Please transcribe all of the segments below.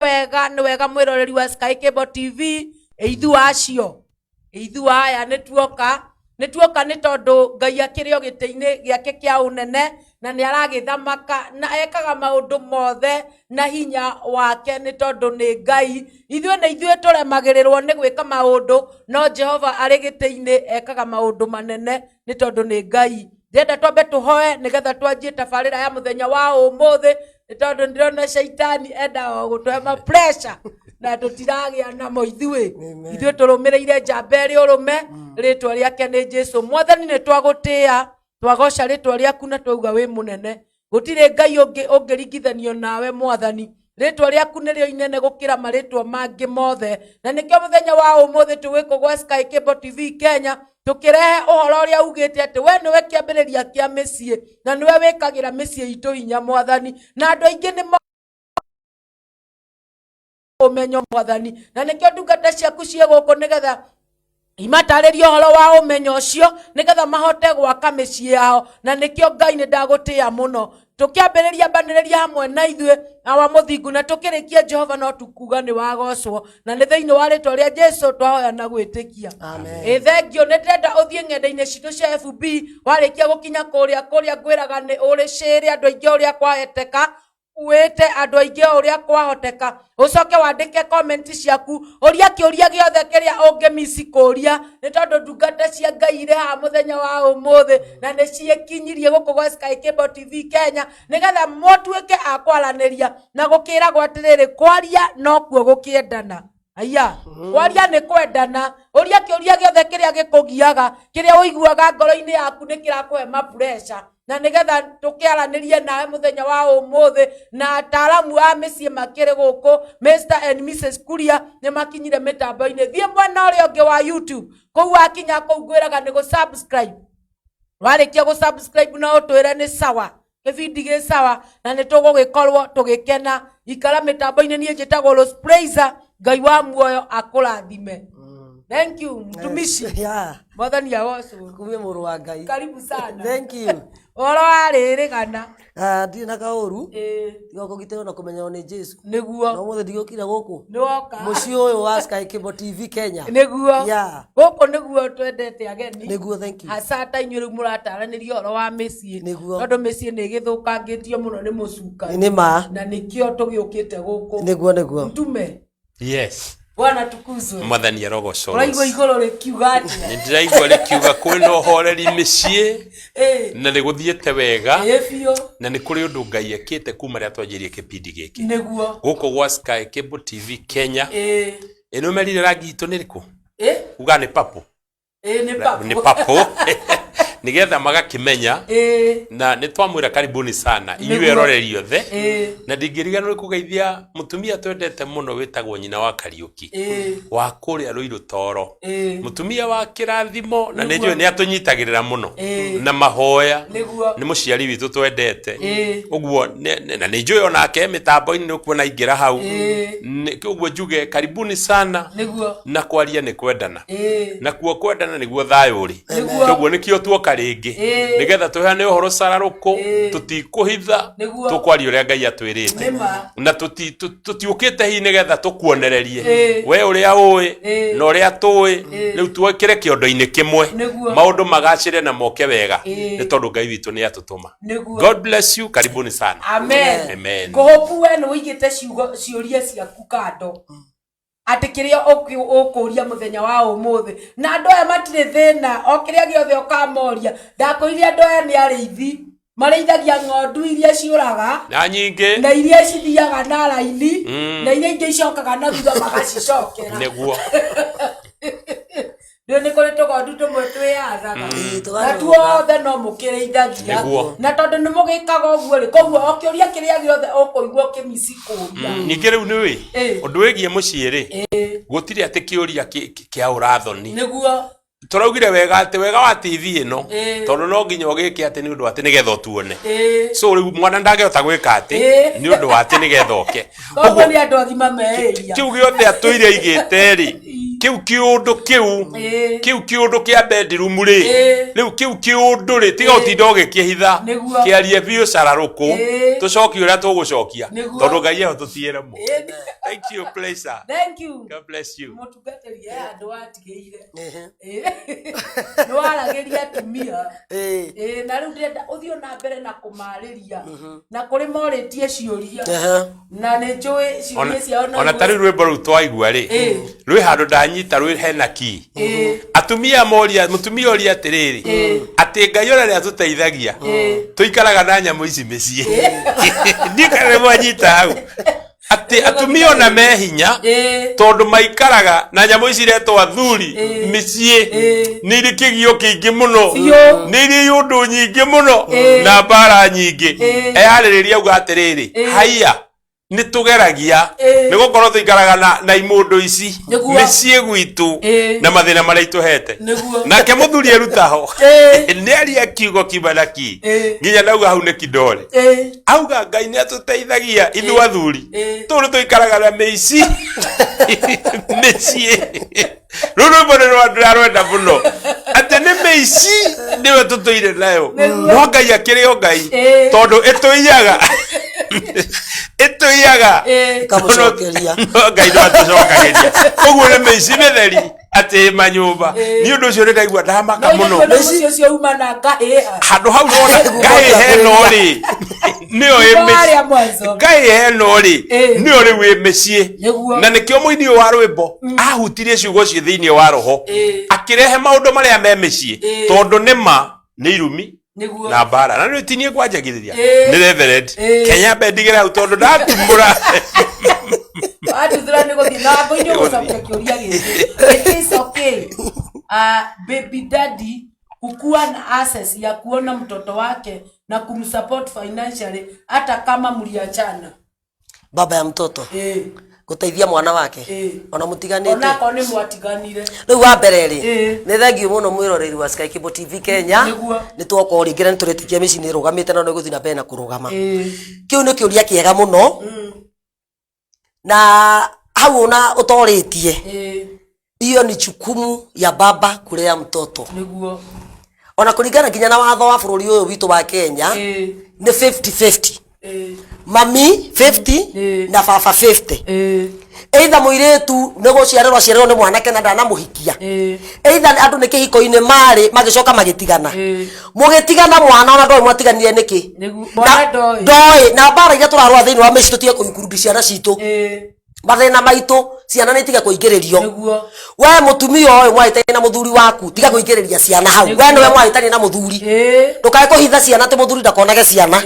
Wega nĩ wega mwĩroreri wa Sky Cable TV. Ithuĩ acio, ithuĩ aya nĩ tuoka, nĩ tuoka nĩ tondũ Ngai akĩrĩ o gĩtĩ-inĩ gĩake kĩa ũnene na nĩ aragĩthamaka na ekaga maũndũ mothe na hinya wake nĩ tondũ nĩ Ngai. Ithuĩ nĩ ithuĩ tũremagĩrĩrwo nĩ gwĩka maũndũ, no Jehova arĩ gĩtĩ-inĩ ekaga maũndũ manene nĩ tondũ nĩ Ngai. Ndĩrenda twambe tũhoe nĩgetha twanjie tabarĩra ya mũthenya wa ũmũthĩ, nĩ tondũ ndĩrona caitani endaga o gũtũhe ma pressure na tũtiragĩa namo ithuĩ. Ithuĩ tũrũmĩrĩire njamba ĩrĩ ũrũme, rĩtwa rĩake nĩ Jesu. Mwathani, nĩ twagũtĩĩa, twagoca rĩtwa rĩaku na twauga wĩ mũnene. Gũtirĩ Ngai ũngĩ ũngĩringithanio nawe, Mwathani. Rĩtwa rĩaku nĩrĩo inene gũkĩra marĩtwa mangĩ mothe, na nĩkĩo mũthenya wa ũmũthĩ tũgĩkũ gwa Sky Cable TV Kenya tũkĩrehe ũhoro ũrĩa ugĩte atĩ we nĩwe kĩambĩrĩria kĩa mĩciĩ na nĩwe wĩkagĩra mĩciĩ itũ hinya, Mwathani. Na andũ aingĩ nĩ ũmenyo, Mwathani, na nĩkĩo ndungata ciaku ciĩ gũkũ nĩgetha imatarĩrie ũhoro wa ũmenyo ũcio nĩgetha mahote gwaka mĩciĩ yao. Na nĩkĩo, Ngai, nĩ ndagũtĩĩa mũno. Tũkĩambĩrĩria mbanĩrĩria hamwe na ithuĩ, awa mũthingu, na tũkĩrĩkia, Jehova, no tukuga nĩ wagocwo, na nĩ thĩinĩ wa rĩtwa rĩa Jesu twahoya na gwĩtĩkia. Amen. Ĩ thengio. Nĩ ndĩrenda ũthiĩ ng'enda-inĩ citũ cia FB. Warĩkia gũkinya kũrĩa kũrĩa ngwĩraga nĩ ũrĩ cĩrĩ andũ aingĩ ũrĩa kwahĩteka, wĩte andũ aingĩ o ũrĩa kwahoteka, ũcoke wandĩke comment ciaku, ũria kĩũria gĩothe kĩrĩa ũngĩmici kũria, nĩ tondũ ndungata cia Ngai irĩ haha mũthenya wa ũmũthĩ na nĩ ciĩkinyirie gũkũ gwa Sky Cable TV Kenya nĩgetha mũtuĩke a kwaranĩria. Na gũkĩragwo atĩrĩrĩ, kwaria nokuo gũkĩendana. Aya, kwaria nĩ kwendana. Ũria kĩũria gĩothe kĩrĩa gĩkũgiaga, kĩrĩa ũiguaga ngoro-inĩ yaku nĩ kĩrakũhe mapureca, na nĩgetha tũkĩaranĩrie nawe mũthenya wa ũmũthĩ. Na ataaramu a mĩciĩ makĩrĩ gũkũ, Mr and Mrs Kuria nĩ makinyire mĩtambo-inĩ. Thiĩ mwena ũrĩa ũngĩ wa YouTube. Kũu wakinya kũu ngwĩraga nĩ gũ-subscribe. Warĩkia gũ-subscribe no ũtwĩre nĩ sawa, kĩbindi gĩ sawa, na nĩ tũgũgĩkorwo tũgĩkena. Ikara mĩtambo-inĩ. Niĩ njĩtagwo Rose Praiser. Ngai wa muoyo akũrathime. Thank you, mtumishi. Mwathani agocwo. Kumia mũrũ wa Ngai. Karibu sana. Thank you. Ũhoro wa rĩrĩgana? Ah, ndirĩ na kaũru, tiga kũgitĩrwo na kũmenyerwo nĩ Jesu. Na ũmũthĩ ndigũkire gũkũ Nĩwoka mũciĩ ũyũ wa Sky Cable TV Kenya. Gũkũ nĩguo twendete ageni. Nĩguo, thank you. Hasa ta inyuĩ rĩu mũrataranĩria ũhoro wa mĩciĩ, tondũ mĩciĩ nĩ ĩgĩthũkangĩtio mũno nĩ mũcukani. Nĩ ma. Na nĩkĩo tũgĩũkĩte gũkũ. Nĩguo. Mtume. Yes. Bwana tukuzwe. Mwathani arogocwo. Ũraigua igũrũ rĩkiuga atĩa? Nĩ ndĩraigua rĩkiuga kwĩna ũhoreri mĩciĩ na nĩ gũthiĩte wega. Ĩ biũ. Na nĩ kũrĩ ũndũ Ngai ekĩte kuma rĩrĩa twanjirie kĩbindi gĩkĩ gũkũ gwa Sky Cable TV Kenya. Ĩ nĩ ũmerire rangi itũ nĩ rĩkũ? Uga nĩ purple. Ĩ, nĩ papu. Nĩ purple, nĩgetha magakĩmenya. Na nĩ twamwĩra karibuni sana inyuĩ eroreri othe. Na ndingĩriganĩrwo nĩ kũgeithia mũtumia twendete mũno wĩtagwo nyina wa Kariũki wa kũrĩa Rũirũ Toro, mũtumia wa kĩrathimo, na nĩ njũĩ nĩ atũnyitagĩrĩra mũno na mahoya. Nĩ mũciari witũ twendete ũguo, na nĩ njũĩ onake mĩtambo-inĩ nĩ ũkuona aingĩra hau. Ũguo njuge karibuni sana. Na kwaria nĩ kwendana, nakuo kwendana nĩguo thayũ ũrĩ. Ũguo nĩkĩo tuoka rĩngĩ nĩgetha tũheane ũhoro cararũkũ. Tũtikũhitha. Tũkwaria ũrĩa Ngai atwĩrĩte. Nĩma. Na tũtiũkĩte hihi nĩgetha tũkuonererie we ũrĩa ũĩ na ũrĩa tũĩ. Rĩu twĩkĩre kĩondo-inĩ kĩmwe, maũndũ magacĩre na moke wega, nĩ tondũ Ngai witũ nĩ atũtũma. God bless you, karibuni sana. Amen. Amen. Ngũhũpu we nĩ ũigĩte ciugo ciũria ciaku kando, atĩ kĩrĩa ũkũria mũthenya wa ũmũthĩ, na andũ aya matirĩ thĩna, o kĩrĩa gĩothe ũkamoria. Ndakwĩrire andũ aya nĩ arĩithi, marĩithagia ng'ondu iria ciũraga na nyingĩ na iria cithiaga na raini, na iria ingĩ icokaga na thutha magacicokera. Rĩu nĩ kũrĩ tũgondu tũmwe twĩyathaga. Ĩĩ, Na tũgarũrũka. tuothe no mũkĩrĩithagia. Na tondũ nĩ mũgĩkaga ũguo rĩ, koguo o kĩũria kĩrĩa gĩothe ũkũigua ũkĩmici kũria. Ningĩ rĩu nĩ ũĩ ũndũ wĩgiĩ mũciĩ rĩ, gũtirĩ atĩ kĩũria kĩa ũrathoni. Tũraugire wega atĩ wega wa TV ĩno, tondũ no nginya ũgĩke atĩ nĩ ũndũ wa atĩ nĩgetha ũtuone. So rĩu mwana ndangĩhota gwĩka atĩ nĩ ũndũ wa atĩ nĩgetha oke. Koguo nĩ andũ agima meĩria. Kĩu gĩothe atũire aigĩte rĩ. Kĩu kĩũndũ kĩu, kĩu kĩũndũ kĩa bedroom rĩ, rĩu kĩu kĩũndũ rĩ, tiga ũtinda ũgĩkĩhitha. Kĩarie biũ cararũkũ, tũcokie ũrĩa tũgũcokia, tondũ Ngai eho tũtiĩre mo. Thank you, pleasure. Thank you. God bless you. Mũtungatĩri he handũ watigĩire. Nĩ waragĩria atumia. Ĩĩ, na rĩu ndĩrenda ũthiĩ na mbere na kũmarĩria, na kũrĩ morĩtie ciũria, na nĩ njũĩ ciũria ciao no Ona tarĩ rwĩmbo rũu twaigua rĩ, rwĩ handũ ndanyita rwĩ hena ki. Atumia moria, mũtumia oria atĩrĩrĩ, atĩ Ngai ũrĩa nĩ atũteithagia tũikaraga na nyamũ ici mĩciĩ. Ndiũ kana nĩ mwanyita hau, atĩ atumia ona me hinya, tondũ maikaraga na nyamũ ici iretwo athuri mĩciĩ, nĩ irĩ kĩgio kĩingĩ mũno, nĩ irĩ yũndũ nyingĩ mũno na mbara nyingĩ. Eyarĩrĩria auga atĩrĩrĩ, haiya, nĩ tũgeragia, nĩ gũkorwo tũikaraga na imũndũ ici mĩciĩ gwitũ na mathĩna marĩa itũhete. Nake mũthuri erutaho nĩ aria kiugo kiuma na ki, nginya ndauga hau nĩ kidole. Auga Ngai nĩ atũteithagia ithuĩ athuri, tũũ nĩ tũikaraga na mĩici mĩciĩ. Rũu rwĩmbo nĩ ndĩrarwenda mũno, atĩ nĩ mĩici nĩwe tũtũire nayo, no Ngai akĩrĩ o Ngai, tondũ ĩtũiyaga ĩtũiyaga. Ĩkamũcokeria. No Ngai no atũcokagĩria. Ũguo nĩ mĩici mĩtheri atĩ manyũmba. Nĩ ũndũ ũcio nĩ ndaigua ndamaka No mũno. ithuĩ mũciĩ ũcio uma na ngahĩha. Handũ hau rona ngahĩha ĩno rĩ, nĩyo ĩ mĩciĩ. Harĩa mwanzo. Ngahĩha ĩno rĩ, nĩyo rĩu ĩ mĩciĩ. Na nĩkĩo mũini ũyũ wa rwĩmbo ahutirie ciugo ciĩ thĩinĩ wa roho, akĩrehe maũndũ marĩa me mĩciĩ, tondũ nĩ ma nĩ irumi na mbara, na nĩ tinie kwanjagĩrĩria nĩ reverend Kenya mbendigĩre hau, tondũ ndatumũra. Watuthũra nĩ gũthiĩ na ngũ-inĩ ũgũcokia kĩũria gĩkĩ. It is okay, baby daddy kukuwa na access ya kuona mtoto wake na kumsupport financially hata kama mliachana? Baba ya mtoto gũteithia mwana wake ona mũtiganĩte? Onakorwo nĩ mwatiganire. Rĩu wa mbere rĩ, nĩ thengiũ mũno mwĩroreri wa Sky Cable TV Kenya. Nĩ twoka o rĩngĩ na nĩ tũretĩkia mĩciĩ nĩ ĩrũgamĩte na no ĩgũthiĩ na mbere na kũrũgama. Kĩu nĩ kĩũria kĩega mũno, na hau ona ũtorĩtie, hiyo ni jukumu ya baba kulea mtoto. Ona kũringana nginya na watho wa bũrũri ũyũ witũ wa Kenya, nĩ 50-50, mami 50 na baba 50. Either mũirĩtu nĩ gũciarĩrwo aciarĩrwo nĩ mwanake na ndanamũhikia, either andũ nĩ kĩhiko-inĩ marĩ magĩcoka magĩtigana. Mũgĩtigana mwana ona ndoĩ mwatiganire nĩkĩ. Mwana ndoĩ. Ndoĩ. Na mbara iria tũrarũa thĩinĩ wa mĩciĩ, tũtige kũikurundi ciana citũ. Mathĩna maitũ ciana nĩ itige kũingĩrĩrio. We mũtumia ũyũ mwahĩtania na mũthuri waku, tiga kũingĩrĩria ciana hau. We nĩwe mwahĩtania na mũthuri, ndũkae kũhitha ciana atĩ mũthuri ndakonage ciana.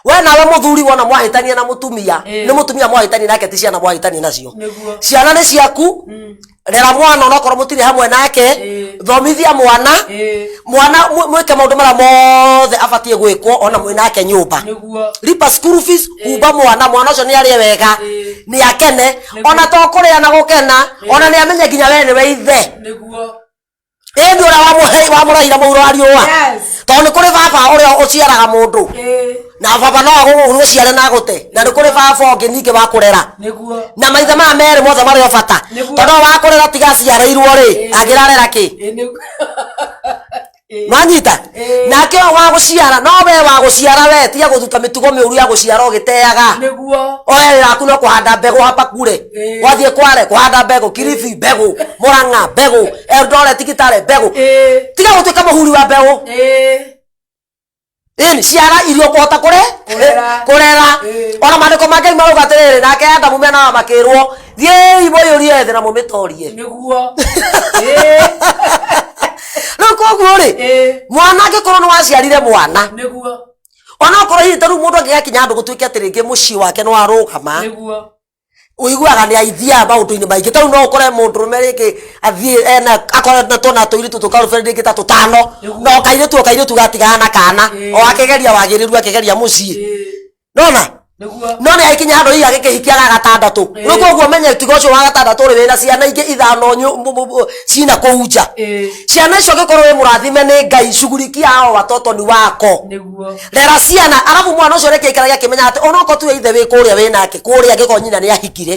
We nawe mũthuri, wona mwahĩtania na mũtumia, nĩ mũtumia mwahĩtania nake, ti ciana mwahĩtania nacio. Ciana nĩ ciaku. Rera mwana onakorwo mũtirĩ hamwe nake. Thomithia mwana. Mwana mwĩke maũndũ marĩa mothe abatiĩ gwĩkwo ona mwĩ nake nyũmba. Lipa school fees, humba mwana, mwana ũcio nĩ arĩe wega, nĩ akene, ona to kũrĩa na gũkena, ona nĩ amenye nginya we nĩwe ithe. Ĩndĩ ũrĩa wamũrehire mũhuro wa riũa. Tondũ nĩ kũrĩ baba ũrĩa ũciaraga mũndũ, na baba no agũciare na agũte, na nĩ kũrĩ baba ũngĩ ningĩ wa kũrera. Na maithe maya merĩ mothe marĩ o bata. Tondũ wa kũrera tiga aciarĩirwo rĩ, angĩrarera kĩ? Nwanyita? Nake ũyũ wa gũciara, no we wa gũciara, we tiga gũthuta mĩtugo mĩũru ya gũciara ũgĩteaga. Oya wĩra waku no kũhanda mbegũ hapa kure. Wathiĩ Kware kũhanda mbegũ, Kilifi mbegũ, Murang'a mbegũ, Eldoret Kitale mbegũ. Tiga gũtuĩka mũhuri wa mbegũ. Ĩni ciara irio kũhota kũre Kũrera. Kũrera. Ona maandĩko ma Ngai marauga atĩrĩrĩ, nake Adamu mena wa makĩrwo, thiĩi mũiyũrie thĩ na mũmĩtorie. Rĩu koguo rĩ, mwana angĩkorwo nĩ waciarire mwana, ona okorwo hihi ta rĩu mũndũ angĩgakinya handũ gũtuĩke atĩ rĩngĩ mũciĩ wake nĩ warũgama, ũiguaga nĩ aithiaga maũndũ-inĩ maingĩ. Ta rĩu no ũkore mũndũrũme rĩngĩ athiĩ ena akorwo na twana tũirĩtu tũkarũbere rĩngĩ ta tũtano, na o kairĩtu o kairĩtu gatigana na kana, o akĩgeria wagĩrĩru, akĩgeria mũciĩ, nona. Nĩguo. No nĩ agĩkinya handũ hihi agĩkĩhikia ga gatandatũ. Rĩu koguo menye tiga ũcio wa gatandatũ rĩ, wĩna ciana ingĩ ithano cina kũu nja. Ciana icio ũngĩkorwo wĩ mũrathime nĩ Ngai, shughulikia hao watoto ni wako. Nĩguo. Rera ciana, arabu mwana ũcio reke aikarage akĩmenyaga atĩ onokorwo tiwe ithe wĩ kũrĩa wĩ nake kũrĩa, angĩkorwo nyina nĩ ahikire,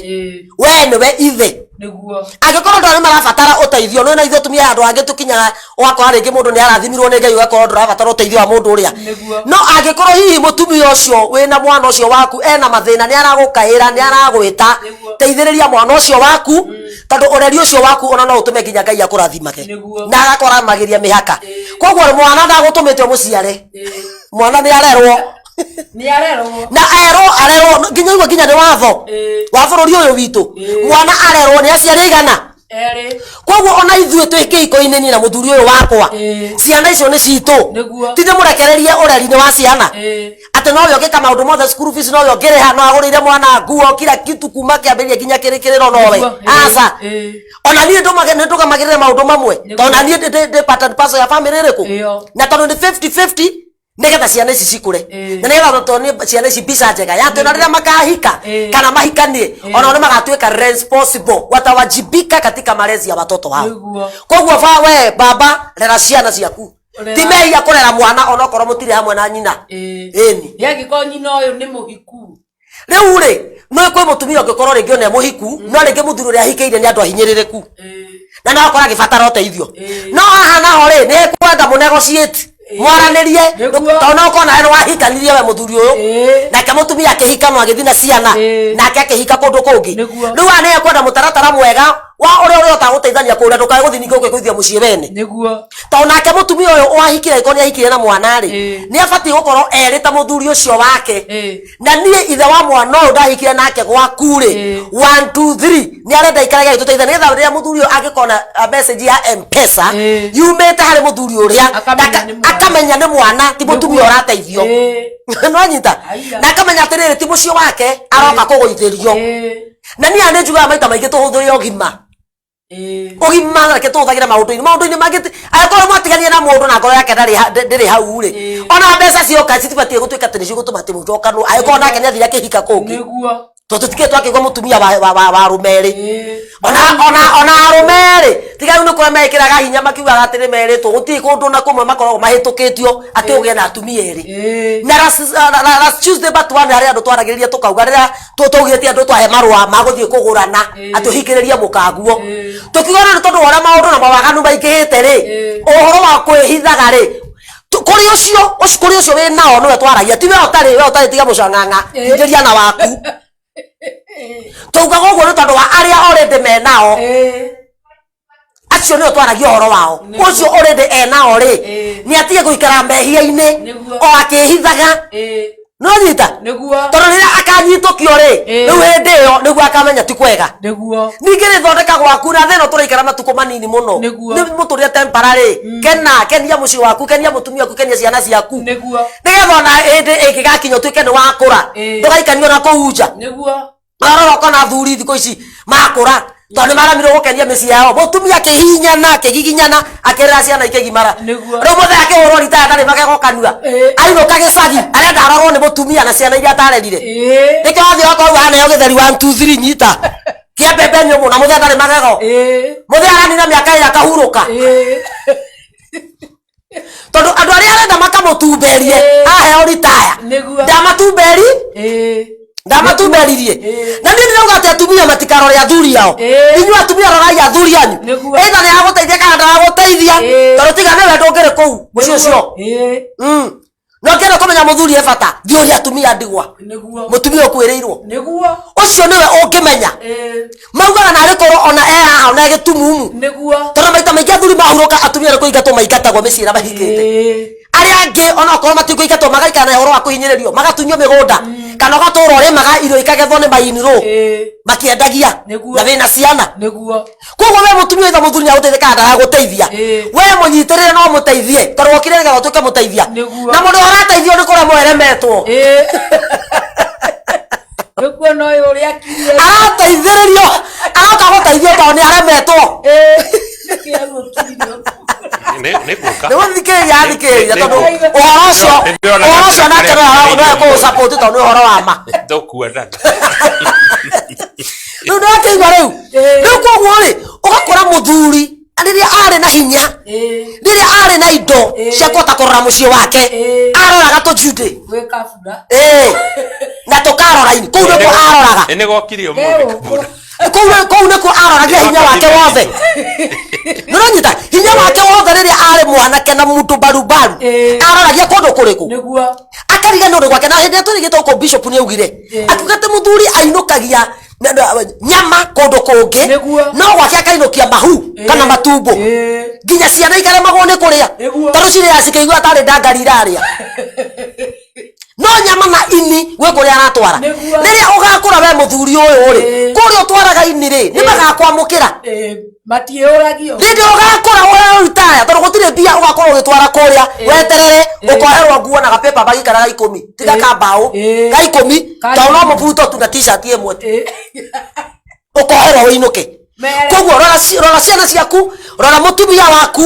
we nĩwe ithe. Nĩguo. Angĩkorwo andũ nĩ marabatara ũteithio, nĩ na ithuĩ atumia handũ hangĩ tũkinyaga ũgakora rĩngĩ mũndũ nĩ arathimirwo nĩ Ngai, ũgakorwo ndũrabatara ũteithio wa mũndũ ũrĩa. Nĩguo. No angĩkorwo hihi mũtumia ũcio wĩna mwana ũcio waku ena mathĩna, nĩ aragũkaĩra, nĩ aragwĩta, Nĩguo. teithĩrĩria mwana ũcio waku, tondũ ũreri ũcio waku ona no ũtũme nginya Ngai akũrathimage. Nĩguo. Na agakũramagĩria mĩhaka. Koguo mwana ndagũtũmĩte ũmũciare, mwana nĩ arerwo. Nĩ arerwo. Na erwo arerwo nginya igwe, nginya nĩ watho wa bũrũri ũyũ witũ. Mwana arerwo nĩ aciari aigana? Erĩ. Koguo ona ithuĩ twĩ kĩhiko-inĩ, niĩ na mũthuri ũyũ wakwa, ciana icio nĩ citũ. Nĩguo. Ti ndĩmũrekererie ũreri-inĩ wa ciana atĩ nowe ũngĩka maũndũ mothe, school fees nowe ũngĩrĩha, no agũrĩire mwana nguo, kila kitu kuma kĩambĩrĩria nginya kĩrĩkĩrĩro nowe. Nĩguo. Aca. Ona niĩ nĩ ndũgamagĩrĩre maũndũ mamwe. Nĩguo. Tondũ na niĩ ndĩ part and parcel ya family ĩrĩkũ. Ĩyo. Na tondũ nĩ 50-50, nĩgetha ciana ici cikũre, na nĩgetha tuonie ciana ici mbica njega ya atĩ ona rĩrĩa makahika kana mahikanie, ona nĩ magatuĩka responsible, watawajibika katika malezi ya watoto wao. Nĩguo. Koguo ba we baba, rera ciana ciaku. Rera. Ti mehia kũrera mwana onokorwo mũtirĩ hamwe na nyina. Ĩni. Angĩkorwo nyina ũyũ nĩ mũhiku? Rĩu rĩ, nĩ kwĩ mũtumia ũngĩkorwo rĩngĩ ona e mũhiku, no rĩngĩ mũthuri ũrĩa ahikĩire nĩ andũ ahinyĩrĩrĩku, na no akorwo agĩbatara ũteithio. No haha naho rĩ, nĩ kwenda mũnegotiate, mwaranĩrie. Nĩguo. Tondũ no ũkorwo nawe nĩ wahikanirie we mũthuri ũyũ, nake mũtumia akĩhika no agĩthiĩ na ciana, nake akĩhika kũndũ kũngĩ. Nĩguo. Rĩu haha nĩ ekwenda mũtaratara mwega wa ũrĩa ũrĩhotaga gũteithania kũrĩa, ndũkae gũthiĩ ningĩ ũkĩgũithia mũciĩ wene. Nĩguo. Tondũ nake mũtumia ũyũ wahikire, angĩkorwo nĩ ahikire na mwana rĩ, nĩ abatiĩ gũkorwo erĩ ta mũthuri ũcio wake, na niĩ ithe wa mwana ũyũ ndahikire nake gwaku rĩ, 1 2 3, nĩ arenda ikarage agĩtũteithia, nĩgetha rĩrĩa mũthuri ũyũ angĩkona a message ya M-Pesa yumĩte harĩ mũthuri ũrĩa, Akamenya nĩ mwana. akamenya nĩ mwana, ti mũtumia ũrateithio. Nĩwanyita? Aiya. Na akamenya atĩrĩrĩ, ti mũciĩ wake aroka kũgũithĩrio. Na niĩ nĩ njugaga maita maingĩ tũhũthĩre ũgima. Ũgima reke tũhũthagĩre maũndũ-inĩ mangĩ. Angĩkorwo mwatigania na mũndũ na ngoro yake ndĩrĩ hau rĩ, ona mbeca cioka citibatiĩ gũtuĩka atĩ nĩcigũtũma atĩ mũndũ okanwo, angĩkorwo nake nĩ athire akĩhika kũngĩ. Nĩguo. Tondũ tũtikĩrĩ twakĩigua mũtumia wa arũme erĩ. Ona arũme erĩ, tiga rĩu nĩ kũrĩa mekĩraga hinya makiugaga atĩ nĩ merĩtwo, gũtirĩ kũndũ na kũmwe makoragwo mahĩtũkĩtio atĩ ũgĩe na atumia erĩ. Na last Tuesday but one, harĩ andũ twaragĩrĩria tũkauga rĩrĩa twaugire ti andũ twahe marũa ma gũthiĩ kũgũrana atĩ ũhingĩrĩrie mũkaguo, tũkiuga nĩ tondũ wa ũrĩa maũndũ na mawaganu maingĩhĩte rĩ, ũhoro wa kwĩhithaga rĩ, kũrĩ ũcio kũrĩ ũcio wĩ nao nĩwe twaragia, ti we ũtarĩ, we ũtarĩ tiga mũcang'ang'a, hingĩria na waku. Taugaga ũguo nĩ tondũ wa arĩa already me nao, acio nĩo twaragia ũhoro wao. Ũcio already enao rĩ, nĩ atige gũikara mehia-inĩ o akĩhithaga. No nyita? Nĩguo. Tondũ rĩrĩa akanyitũkio rĩ, rĩu hĩndĩ ĩyo nĩguo akamenya ti kwega. Nĩguo. Ningĩ rĩ, thondeka gwaku na thĩna tũraikara matukũ manini mũno. Nĩguo. Nĩ mũtũrĩre temporary. Kena, kenia mũciĩ waku, kenia mũtumia waku, kenia ciana ciaku, Nĩguo. nĩgetha ona hĩndĩ ĩngĩgakinya ũtuĩke nĩ wakũra, ndũgaikanio na kũu nja. Nĩguo. Marora ũkona athuri thikũ ici makũra, tondũ nĩ maramirwo gũkenia mĩciĩ yao, mũtumia akĩhihinyana, akĩgiginyana, akĩrera ciana ikĩgimara. Nĩguo. Rĩu mũthee akĩhũrwo ritaya ndarĩ magego kanua. Ainũka gĩcagi arenda arorwo nĩ mũtumia na ciana iria atarerire. Nĩkĩo wathiĩ ũgakorwo rĩu haneo gĩtheri 1 2 3, nyita kĩa mbembe nyũmũ, na mũthee ndarĩ magego. Mũthee aranina mĩaka ĩrĩ akahurũka, tondũ andũ arĩa arenda makamũtumberie aheo ritaya. Nĩguo. Ndamatumberi, ndamatumberirie. Na niĩ ndĩrauga atĩ atumia matikarore athuri ao. Inyuĩ atumia, rorai athuri anyu. Nĩguo. Either nĩ agũteithia kana ndaragũteithia, tondũ tiga nĩwe ndũngĩrĩ kũu mũciĩ ũcio. No ngĩenda kũmenya mũthuri e bata, thiĩ ũrie atumia ndigwa. Nĩguo. Mũtumia ũkuĩrĩirwo, Nĩguo. Ũcio nĩwe ũngĩmenya. Maugaga narĩ korwo ona e haha ona e gĩtumumu. Nĩguo. Tondũ maita maingĩ athuri mahurũka, atumia nĩ kũingatwo maingatagwo mĩciĩ ĩrĩa mahikĩte. Arĩa angĩ onokorwo matikũingatwo, magaikara na ũhoro wa kũhinyĩrĩrio, magatunywo mĩgũnda, kana ũgatũra ũrĩmaga irio ikagethwo nĩ mainirũ makĩendagia. Nĩguo. Na wĩna ciana. Nĩguo. Koguo we mũtumia, itha mũthuri nĩagũteithia kana ndaragũteithia, we mũnyitĩrĩre no mũteithie, tondũ wokire nĩgetha ũtuĩke mũteithia. Nĩguo. Na mũndũ ũrateithio nĩ kũremwo eremetwo. Nĩguo, no ũyũ ũrĩa akirie. Arateithĩrĩrio, aroka gũteithio tondũ nĩ aremetwo. Nĩkĩ agũkirie? Nĩ ngũka. Nĩ gũthikĩrĩria athikĩrĩria tondũ Nĩ- ũhoro ũcio Nĩ ndĩrona ũhoro ũcio nake karĩa no ekũũsupport tondũ nĩ ũhoro wa ma. Tũkuonana. Rĩu ndĩrakĩigua rĩu. Rĩu koguo rĩ, ũgakora mũthuri rĩrĩa arĩ na hinya, rĩrĩa arĩ na indo cia kũhota kũrora mũciĩ wake, aroraga tũjude Gwĩ kabura. Na tũkaroraini kũu nĩkuo aroraga. Nĩ nĩgokire ũmũthĩ kabura. Kũu nĩkuo aroragia hinya wake wothe. Nĩũranyita hinya wake wothe rĩrĩa arĩ mwanake na mũndũ mbarubaru, aroragia kũndũ kũrĩkũ? Nĩguo. Akariga nĩ ũndũ gwake. Na hĩndĩ ĩrĩa tũrĩgĩte gũkũ, bishop nĩ augire, akiuga atĩ mũthuri ainũkagia nyama kũndũ kũngĩ, no gwake akainũkia mahu kana matumbo, nginya ciana ikaremagwo nĩ kũrĩa, tondũ cirĩaga cikĩigua tarĩ ndangari irarĩa, no nyama na ini gwĩ kũrĩa aratwara. Rĩrĩa ũgakũra we mũthuri ũyũ rĩ, kũrĩa ũtwaraga ini rĩ, nĩ magakwamũkĩra. Matiĩũragio. Rĩndĩ ũgakũra ũheo ritaya, tondũ gũtirĩ mbia ũgakorwo ũgĩtwara kũrĩa. Weterere ũkoherwo nguo na gapepa bagi karĩa ga 10, tiga ka mbaũ, ga 10, tondũ no mũbuto tu na t-shirt ĩmwe ũkoherwo ũinũke. Koguo rora ciana ciaku, rora mũtumia waku,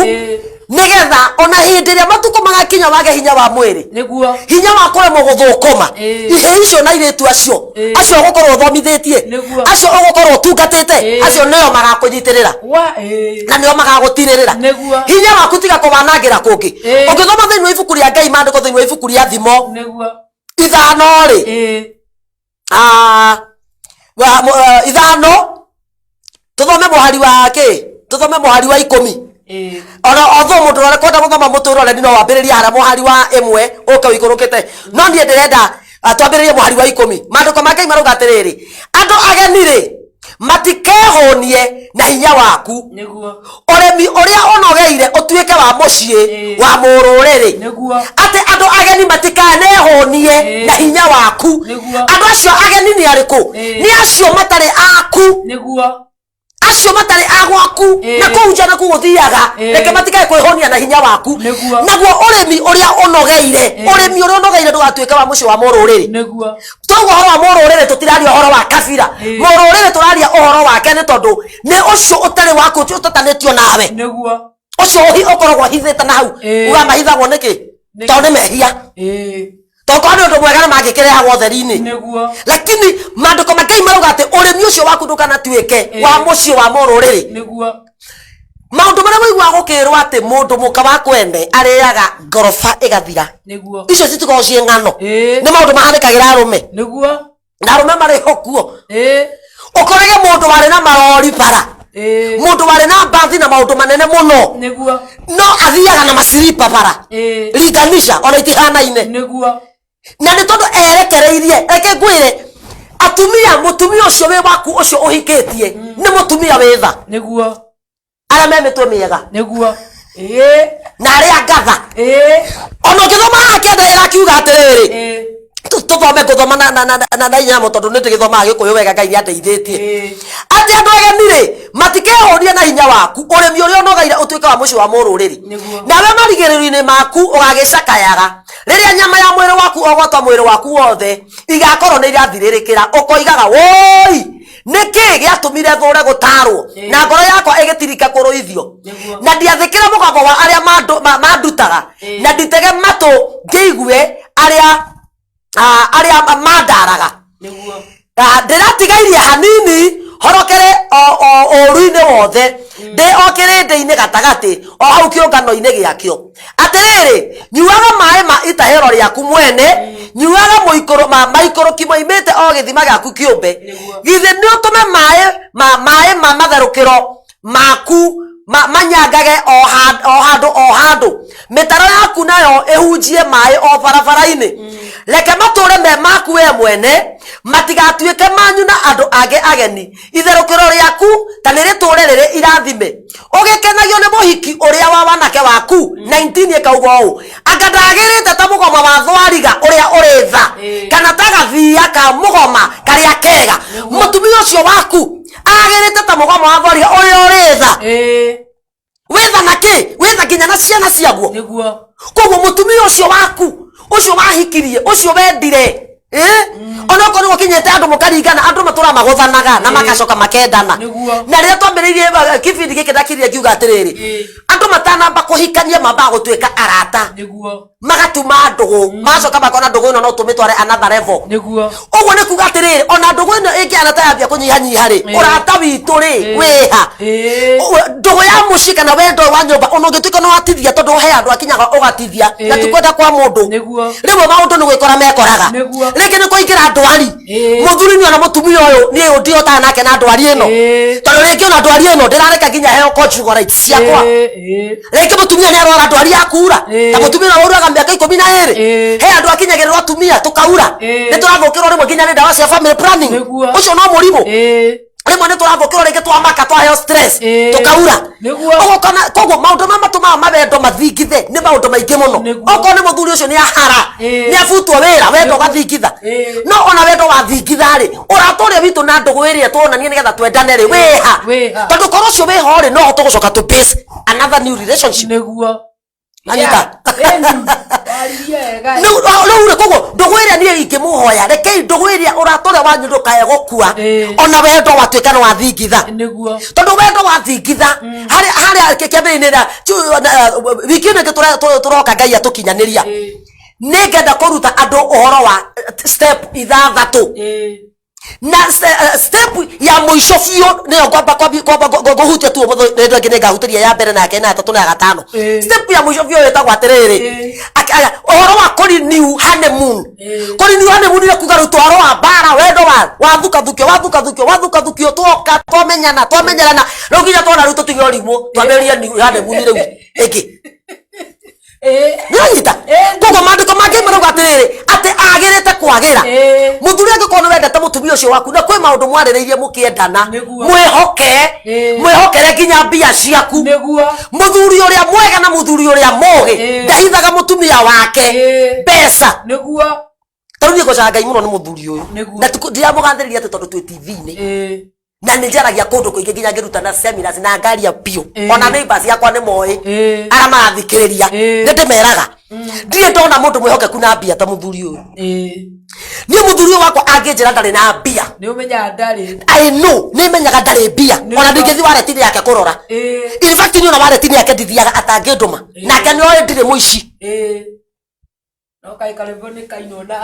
nĩgetha ona hĩndĩ ĩrĩa matukũ magakinya wage hinya wa mwĩrĩ, hinya wa kũremwo gũthũkũma, ihĩ icio na airĩtu acio, acio ũgũkorwo ũthomithĩtie, acio ũgũkorwo ũtungatĩte, acio nĩo magakũnyitĩrĩra na nĩo magagũtirĩrĩra. Hinya waku tiga kũwanangĩra kũngĩ. Ũngĩthoma thĩinĩ wa ibuku rĩa Ngai, maandĩko thĩinĩ wa ibuku rĩa Thimo 5 rĩ, 5, tũthome mũhari wa kĩ, tũthome mũhari wa 10. Ona although mũndũ ũrĩa kwenda gũthoma mũtũrore no wambĩrĩrie harĩa mũhari wa 1 ũke ũikũrũkĩte, no niĩ ndĩrenda twambĩrĩrie mũhari wa 10. Maandĩko ma Ngai marauga atĩrĩrĩ, andũ ageni rĩ, matikehũnie na hinya waku, ũrĩmi ũrĩa ũnogeire ũtuĩke wa mũciĩ wa mũrũrĩrĩ. Atĩ andũ ageni matikanehũnie na hinya waku. Andũ acio ageni nĩ arĩkũ? Nĩ acio matarĩ aku, acio matarĩ a gwaku, na kũu nja nakuo gũthiaga. Reke matikae kwĩhũnia na hinya waku. Naguo ũrĩmi ũrĩa ũnogeire, ũrĩmi ũrĩa ũnogeire ndũgatuĩke wa mũciĩ wa mũrũrĩrĩ. Twauga ũhoro wa mũrũrĩrĩ, tũtiraria ũhoro wa kabira. Mũrũrĩrĩ tũraria ũhoro wake nĩ tondũ nĩ ũcio ũtarĩ waku, ũcio ũtatanĩtio nawe, ũcio ũkoragwo hithĩte na hau. Uga mahithagwo nĩkĩ? Tondũ nĩ mehia. Tondũ korwo nĩ ũndũ mwega nĩ mangĩkĩrehagwo ũtheri-inĩ. Lakini maandĩko ma Ngai marauga atĩ ũrĩmi ũcio waku ndũkanatuĩke wa mũciĩ wa mũrũrĩrĩ. Maũndũ marĩa waiguaga gũkĩrwo atĩ mũndũ mũka wa kwene arĩaga ngoroba ĩgathira, icio citikoragwo ciĩ ng'ano. Nĩ maũndũ mahanĩkagĩra arũme, na arũme marĩ ho kuo. Ũkorage mũndũ warĩ na marori bara, mũndũ warĩ na mbathi na maũndũ manene mũno, no athiaga na maciripa bara. Linganisha, ona itihanaine. Na nĩ tondũ erekereirie. Reke ngwĩre, atumia, mũtumia ũcio wĩ waku, ũcio ũhikĩtie, nĩ mũtumia wĩ tha. Arĩa me mĩtwe mĩega na arĩa ngatha. Ona ũngĩthoma haha kĩanda ĩrakiuga atĩrĩrĩ, tũthome, ngũthoma na inyamo tondũ nĩ ndĩgĩthomaga Gĩkũyũ wega, Ngai nĩ andeithĩtie. Atĩ andũ ageni rĩ, matikehũnie na hinya waku, ũrĩmi ũrĩa ũnogeire ũtuĩke wa mũciĩ wa mũrũrĩrĩ. Nawe marigĩrĩrio-inĩ maku ũgagĩcakayaga rĩrĩa nyama ya mwĩrĩ waku ogwata mwĩrĩ waku wothe igakorwo nĩ irathirĩrĩkĩra, ũkoigaga, woi, nĩkĩ gĩatũmire thũre gũtarwo, na ngoro yakwa ĩgĩtirika kũrũithio, na ndiathĩkĩra mũgambo wa arĩa mandutaga, na nditege matũ ngĩigue arĩa arĩa mandaraga. Ndĩratigairie hanini horokere o ũũru-inĩ wothe, ndĩ o kĩrĩndĩ-inĩ gatagatĩ, o hau kĩũngano-inĩ gĩakĩo. Atĩrĩrĩ, nyuaga maĩ ma itahĩro rĩaku mwene, nyuaga mũikũrũ maikũrũki moimĩte o gĩthima gĩaku kĩũmbe. Githĩ nĩ ũtũme maĩ ma matherũkĩro maku manyangage o handũ o handũ, mĩtaro yaku nayo ĩhunjie maĩ o barabara-inĩ? Reke matũũre me maku we mwene, matigatuĩke manyu na andũ angĩ ageni. Itherũkĩro rĩaku ta nĩ rĩtũũre rĩrĩ irathime, ũgĩkenagio nĩ mũhiki ũrĩa wa wanake waku. 19 ĩkauga ũũ, anga ndagĩrĩte ta mũgoma wa thwariga ũrĩa ũrĩ tha, kana ta gathiia ka mũgoma karĩa kega? Mũtumia ũcio waku agĩrĩte ta mũgoma wa thwariga ũrĩa ũrĩ tha. Wĩtha na kĩ? Wĩtha nginya na ciana ciaguo. Koguo mũtumia ũcio waku, ũcio wahikirie, ũcio wendire. Eh? Onokorwo nĩ gũkinyĩte andũ mũkaringana, andũ matũra magũthanaga na magacoka makendana. Na rĩrĩa twambĩrĩirie kĩbindi gĩkĩ ndakirire ngiuga atĩrĩrĩ, andũ matanamba kũhikania mambaga gũtuĩka arata, magatuma ndũgũ, magacoka makona ndũgũ ĩno no tũmĩtware another level. Ũguo nĩ kuga atĩrĩrĩ, ona ndũgũ ĩno ĩngĩhana ta yambia kũnyihanyiha rĩ, ũrata witũ rĩ wĩha? Ndũgũ ya mũciĩ kana wendo wa nyũmba ona ũngĩtuĩka nĩ watithia, tondũ he andũ akinyaga ũgatithia na ti kwenda kwa mũndũ. Rĩmwe maũndũ nĩ gwĩkora mekoraga. Rĩngĩ nĩ kũingĩra ndwari. Mũthuri nĩ ona mũtumia ũyũ niĩ ndihotaga nake na ndwari ĩno, tondũ rĩngĩ ona ndwari ĩno ndĩrareka nginya heo conjugal rights ciakwa. Rĩngĩ mũtumia nĩ arwara ndwari ya kura, ta mũtumia ũrĩa wauraga mĩaka 12. He andũ akinyagĩrĩrwo atumia tũkaura. Nĩ tũrathũkĩrwo rĩmwe nginya nĩ ndawa cia family planning. Ũcio no mũrimũ. Rĩmwe nĩ tũrathũkĩrwo, rĩngĩ twamaka, twaheo stress, tũkaura. Ũgũkona koguo maũndũ marĩa matũmaga mawendo mathingithe nĩ maũndũ maingĩ mũno. Okorwo nĩ mũthuri ũcio nĩ ahara, nĩ abutwo wĩra, wendo ũgathingitha. No ona wendo wathingitha rĩ, ũrata ũrĩa witũ na ndũgũ ĩrĩa tuonanie nĩgetha twendane rĩ, wĩha? Wĩha. Tondũ korwo ũcio wĩho rĩ, no hote gũcoka to base another new relationship. Anyita. Ĩni, waririe wega. Rĩu rĩ, koguo ndũgũ ĩrĩa niĩ ingĩmũhoya, rekei ndũgũ ĩrĩa, ũrata ũrĩa wanyu ndũkae gũkua, ona wendo watuĩka nĩ wathingitha. Tondũ wendo wathingitha harĩa harĩa kĩambĩrĩria-inĩ wiki ĩno ĩngĩ tũroka, Ngai atũkinyanĩria, nĩ ngenda kũruta andũ ũhoro wa step 6. Na step ya mũico biũ nĩyo ngwamba ngũhutia tu ũmũthĩ, nĩ ĩngĩ nĩ ngahutĩria ya mbere na ya kerĩ na ya tatũ na ya gatano. Step ya mũico biũ ĩtagwo atĩrĩrĩ, ũhoro wa kũrenew honeymoon. Kũrenew honeymoon nĩ kuga rĩu twaro wa mbara, wendo wa wathukathukio wathukathukio wathukathukio, twoka twamenyana twamenyerana, rĩu nginya twona rĩu tũtige ũrimũ, twambĩrĩrie new honeymoon rĩu ĩngĩ. Nĩwanyita? Koguo maandĩko mangĩ marauga atĩrĩrĩ, atĩ agĩrĩte kwagĩra. Mũthuri, angĩkorwo nĩ wendete mũtumia ũcio waku na kwĩ maũndũ mwarĩrĩirie mũkĩendana, mwĩhoke, mwĩhokere nginya mbia ciaku. Mũthuri ũrĩa mwega na mũthuri ũrĩa mũgĩ ndahithaga mũtumia wake mbeca. Tondũ niĩ ngocaga Ngai mũno nĩ mũthuri ũyũ. Na ndiramũgathĩrĩria atĩ tondũ twĩ TV-inĩ, na nĩ njaragia kũndũ kũingĩ nginya ngĩrutana seminars na ngaria biũ. Ona neighbors yakwa nĩ moĩ, arĩa marathikĩrĩria, nĩ ndĩmeraga ndirĩ ndona mũndũ mwĩhokeku na mbia ta mũthuri ũyũ. Niĩ mũthuri ũyũ wakwa angĩnjĩra ndarĩ na mbia, Nĩ ũmenyaga ndarĩ. I know, nĩ menyaga ndarĩ mbia. Ona ndingĩthiĩ wareti-inĩ yake kũrora. In fact, niĩ ona wareti-inĩ yake ndithiaga atangĩndũma, nake nĩ oĩ ndirĩ mũici. No kaĩ karwĩmbo nĩ kainwo na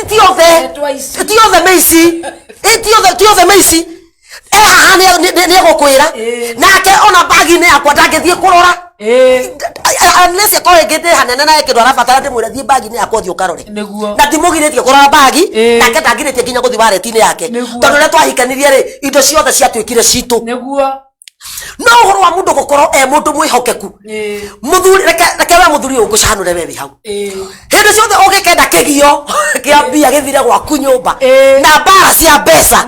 Ti othe. Etwa ici. Ti othe meici. Ti othe meici. Haha nĩ egũkwĩra. Nake ona bagi-inĩ yakwa ndangĩthiĩ kũrora unless akorwo ĩngĩ ndĩ hanene na kĩndũ arabatara, ndĩmwĩre thiĩ bagi-inĩ yakwa, ũthiĩ ũkarore. Na ndimũgirĩtie kũrora bagi. Nake ndangirĩtie nginya gũthiĩ wareti-inĩ yake. Tondũ rĩrĩa twahikanirie rĩ, indo ciothe ciatuĩkire citũ. No ũhoro wa mũndũ gũkorwo e mũndũ mwĩhokeku, mũthuri, reke we mũthuri ũyũ ngũcanũre, we wĩ hau, hĩndĩ ciothe ũngĩkenda kĩgio kĩa mbia gĩthire gwaku nyũmba na mbara cia mbeca,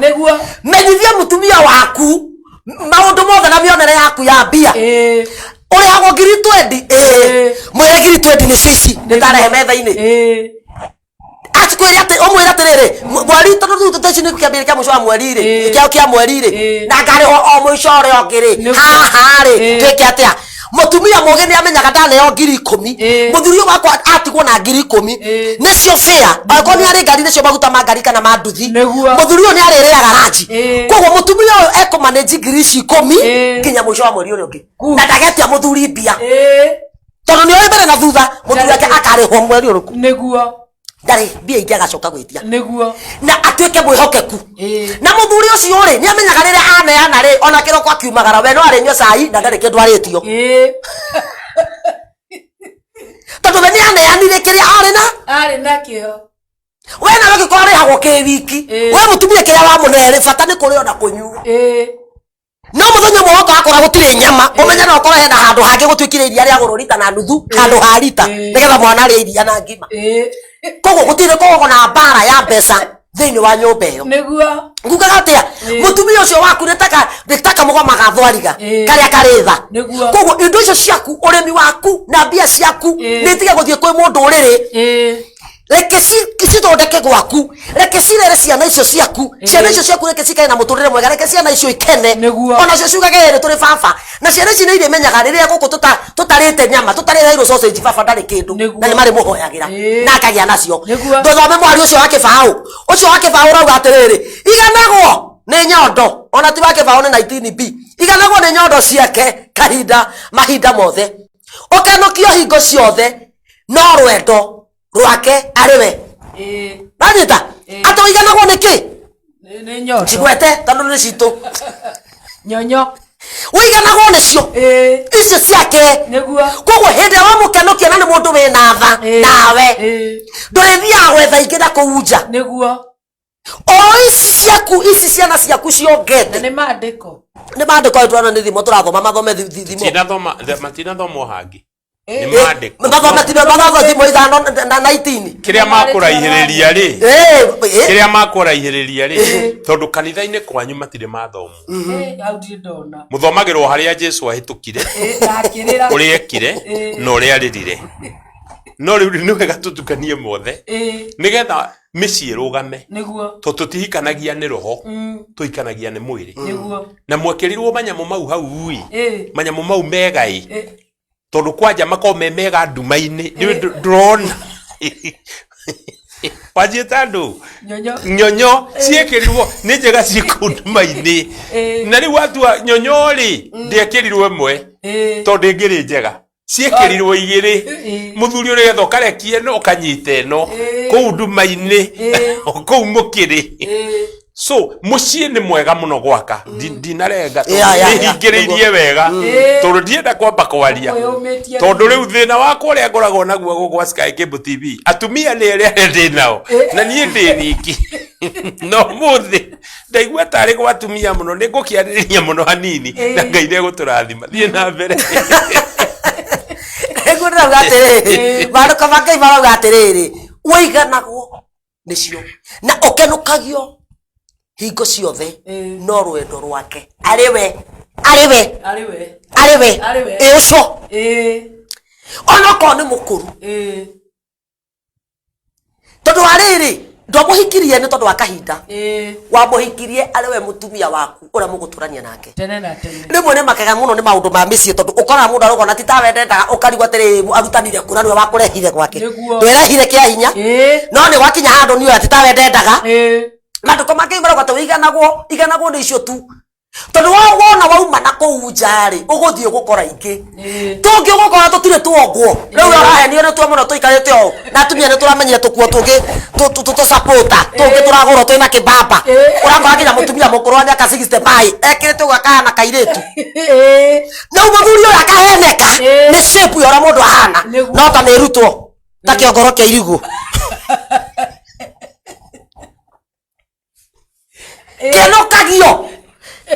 menyithia mũtumia waku maũndũ mothe na mĩonere yaku ya mbia. Ũrĩhagwo ngiri 20, mwĩre ngiri 20 nĩcio ici nĩtarehe metha-inĩ. Acikwĩre atĩ ũmwĩre atĩrĩrĩ, mweri tondũ rĩu thaa ici nĩ kĩambĩrĩria kĩa mũico wa mweri rĩ, kĩa mweri rĩ, na ngarĩhwo o mũico ũrĩa ũngĩ rĩ, haha rĩ, twĩke atĩa? Mũtumia mũgĩ nĩ amenyaga ndaneo 10,000, mũthuri ũyũ wakwa atigwo na 10,000 nĩcio fare, angĩkorwo nĩ arĩ ngari nĩcio maguta ma ngari kana ma nduthi. Mũthuri ũyũ nĩ arĩrĩaga ranji. Koguo mũtumia ũyũ ekũmanĩnji ngiri ici 10 nginya mũico wa mweri ũrĩa ũngĩ, na ndagetia mũthuri mbia, tondũ nĩ oĩ mbere na thutha mũthuri wake akarĩhwo mweri ũrĩkũ. Ndarĩ mbia ingĩ agacoka gwĩtia. Na atuĩke mwĩhokeku. Na mũthuri ũcio rĩ, nĩ amenyaga rĩrĩa aneana rĩ, ona kĩroko akiumagara we no arĩnyua cai na ndarĩ kĩndũ arĩtio, tondũ we nĩ aneanire kĩrĩa arĩ na Arĩ nakĩo. We nawe gĩkorwo arĩhagwo kĩ wiki, we mũtumia kĩrĩa wamũne rĩ, bata nĩ kũrĩa na kũnyua. No mũthenya ũmwe woka wakora gũtirĩ nyama, ũmenye no ũkorwo hena handũ hangĩ gũtuĩkire iria rĩa rita na nuthu handũ ha rita, nĩgetha mwana arĩe iria na ngima. Koguo gũtirĩ koragwo na mbara ya mbeca thĩinĩ wa nyũmba ĩyo. Ngugaga atĩa? Mũtumia ũcio waku nĩ taka mũgoma ga thwariga karĩa karĩ tha. Koguo indo icio ciaku, ũrĩmi waku na mbia ciaku, nĩ itige gũthiĩ kwĩ mũndũ ũrĩrĩ. Reke cithondeke gwaku, reke cirere ciana icio ciaku, ciana icio ciaku reke cikare na muturire mwega, reke ciana icio ikene. Onacio ciugage ĩrĩ tũrĩ baba, na ciana ici nĩ irĩmenyaga rĩrĩa gũkũ tũtarĩte nyama, tũtarĩte irio sausage, baba ndarĩ kĩndũ, na nĩ marĩmũhoyagĩra na akagĩa nacio. Ndũthome mũhari ũcio wa kĩbaũ, ũcio wa kĩbaũ ũrauga atĩrĩrĩ, iganagwo nĩ nyondo, ona ti wa kĩbaũ nĩ 19b, iganagwo nĩ nyondo ciake kahinda mahinda mothe, ũkenũkio hingo ciothe no rwendo rwake arĩ we. Wanyita? Atĩ ũiganagwo nĩ kĩ? Nĩ nyondo. Cigwete tondũ nĩ citũ. Nyonyo. Ũiganagwo nĩcio. Icio ciake. Koguo hĩndĩ ĩrĩa wamũkenũkia na nĩ mũndũ wĩna tha nawe, ndũrĩthiaga gwetha ingĩ na kũu nja. O ici ciaku, ici ciana ciaku ciongete. Na nĩ maandĩko. Nĩ maandĩko ĩyo tũrona nĩ thimo tũrathoma, mathome thimo. Tinathoma, matinathomwo hangĩ. Nĩ maandĩko. Mathome thimo, mathome thimo ithano na 19. Kĩrĩa makũraihĩrĩria rĩ, kĩrĩa makũraihĩrĩria rĩ, tondũ kanitha-inĩ kwanyu matirĩ mathomo. Hau ndirĩ ndona. Mũthomagĩrwo harĩa Jesũ ahĩtũkire, Ndakĩrĩra. ũrĩa ekire, na ũrĩa arĩrire. No rĩu nĩ wega tũtukanie mothe, nĩgetha mĩciĩ ĩrũgame. Tondũ tũtihikanagia nĩ roho, tũhikanagia nĩ mwĩrĩ. Na mwekĩrirwo manyamũ mau hau ĩ, manyamũ mau mega ĩ, tondũ kwanja makoragwo me mega nduma-inĩ, nĩ ndũrona. Wanjĩta ndũ? Nyonyo. Nyonyo ciĩkĩrirwo nĩ njega ciĩ kũu nduma-inĩ. Na rĩu watua nyonyo rĩ, ndĩekĩrirwo ĩmwe, tondũ ĩngĩrĩ njega. Ciĩkĩrirwo igĩrĩ. Mũthuri ũrĩa getha ũkarekie ĩno, ũkanyita ĩno. Kũu nduma-inĩ, kũu mũkĩrĩ. So mũciĩ nĩ mwega mũno gwaka. Ndinarenga, tondũ nĩhingĩrĩirie wega. Tondũ ndienda kwamba kwaria. Wĩyũmĩtie. Tondũ rĩu thĩna wakwa ũrĩa ngoragwo naguo gũkũ gwa Sky Cable TV, atumia nĩ erĩ arĩa ndĩ nao, na niĩ ndĩ wiki. No ũmũthĩ ndaigua tarĩ gwa atumia mũno, nĩ ngũkĩarĩrĩria mũno hanini, na Ngai nĩ egũtũrathima. Thiĩ na mbere. Nĩguo ndĩrauga atĩrĩrĩ, maandĩko ma Ngai marauga atĩrĩrĩ, ũiganagwo nĩcio na ũkenũkagio hingo ciothe no rwendo rwake arĩ we, arĩ we, Arĩ we. arĩ we. Arĩ we. Ĩ ũcio. Onokorwo nĩ mũkũru. Tondũ wa rĩrĩ, ndwamũhikirie nĩ tondũ wa kahinda. Wamũhikirie arĩ we mũtumia waku ũrĩa mũgũtũrania nake. Tene na tene. Rĩmwe nĩ makaga mũno nĩ maũndũ ma mĩciĩ, tondũ ũkoraga mũndũ arauga ona ti tawe ndendaga, ũkarigwo atĩrĩ, arutanire kũ na nĩwe wakũrehire gwake. Ndwerehire kĩa hinya. No nĩ gwakinya handũ nĩ oya ti tawe ndendaga. Maandĩko ma Ngai marauga atĩ ũiganagwo, iganagwo nĩ icio tu. Tondũ wona wauma na kũu nja rĩ, ũgũthiĩ gũkora ingĩ. Tũngĩ ũgũkora tũtirĩ tuongwo. Rĩu ũrahenio nĩ tuo mũno tũikarĩte ũũ. Na atumia nĩ tũramenyire tũkuo tũngĩ tũsapota. Tũngĩ tũragũrwo twĩna kĩbamba. Ũrakora nginya mũtumia mũkũrũ wa mĩaka 65 ekĩrĩte ũguo akahana kairĩtu. Rĩu mũthuri ũyũ akaheneka nĩ shape ya ũrĩa mũndũ ahana. No ta nĩ ĩrutwo ta kĩongoro kĩa irigũ. Kenũkagio.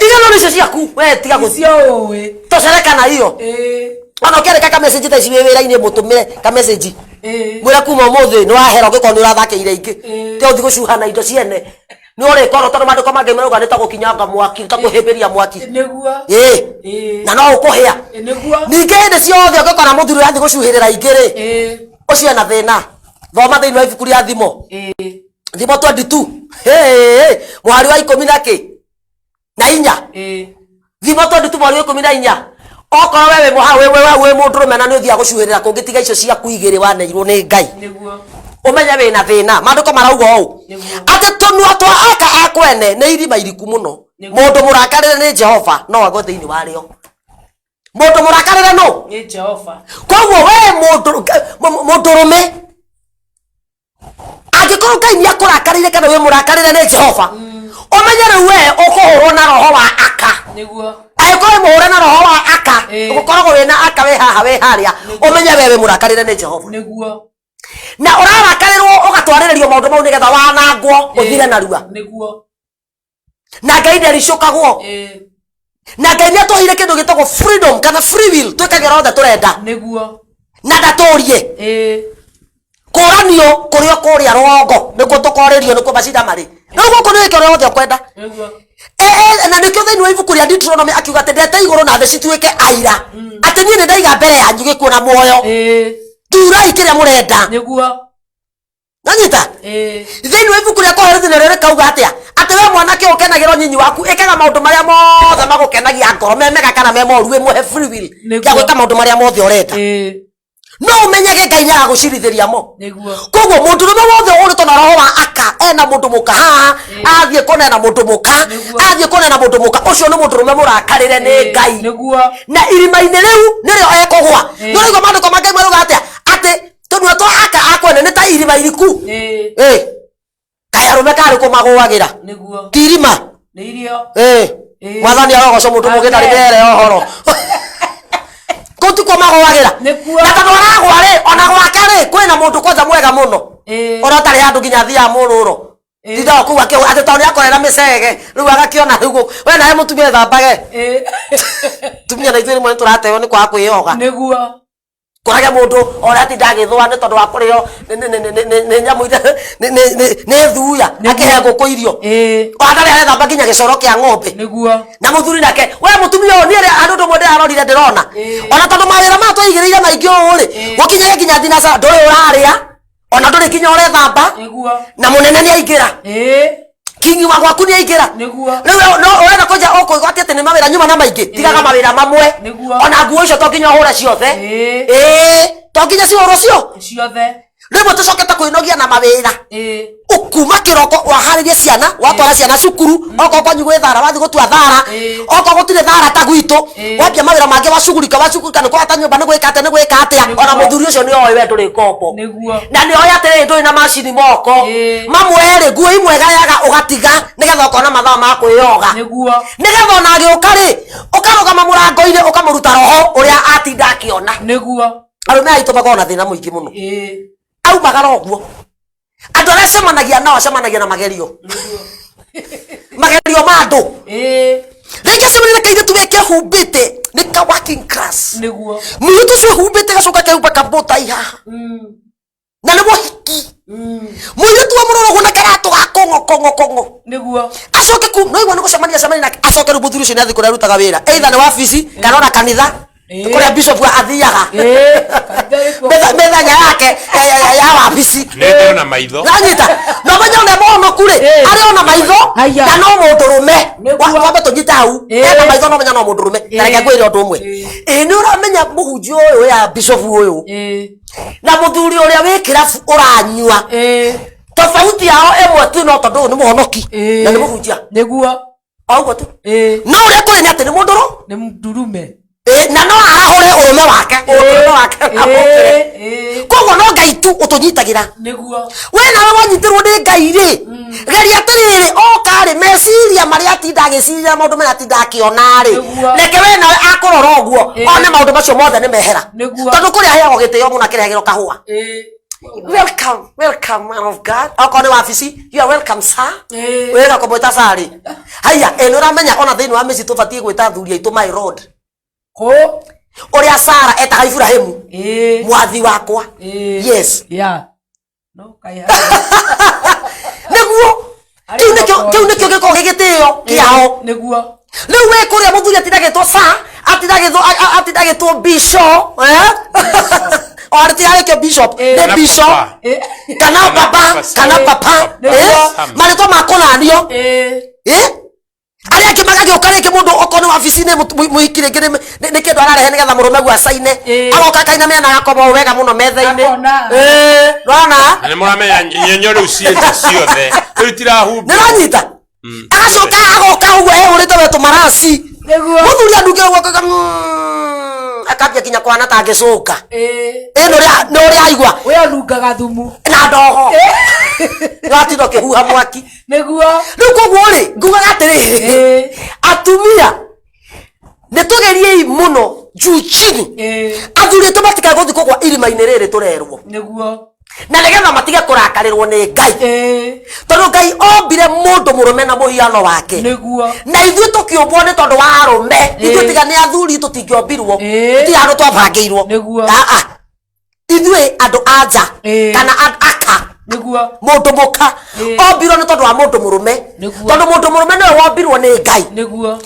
Tiga no icio ciaku, we tiga gũ- Icio ũĩ. Tocereka na iyo. Ona ũkĩandĩka ka message thaa ici wĩ wĩra-inĩ, mũtũmĩre ka message. Mwĩre kuma ũmũthĩ nĩ wahera ũngĩkorwo nĩ ũrathakĩire ingĩ. Tiga gũthiĩ gũcuha na indo ciene. Nĩ ũrĩkorwo tondũ maandĩko ma Ngai marauga nĩ ta gũkinyanga mwaki, ta kũhĩmbĩria mwaki. Na no ũkũhĩa. Ningĩ hĩndĩ ciothe ũngĩkora mũthuri ũrathiĩ gũcuhĩrĩra ingĩ rĩ, ũcio ena thĩna. Thoma thĩinĩ wa ibuku rĩa Thimo. Thimo 22. Hey, mũhari wa ikũmi na kĩ? Na inya. Thimo 22 mũhari wa ikũmi na inya. Okorwo we wĩ mũha, we, we, we, wĩ mũndũrũme na nĩ ũthiaga gũcuhĩrĩra kũngĩ tiga icio ciaku igĩrĩ waneirwo nĩ Ngai. Ũmenye wĩna thĩna. Maandĩko marauga ũũ. Atĩ tũnua twa aka a kwene nĩ irima iriku mũno. Mũndũ mũrakarĩre nĩ Jehova no agwe thĩinĩ warĩo. Mũndũ mũrakarĩre nũ? Nĩ Jehova. Koguo we mũndũrũme angĩkorwo Ngai nĩ akũrakarĩire kana wĩ mũrakarĩre nĩ Jehova, ũmenye rĩu we ũkũhũrwo na roho wa aka. Angĩkorwo wĩ mũhũre na roho wa aka, ũgũkoragwo wĩna aka wĩ haha wĩ harĩa, ũmenye we wĩ mũrakarĩre nĩ Jehova. Na ũrarakarĩrwo ũgatwarĩrĩrio maũndũ mau nĩgetha wanangwo ũthire narua. Na Ngai ndericũkagwo. Na Ngai nĩ atũheire kĩndũ gĩtagwo freedom kana free will, twĩkage ũrĩa wothe tũrenda. Na ndatũrie. Kũranio kũrĩ o kũrĩa rũgongo nĩkuo tũkorĩrio, nĩkuo macinda marĩ. Rĩu gũkũ nĩ wĩke ũrĩa wothe ũkwenda. Na nĩkĩo thĩinĩ wa ibuku rĩa Deuteronomy akiuga atĩ ndete igũrũ na thĩ cituĩke aira. Atĩ niĩ nĩ ndaiga mbere yanyu gĩkuũ na muoyo. Thurai kĩrĩa mũrenda. Nanyita? Ĩĩ. Thĩinĩ wa ibuku rĩa Kohelethu narĩo rĩkauga atĩa? Atĩ we mwanake ũkenagĩra ũnyinyi waku, ĩkaga maũndũ marĩa mothe magũkenagia ngoro, me mega kana me moru, wĩ mũhe free will Nĩguo. ya gwĩka maũndũ marĩa mothe ũrenda. Ĩĩ. No ũmenyage Ngai nĩaragũcirithĩria mo. Nĩguo. Koguo mũndũrũme wothe ũhũrĩtwo na roho wa aka ena mũndũ mũka haha, athiĩ kũna ena mũndũ mũka, Nĩguo. athiĩ kũna ena mũndũ mũka, ũcio nĩ mũndũrũme mũrakarĩre nĩ Ĩĩ. Ngai. Nĩguo. Na irima-inĩ rĩu nĩrĩo ekũgwa. Ĩĩ. Nĩũraigua maandĩko ma Ngai marauga atĩa? Atĩ tũnua twa aka akwene nĩ ta irima iriku. Ĩĩ. Ĩ, kaĩ arũme karĩ kũ magũagĩra? Nĩguo. Ti irima. Nĩ irio. Ĩ, Ĩĩ. mwathani arogocwo mũndũ mũgĩ ndarĩ Amen. mere ũhoro. Kũu tikuo magũagĩra. Nĩkuo. Na tondũ aragũa rĩ, ona gwake rĩ, kwĩna mũndũ kwanja mwega mũno. Ĩĩ. Ona ũtarĩ handũ nginya athiaga mũrũro. Ĩĩ. Tindaga kũu akĩu atĩ tondũ nĩakorera mĩcege, rĩu agakĩona rĩu we nawe mũtumia ĩthambage. Ĩĩ. Tumia na ithuĩ rĩmwe nĩtũrateo nĩ kwaga kwĩyoga. Nĩguo. Kũrage mũndũ ona atinda agĩthũa nĩ tondũ wa kũrĩo nĩ nyamũ iria nĩ thuya akĩhe ngũkũ irio. Ĩĩ. Ona ndarĩ arethamba nginya gĩcoro kĩa ng'ombe. Nĩguo. Na mũthuri nake, we mũtumia ũyũ niĩ rĩ- andũ ũndũ ũmwe ndĩrarorire ndĩrona. Ĩĩ. Ona tondũ mawĩra maya twaigĩrĩire maingĩ ũũ rĩ, Ĩĩ. gũkinyage nginya thinacara ndũrĩ ũrarĩa, ona ndũrĩ nginya ũrethamba, Nĩguo. na mũnene nĩaingĩra. Ĩĩ. Kingi wa gwaku nĩaingĩra. Nĩguo. Rĩu no ũrenda kũnja ũkũigua atĩ nĩ mawĩra nyuma na maingĩ, tigaga mawĩra mamwe. Nĩguo. Ona nguo icio to nginya ũhũre ciothe. Ĩĩ. Ĩĩ, to nginya cihũrwo cio. Ciothe. Rĩmwe tũcokete kwĩnogia na mawĩra. Ĩĩ. Ũkuma kĩroko waharĩrie ciana, watwara ciana cukuru, okorwo kwanyu gwĩ thara wathiĩ gũtua thara, Ĩĩ. okorwo gũtirĩ thara ta gwitũ, Ĩĩ. wambia mawĩra mangĩ wacugurika wacugurika nĩ kũhata nyũmba nĩ gwĩka atĩa nĩ gwĩka atĩa, Nĩguo. ona mũthuri ũcio nĩ oĩ we ndũrĩ ngombo. Nĩguo. Na nĩ oĩ atĩrĩrĩ ndũrĩ na macini moko. Ĩĩ. Mamwe rĩ, nguo imwe gayaga ũgatiga nĩgetha ũkona mathaa ma kwĩyoga. Nĩguo. Nĩgetha ona agĩũka rĩ, ũkarũgama mũrango-inĩ ũkamũruta roho ũrĩa atinda akĩona. Nĩguo. Arũme aitũ makoragwo na thĩna mũingĩ mũno. Ĩĩ. Aumagara ũguo. Andũ arĩa acemanagia nao acemanagia na magerio. Magerio ma andũ. Ĩĩ. Rĩngĩ acemania na kairĩtu gekehumbĩte nĩ ka working class. Nĩguo. Mũirĩtu ũcio ehumbĩte gacoka kehumba kabũtai haha. Na nĩ mũhiki. Mũirĩtu wa mũrora ũguo na karatũ ga kong'o kong'o kong'o. Nĩguo. Acoke ku no igua nĩ gũcemania acemania nake acoke rĩu mũthuri ũcio nĩ athiĩ kũrĩa arutaga wĩra. Either nĩ wabici kana ona kanitha. Ĩĩ. Kũrĩa bishop athiaga. Ĩĩ. Kanitha ĩkuo. Mĩthenya yake ya wabici. Nĩ ndĩrona maitho. Nanyita. No menye ũrĩa mũhonoku rĩ, Ĩĩ. arĩ ona maitho Haya. na no mũndũrũme. Nĩguo. Twambe tũnyite hau. Ĩĩ. Ena maitho no menya no mũndũrũme. Na reke Ĩĩ. ngwĩre ũndũ ũmwe. Ĩĩ. Ĩĩ nĩ ũramenya mũhunjia ũyũ ya bishop ũyũ Ĩĩ. na mũthuri ũrĩa wĩ kĩrabu ũranyua. Ĩĩ. Tofauti yao ĩmwe tu no tondũ ũyũ nĩ mũhonoki Ĩĩ. na nĩ mũhunjia. Nĩguo. O ũguo tu. Ĩĩ. No ũrĩa kũrĩ nĩ atĩ nĩ mũndũrũ. Nĩ ndurume. Ĩĩ, na no arahũre ũrũme wake. Ũrũme wake. Ĩĩ. Ĩĩ. Koguo no Ngai tu ũtũnyitagĩra. Nĩguo. We nawe wanyitĩrwo nĩ Ngai rĩ, geria atĩrĩrĩ, oka rĩ, meciria marĩa atinda agĩciria maũndũ marĩa atinda akĩona rĩ, Nĩguo. reke we nawe akũrora ũguo, Ĩĩ. one maũndũ macio mothe nĩ mehera. Nĩguo. Tondũ kũrĩa aheagwo gĩtĩo mũno akĩrehagĩrwo kahũa. Ĩĩ. Welcome, welcome man of God. Okorwo nĩ wabici, you are welcome sir. Ĩĩ. Wĩra kũmwĩta sir rĩ. Haiya, ĩ nĩ ũramenya ona thĩinĩ wa mĩciĩ tũbatiĩ gwĩta athuri aitũ my lord. Kũ. Ũrĩa Sara etaga Iburahĩmu, Ĩĩ. mwathi wakwa. Ĩĩ. Yes. Yeah. No kai. Nĩguo. Kĩu nĩkĩo kĩu nĩkĩo gĩkoragwo gĩ gĩtĩo kĩao. Nĩguo. Rĩu we kũrĩa mũthuri atindagĩtwo sir, atindagĩtwo atindagĩtwo bishop, eh? O atiragĩtwo bishop, Ĩĩ. nĩ Kana bishop. papa. Ĩĩ. Kana Kana baba, papa, kana papa, Nĩguo. eh? Marĩtwa ma kũnanio. Ĩĩ. Eh? Arĩa angĩ magagĩũka rĩngĩ mũndũ okorwo nĩ wabici-inĩ mũhiki rĩngĩ nĩ kĩndũ ararehe nĩgetha mũrũme guo acaine. Ĩĩ. Agoka akainamĩra na agakoma ũũ wega mũno metha-inĩ. Akona. Ĩĩ, nĩwona? Na nĩ mũramenya nyenyo rĩu ciĩ nja ciothe. Rĩu itirahumbĩrwo. Nĩũranyita? Agacoka agoka ũguo ehũrĩte we tũmaraci. Nĩguo. Mũthuri anungĩra ũguo akauga, akambia nginya kũhana ta angĩcũnga. Ĩĩ. Ĩĩ nĩ ũrĩa aigua. We anungaga thumu. Na ndogo. Nĩwatinda ũkĩhuha mwaki. Nĩguo. Rĩu koguo rĩ, ngugaga atĩrĩrĩ, Ĩĩ. atumia nĩ tũgeriei mũno juu chini. Ĩĩ. Athuri aitũ matikae gũthiĩ kũgwa irima-inĩ rĩrĩ tũrerwo. Nĩguo. Na nĩgetha matige kũrakarĩrwo nĩ Ngai. Ĩĩ. Tondũ Ngai ombire mũndũ mũrũme na mũhiano wake. Nĩguo. Na ithuĩ tũkĩũmbwo nĩ tondũ wa arũme. Ĩĩ. Ithuĩ tiga nĩ athuri tũtingĩombirwo. Ĩĩ. Gũtirĩ handũ twabangĩirwo. Nĩguo. Aa. Ithuĩ andũ a nja Ĩĩ. kana aka Nĩguo. mũndũ mũka Ĩĩ. ombirwo nĩ tondũ wa mũndũ mũrũme. Nĩguo. Tondũ mũndũ mũrũme nĩwe wombirwo nĩ Ngai. Nĩguo.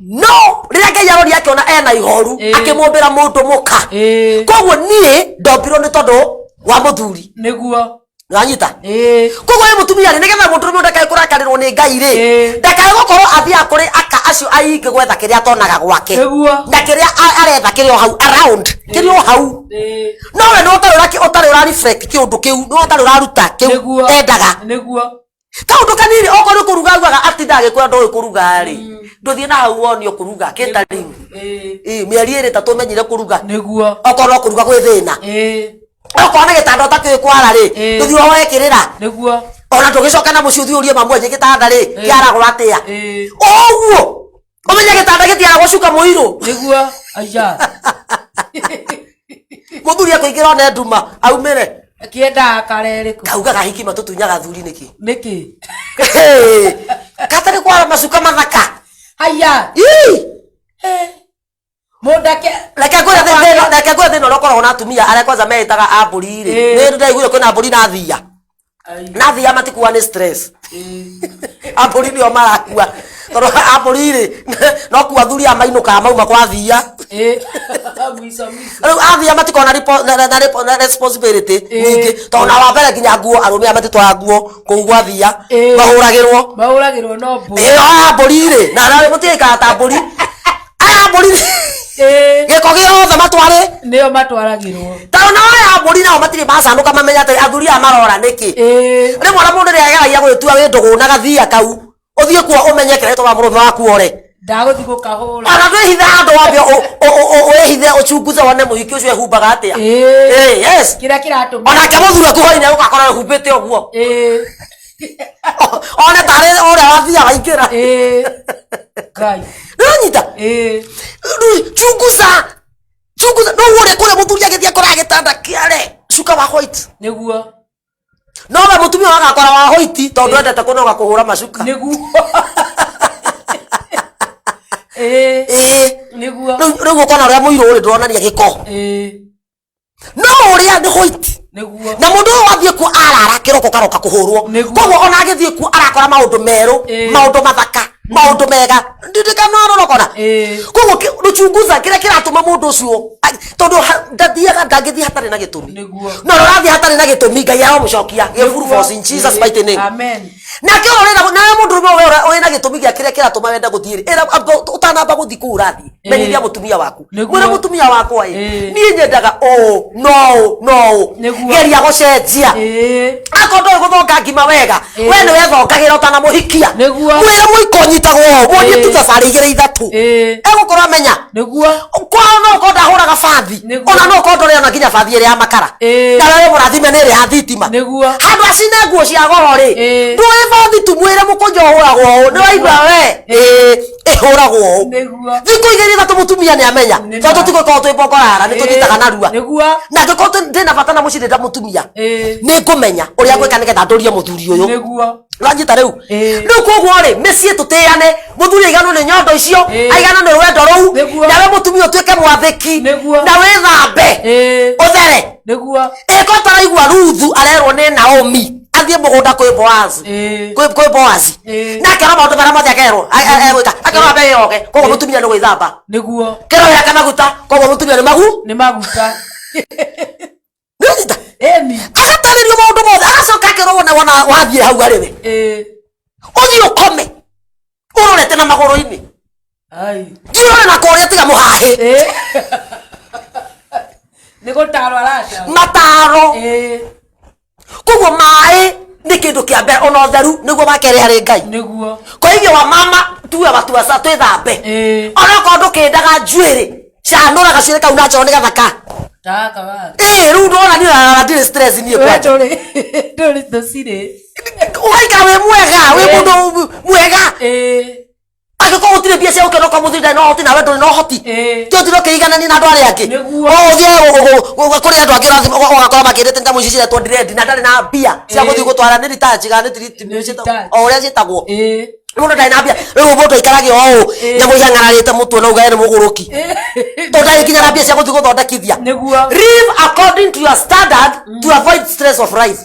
No rĩrĩa Ngai arorire akĩona ena ihoru Ĩĩ. akĩmũmbĩra mũndũ mũka. Ĩĩ. Koguo niĩ ndombirwo nĩ tondũ wa mũthuri. Nĩguo. Nĩwanyita? Ĩĩ. Koguo wĩ mũtumia rĩ, nĩgetha mũndũrũme ndakae kũrakarĩrwo nĩ Ngai rĩ, ndakae gũkorwo athiaga kũrĩ aka acio aingĩ gwetha kĩrĩa atonaga gwake. Nĩguo. Na kĩrĩa aretha kĩrĩ o hau around, kĩrĩ o hau. No we nĩ ũtarĩ ũtarĩ ũra reflect kĩũndũ kĩu, nĩ ũtarĩ ũraruta kĩu endaga. Nĩguo. Kaũndũ kanini okorwo nĩ kũruga augaga atinda agĩkwĩra ndũĩ kũruga rĩ, ndũthiĩ na hau wonio kũruga catering. Ĩĩ, mĩeri ĩrĩ ĩtatũ ũmenyire kũruga. Nĩguo. Okorwo no kũruga gwĩ thĩna. Okorwo nĩ gĩtanda ũtakĩũĩ kwara rĩ, ndũthiĩ ũhoe kĩrĩra. Nĩguo. Ona ndũgĩcoka na mũciĩ ũthiĩ ũrie mamu anjĩ gĩtanda rĩ, kĩaragwo atĩa? Ũguo ũmenye gĩtanda gĩtiaragwo cuka mũirũ. Nĩguo. Aya. Mũthuri akũingĩra one nduma aumĩre. Kĩendaga kare ĩrĩkũ? Kaugaga hiki matũtunyaga athuri nĩkĩ? Nĩkĩ? Katarĩ kwara macuka mathaka. Haya. Ii! Mũndake. Reke ngwĩre thĩna, reke ngwĩre thĩna ũrĩa ũkoragwo na atumia arĩa kwanza meĩtaga a mbũri rĩ. Nĩ ndaiguire kwĩna mbũri na thia. Na thia matikua nĩ stress. A mbũri nĩo marakua. Tondũ a mbũri rĩ, no kuo athuri aya mainũkaga mauma kwa thia. Mwico mwico. Rĩu athia matikoragwo na na responsibility nyingĩ. Tondũ na wa mbere nginya nguo arũme aya matitwaraga nguo kũu gwa thia. Mahũragĩrwo. Mahũragĩrwo no mbũri. Ĩyo aya mbũri rĩ, na nawe mũtiĩkaga ta mbũri. Aya mbũri rĩ, gĩko gĩothe matwarĩ. Nĩo matwaragĩrwo. Tondũ nao aya mbũri nao matirĩ macanũka mamenya atĩ athuri aya marora nĩkĩ. Rĩmwe ona mũndũ nĩageragia gwĩtua wĩ ndũgũ na gathia kau. Ũthiĩ kuo ũmenye kĩrĩa gĩtũmaga mũrũme waku ore. Ndagũthiĩ gũkahũra. Ona ndwĩhithe handũ wambe wĩhithe ũchunguze wone mũhiki ũcio ehumbaga atĩa. Yes. Kĩrĩa kĩratũma. Onake mũthuri waku hwainĩ agũgakora ehumbĩte ũguo. One tarĩ ũrĩa wathia waingĩra. Ngai. Nĩũranyita? Rĩu chunguza. Chunguza. No ũrĩa kũrĩa mũthuri agĩthiĩ akoraga gĩtanda kĩare cuka wa white. Nĩguo. No we mũtumia wagakora wa white tondũ endete kũnoga kũhũra macuka. Nĩguo. Nĩguo. Rĩu ũkona ũrĩa mũirũ ũrĩ ndũronania gĩko. No ũrĩa nĩ white. Nĩguo. Na mũndũ ũyũ wathiĩ kuo arara kĩroko karoka kũhũrwo. Nĩguo. Koguo ona agĩthiĩ kuo arakora maũndũ merũ, maũndũ mathaka, maũndũ mega. Ndirikana ũrokora. Koguo rũchunguza kĩrĩa kĩratũma mũndũ ũcio, tondũ ndathiaga, ndangĩthiĩ hatarĩ na gĩtũmi. Nĩguo. No ũrĩa ũrathiĩ hatarĩ na gĩtũmi, Ngai aromũcokia. Gĩburu force in Jesus mighty name. Amen. Nake ũrĩa ũrenda nawe mũndũ ũrĩa ũrĩa wĩna gĩtũmi gĩa kĩrĩa kĩratũma wende gũthiĩ rĩ, ĩra, amba, ũtanamba gũthiĩ kũu ũrathiĩ, menyithia mũtumia waku. Nĩguo. Mwĩre mũtumia wakwa ĩ, niĩ nyendaga ũũ, no ũũ, no ũũ. Nĩguo. Geria gũcenjia. Akorwo ndũĩ gũthonga ngima wega, we nĩ wethongagĩra ũtanamũhikia. Nĩguo. Mwĩre mũiko ũnyitagwo ũũ, muonie tu thabarĩ igĩrĩ ithatũ. Egũkorwo amenya. Nĩguo. Kwao no ũkorwo ndahũraga bathi. Nĩguo. Ona no ũkorwo ndũrĩ ona nginya bathi ĩrĩa ya makara. Na wewe mũrathime nĩ ĩrĩa ya thitima. Nĩguo. Handũ acine nguo cia goro rĩ, ndũĩ bathi tu mwĩre mũkũnjo ũhũragwo ũũ, nĩ waigua we? Ĩhũragwo ũũ. Nĩguo. Thikũ igĩrĩ ithatũ mũtumia nĩ amenya. Nĩ Tondũ ma. tũtigũkorwo twĩ bokorara, nĩ tũnyitaga narua. Nĩguo. Na angĩkorwo ndĩna bata na mũciĩ ndĩ mũtumia, nĩ ngũmenya ũrĩa ngwĩka nĩgetha ndũrie mũthuri ũyũ. Nĩguo. Ũranyita rĩu? Rĩu koguo rĩ, mĩciĩ tũtĩane, mũthuri aiganwo nĩ nyondo icio, aiganwo nĩ rwendo rũu, Nĩguo. nawe mũtumia ũtuĩke mwathĩki, Nĩguo. na wĩthambe, ũthere. Nĩguo. Ĩko taraigua Ruthu arerwo nĩ Naomi athiĩ mũgũnda kwĩ Boazi. Kwĩ Boazi. Na akerwo maũndũ marĩa mothe akerwo, egwĩka. Akerwo ambe eyoge, koguo mũtumia nĩ gwĩthamba. Nĩguo. Kerwo yake maguta, koguo mũtumia nĩ magu? Nĩ maguta. Nĩũnyita? Ĩni. Agatarĩrio maũndũ mothe, agacoka akerwo wona wona wathiĩ hau arĩ we. Ũthiĩ ũkome. Ũrorete na magũrũ-inĩ. Ai. Thiĩ ũrore na kũrĩa tiga mũhahĩ. Nĩ gũtarwo aratarwo. Mataro. Koguo maĩ nĩ kĩndũ kĩa mbere ona ũtheru nĩguo wa kerĩ harĩ Ngai. Nĩguo. Kwa hivyo wa mama tuwe watu wa twĩthambe. Ona okorwo ndũkĩndaga njuĩrĩ, canũra gacuĩrĩ kau natural nĩ gathaka. Taka wathi. Rĩu ndona niĩ ona ndirĩ stress niĩ We kwanja. ndũrĩ tũcirĩ. Ũgaikara wĩ mwega, wĩ mũndũ mwega. Angĩkorwo gũtirĩ mbia cia gũkena okorwo mũthuri ndarĩ na ũhoti nawe ndũrĩ na ũhoti. Ti ũthiĩ ũkĩiganania na andũ arĩa angĩ. Nĩguo. O ũthiĩ kũrĩ andũ angĩ ũrathiĩ ũgakora makĩrĩte nyamũ ici ciretwo dread na ndarĩ na mbia cia gũthiĩ gũtwara nĩ retouch kana nĩ treatment Nĩ ciĩtagwo, retouch. o ũrĩa ciĩtagwo. Mũndũ ndarĩ na mbia. Rĩu mũndũ aikarage o ũũ, nyamũ ihang'ararĩte mũtwe na ugae nĩ mũgũrũki. Tondũ ndarĩ nginya na mbia cia gũthiĩ gũthondekithia. Nĩguo. Live according to your standard to avoid stress of life.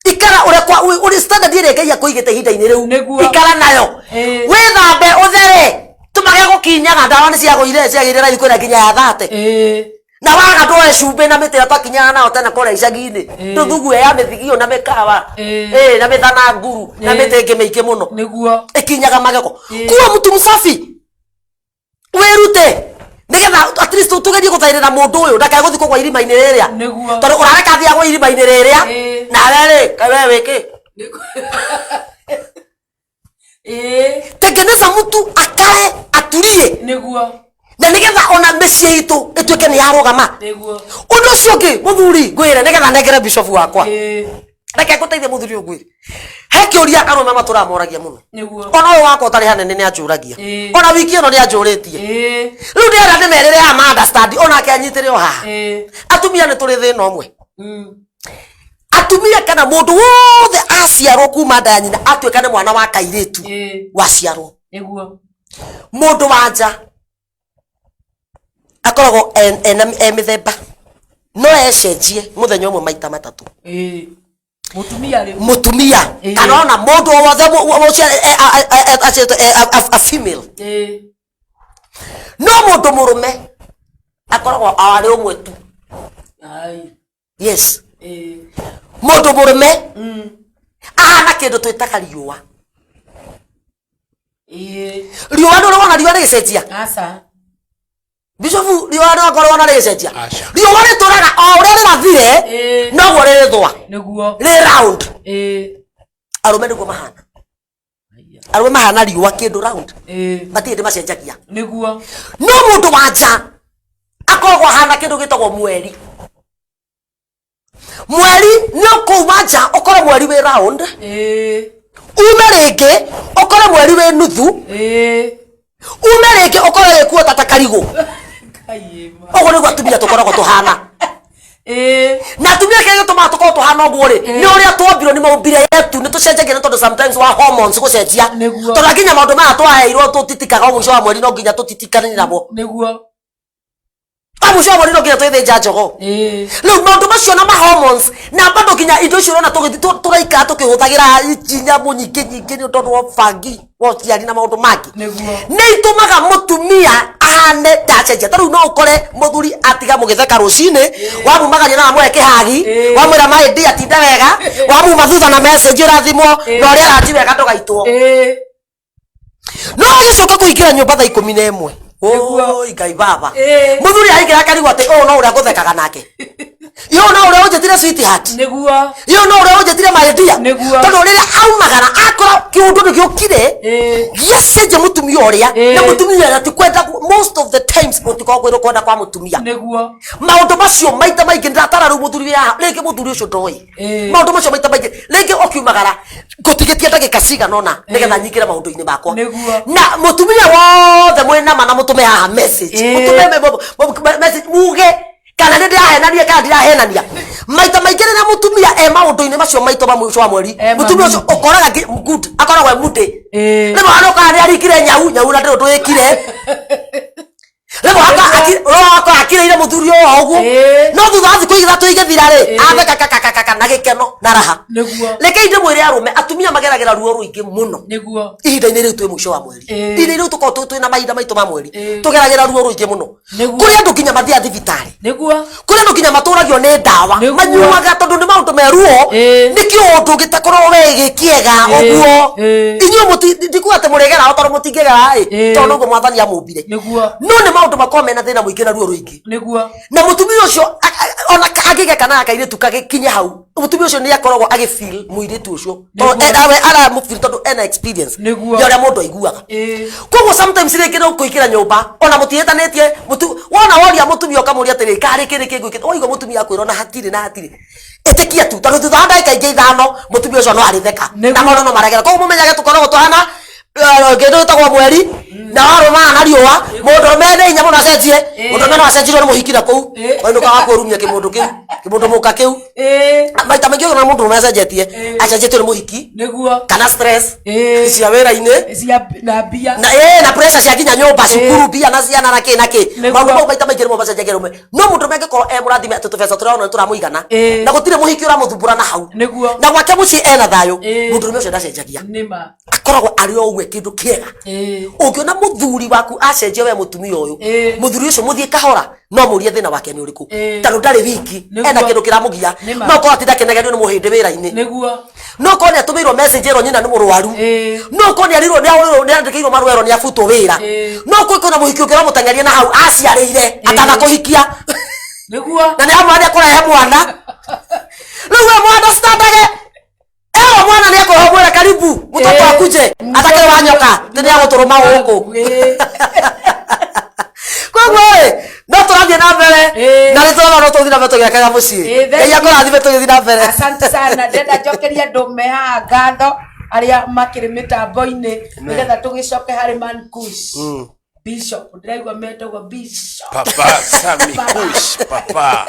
Ikara ũrĩa kwa, ũrĩ standard ĩrĩa Ngai akũigĩte ihinda-inĩ rĩu. Nĩguo. Ikara nayo. Wĩthambe ũthere. Tũmage gũkinyaga ndawa nĩ ciagũire, ciagĩire raithi kwĩna nginya ya 30. Na waga ndwoe cumbĩ na mĩtĩ ĩrĩa twakinyaga nayo tene kũrĩa icagi-inĩ, tũthugue ya mĩthigio na mĩkawa, na mĩthananguru na mĩtĩ ĩngĩ mĩingĩ mũno ĩkinyaga magego. Kuwa mtu msafi, wĩrute nigetha at least tugerie gũthairĩra mũndũ ũyũ ndakae gũthiĩ kũgwa irima-inĩ rĩrĩa, tondũ ũrareka athiĩ agwe irima-inĩ rĩrĩa nawe rĩ kaĩ we wĩkĩ. Tengeneza mtu akae atulie, na nigetha ona mĩciĩ itũ ĩtuĩke nĩ yarũgama. Ũndũ ũcio ũngĩ mũthuri ngwĩre nigetha nengere bishop wakwa, reke ngũteithie mũthuri ũyũ ngwĩre he kĩũria arũme matũraga moragia mũno. Ona ũyũ wakwa ũtarĩ hanene nĩ anjũragia, ona wiki ĩno nĩ anjũrĩtie. Rĩu ndĩrenda ndĩmerĩre ya ma understand onake anyitĩre o haha. Atumia nĩ tũrĩ thĩna ũmwe. Atumia kana mũndũ wothe aciarwo kuma nda ya nyina atuĩka nĩ mwana wa kairĩtu, waciarwo mũndũ wa nja akoragwo e mĩthemba no ecenjie mũthenya ũmwe maita matatũ. Mũtumia rĩu. Mũtumia kana ona mũndũ o wothe aciarĩtwo a female. No mũndũ mũrũme akoragwo arĩ ũmwe tu. Yes. Mũndũ mũrũme ahana kĩndũ twĩtaga riũa. Riũa nĩ ũrĩ wona riũa rĩgĩcenjia? Aca. Bishofu, riũa nĩ wakorwo wona rĩgĩcenjia? Aca. Riũa rĩtũraga o ũrĩa rĩrathire, noguo rĩrĩthũa, rĩ round. Arũme nĩguo mahana. Arũme mahana riũa, kĩndũ round, matirĩ hĩndĩ macenjagia. No mũndũ wa nja akoragwo ahana kĩndũ gĩtagwo mweri. Mweri nĩ ũkũuma nja ũkore mweri wĩ round, ume rĩngĩ ũkore mweri wĩ nuthu, ume rĩngĩ ũkore wĩkuo ta karigũ. Kaiĩma. Ũguo nĩguo atumia tũkoragwo tũhana. Na atumia kĩrĩa gĩtũmaga tũkorwo tũhana ũguo rĩ, nĩ ũrĩa twombirwo, nĩ maumbire yetu nĩ tũcenjagia, nĩ tondũ sometimes wa hormones gũcenjia. Tondũ nginya maũndũ maya twaheirwo tũtitikaga o mũico wa mweri, no nginya tũtitikane namo. O mũico wa mweri no nginya twĩthĩnja njogo. Rĩu maũndũ macio na ma hormones na bado nginya indo icio ũrona tũgĩthiĩ tũraikara tũkĩhũthagĩra ici nyamũ nyingĩ nyingĩ nĩ tondũ wa bangi wa ũciari na maũndũ mangĩ, nĩ itũmaga mũtumia ahane ndacenjia. Ta rĩu no ũkore mũthuri atiga mũgĩtheka rũcinĩ, wamumagaria na wamũhe kĩhagi, wamwĩra maĩ ndia tinda wega, wamuma thutha na message ũrathimwo na ũrĩa aranji wega ndũgaitwo. No agĩcoka kũingĩra nyũmba thaa 11, oi Ngai baba, mũthuri aingĩra akarigwo atĩ ũyũ no ũrĩa ngũthekaga nake, ũyũ no ũrĩa ũnjĩtire sweetheart, ũyũ no ũrĩa ũnjĩtire my dear. Tondũ rĩrĩa aumagara akora kĩũndũ nĩ gĩũkire gĩacenjia mũtumia ũrĩa, na mũtumia ũrĩa ti kwenda, most of the times gũtikoragwo kwĩrwo kwenda kwa mũtumia. Maũndũ macio maita maingĩ ndĩratara rĩu mũthuri wĩ haha, rĩngĩ mũthuri ũcio ndoĩ maũndũ macio maita maingĩ. Rĩngĩ ũkiumagara ngũtigĩtie ndagĩka cigana ũna nĩgetha nyingĩre maũndũ-inĩ makwa. Na mũtumia wothe mwĩnama na mũtũme haha message, mũtũme message muge kana nĩ ndĩrahenania kana ndirahenania. Maita maingĩ rĩrĩa mũtumia e maũndũ-inĩ macio maitũ ma mũico wa mweri, mũtumia ũcio ũkoraga good akoragwo e mũndĩ. Rĩmwe arũkaga nĩ arikire nyau nyau na ndĩrĩ ũndũ wĩkire, rĩmwe akora akirĩire mũthuri ũyũ o ũguo. No thutha wa thikũ 3 igĩthira rĩ, atheka kakakakaka na gĩkeno na raha. Rekei ndĩmwĩre arũme, atumia mageragĩra ruo rũingĩ mũno ihinda-inĩ rĩu twĩ mũico wa mweri. Ihinda rĩu tũkoragwo twĩ na mahinda maitũ ma mweri, tũgeragĩra ruo rũingĩ mũno. Kũrĩ andũ nginya mathiaga thibitarĩ. Kũrĩ andũ nginya matũragio nĩ ndawa manyuaga tondũ nĩ maũndũ me ruo. Nĩ kĩũndũ gĩtakoragwo we gĩ kĩega ũguo. Inyuĩ ndikuga atĩ mũrĩgera o tondũ mũtingĩgera ĩ, tondũ noguo mwathani amũmbire. No nĩ maũndũ makoragwo mena thĩna mũingĩ na ruo rũingĩ. Na mũtumia ũcio ona angĩgĩa kana kairĩtu kagĩkinye hau, mũtumia ũcio nĩ akoragwo agĩfeel mũirĩtu ũcio tondũ aramũfeel tondũ ena experience ya ũrĩa mũndũ aiguaga. Koguo sometimes rĩngĩ no kũingĩra nyũmba ona mũtiĩtanĩtie wona woria mũtumia ũkamũria atĩrĩ, karĩ kĩrĩ kĩngũikĩte, waigua mũtumia akwĩra ona hatirĩ na hatirĩ, ĩtĩkia tu tondũ thutha wa ndagĩka ingĩ 5 mũtumia ũcio no arĩtheka na maũndũ no maregera. Koguo mũmenyage tũkoragwo tũhana kĩndũ gĩtagwo mweri na warũmaga na riũa. Mũndũ ũrũme nĩ hinya mũno acenjie. Mũndũ ũrũme no acenjirio nĩ mũhiki na kũu wainũka wa kwĩrumia kĩmũndũ kĩu, kĩmũndũ mũka kĩu. Maita maingĩ ũgona mũndũ ũrũme acenjetie, acenjetio nĩ mũhiki kana stress cia wĩra-inĩ cia na mbia na na pressure cia nginya nyũmba, cukuru, mbia na ciana na kĩ na kĩ. Maũndũ mau maita maingĩ nĩmo macenjagia rũme. No mũndũ ũrũme angĩkorwo e mũrathime atĩ tũbeca tũrĩa ona nĩ tũramũigana, na gũtirĩ mũhiki ũramũthumbũra na hau, na gwake mũciĩ ena thayũ, mũndũ ũrũme ũcio ndacenjagia. Akoragwo arĩ o ũguo kĩndũ kĩega. Ũngĩona mũthuri waku acenjia we mũtumia ũyũ, mũthuri ũcio mũthiĩ kahora No mũrie thĩna wake nĩ ũrĩkũ. Tondũ ndarĩ wiki. Nĩguo. Ena kĩndũ kĩramũgia. Nĩma. No korwo atinda akĩnegenio nĩ mũhĩndĩ wĩra-inĩ. Nĩguo. No korwo nĩ atũmĩirwo message ĩrwo nyina nĩ mũrwaru. No korwo nĩ arirwo nĩ ahũrĩrwo nĩ andĩkĩirwo marũa erwo nĩ abutwo wĩra. No korwo kwĩna mũhiki ũngĩ ũramũteng'eria na hau aciarĩire atanakũhikia. Nĩguo. Na nĩ amwĩra nĩ ekũrehe mwana. Rĩu we mũ understandage. Ewa mwana nĩ ekũrehe mwĩre karibu mtoto akuje atakĩrĩ wa nyoka tĩ nĩ agũtũrũma gũkũ. Koguo rĩ no tũrathiĩ na mbere na nĩ tũrona no tũthiĩ na mbere tũgĩakaga mũciĩ. Thank Ngai you. akũrathime tũgĩthiĩ na mbere. Asante sana, ndenda njokerie andũ me haha ngatho arĩa makĩrĩ mĩtambo-inĩ nĩgetha tũgĩcoke harĩ Man Kush. Bishop, ndĩraigua metagwo Bishop. Papa Sami Kush, papa.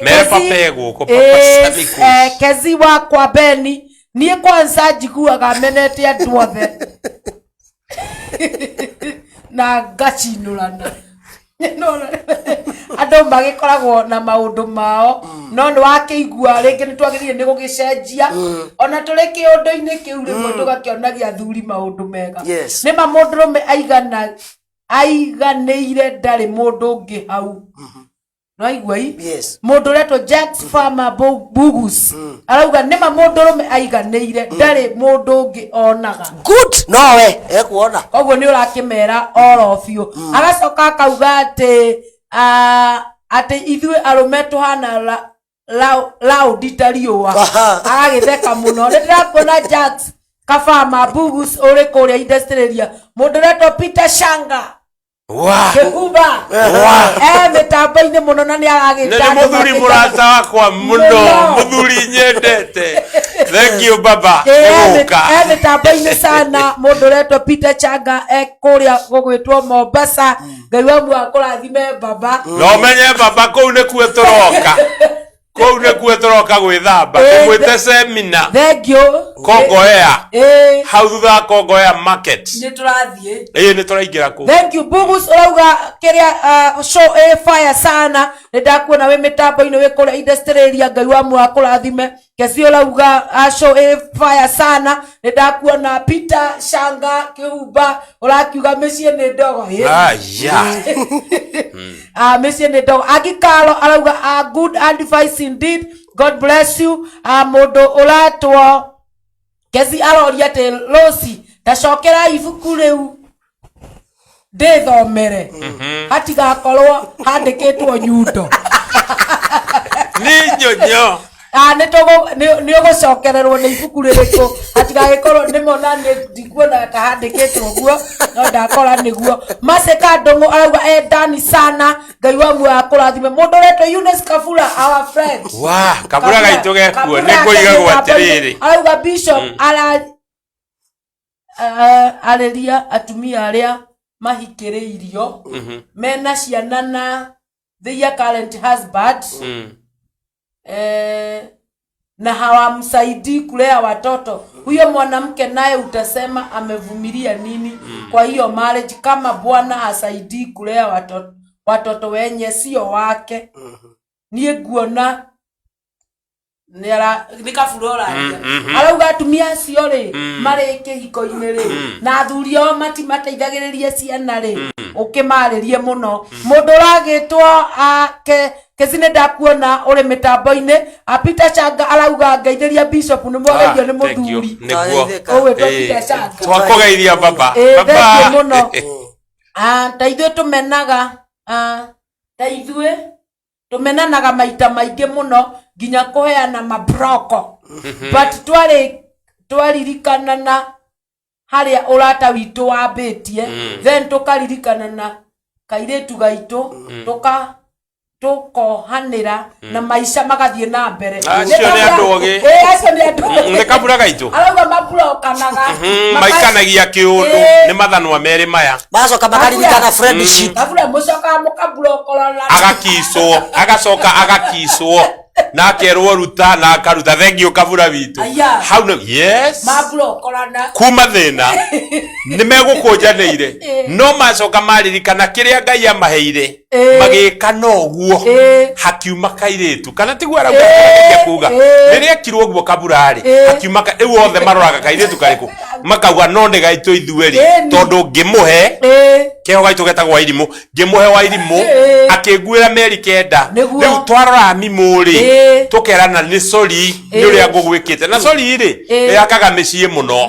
Mere papa egũkũ, Papa Sami Kush. Kezi wakwa Beni, niĩ kwanza njiguaga menete andũ othe na ngacinũrana. No, andũ magĩkoragwo na maũndũ mao no nĩ wakĩigua rĩngĩ nĩ twagĩrĩire nĩ gũgĩcenjia ona tũrĩ kĩũndũ-inĩ kĩu rĩmwe tũgakĩonagia athuri maũndũ mega. Yes. Nĩ ma mũndũrũme aiganĩire ndarĩ mũndũ ũngĩ hau. Nĩwaigua i? Yes. Mũndũ ũretwo Jacks Farmer Bugus arauga nĩma mũndũrũme aiganĩire ndarĩ mũndũ ũngĩ onaga. Good, nowe ekuona. Koguo nĩ ũrakĩmera oro biũ. Agacoka akauga atĩ atĩ ithuĩ arũme tũhana loud ta riũa. Agagĩtheka mũno. Nĩ ndĩrakuona Jacks Kafama Bugus ũrĩ kũrĩa industrial area. Mũndũ ũretwo Peter Shanga Wa. Kĩhumba mĩtambo-inĩ mũno na nĩ aragĩta Nĩ andũ mũthuri makĩte- mũrata wakwa mũno, Mũno. mũthuri nyendete. Thank you baba. Ĩ, Nĩgũka. mĩtambo-inĩ sana mũndũ ũretwo Peter Changa kũrĩa gũgwĩtwo Mombasa. Ngai wa muoyo akũrathime baba. Na ũmenye baba kũu nĩkuo tũroka. Kũu nĩkuo tũroka gwĩthamba. Tũmwĩte semina. Thank you. Kongoea. Hau thutha wa Kongoea market. Nĩ tũrathiĩ. Ĩĩ nĩ tũraingĩra kũu. Thank you Bugus ũrauga kĩrĩa show ĩ fire sana. Nĩ ndakuona wĩ mĩtambo-inĩ wĩ kũrĩa industrial area. Ngai wa muoyo akũrathime. Kesi ũrauga show ĩ fire sana. Nĩ ndakuona Peter Shanga Kĩhumba ũrakiuga mĩciĩ nĩ ndogo. Ĩ. Aya. Mĩciĩ nĩ ndogo. Agi Karo arauga good advice indeed. God bless you. Mũndũ ũratwo Kesi aroria atĩ Lucy tacokera ibuku rĩu ndĩthomere hatigakorwo handĩkĩtwo nyundo. Nĩ nyonyo. Nĩ ũgũcokererwo nĩ ibuku rĩrĩkũ hatigagĩkorwo nĩ mona nĩ ndikuona ta handĩkĩtwo ũguo no ndakora nĩguo. Masika Ndũng'ũ arauga endani sana. Ngai wa muoyo akũrathime. Mũndũ ũretwo Eunice Kabura, our friend. Wa, Kabura gaitũ gekuo, Kabura nĩ kũigagwo akĩmĩtambo-inĩ. atĩrĩrĩ. Arauga Bishop arĩria atumia arĩa mahikĩrĩirio mena ciana na their current husband na hawamsaidii kulea watoto. Huyo mwanamke naye utasema amevumilia nini kwa hiyo marriage kama bwana hasaidii kulea watoto wenye sio wake. Niĩ nguona nĩ Kabura ũraria. Arauga atumia acio rĩ marĩ kĩhiko-inĩ rĩ na athuri ao matimateithagĩrĩria ciana rĩ ũkĩmarĩrie mũno. Mũndũ ũragĩtwo Kesi nĩ ndakuona ũrĩ mĩtambo-inĩ. Peter Changa arauga ngeithĩria Bishop nĩ mwageithio nĩ Thank you. mũthuri. Nĩguo. Ndageithĩka. Ũgwĩtwo Peter Changa. Twakũgeithia baba. Thank you Baba. mũno. Ta ithuĩ tũmenaga, ta ithuĩ tũmenanaga maita maingĩ mũno nginya kũheana mabroko. But twaririkana na harĩa ũrata witũ wambĩtie, then tũkaririkana na kairĩtu gaitũ, tũkohanĩra na maica magathiĩ na mbere. Acio nĩ andũ ogĩ. Acio nĩ andũ ogĩ. Nĩ Kabura gaitũ. Arauga maburokanaga. Maikanagia kĩũndũ nĩ mathanwa merĩ maya. Magacoka makaririkana friendship. Kabura mũcokaga mũkaburokorana. Agakicwo, agacoka agakicwo. Na akerwo ruta na akaruta. Thank you Kabura witũ. Aya. Hau nĩ yes. Maburokorana. Kuma thĩna nĩ megũkũnjanĩire no macoka maririkana kĩrĩa Ngai amaheire magĩka no ũguo hakiuma kairĩtu kana tiguo arauga kĩrĩa kuga rĩrĩa ekirwo ũguo Kabura rĩ hakiuma rĩu othe maroraga kairĩtu karĩkũ Makauga no nĩ gaitũ ithuerĩ. Ĩni. Tondũ ngĩmũhe keho gaitũ getagwo Wairimũ, ngĩmũhe Wairimũ akĩnguĩra meri 9. Nĩguo. Rĩu twarora mimũ rĩ, tũkerana nĩ sori nĩ ũrĩa ngũgwĩkĩte, na sori rĩ yakaga mĩciĩ mũno.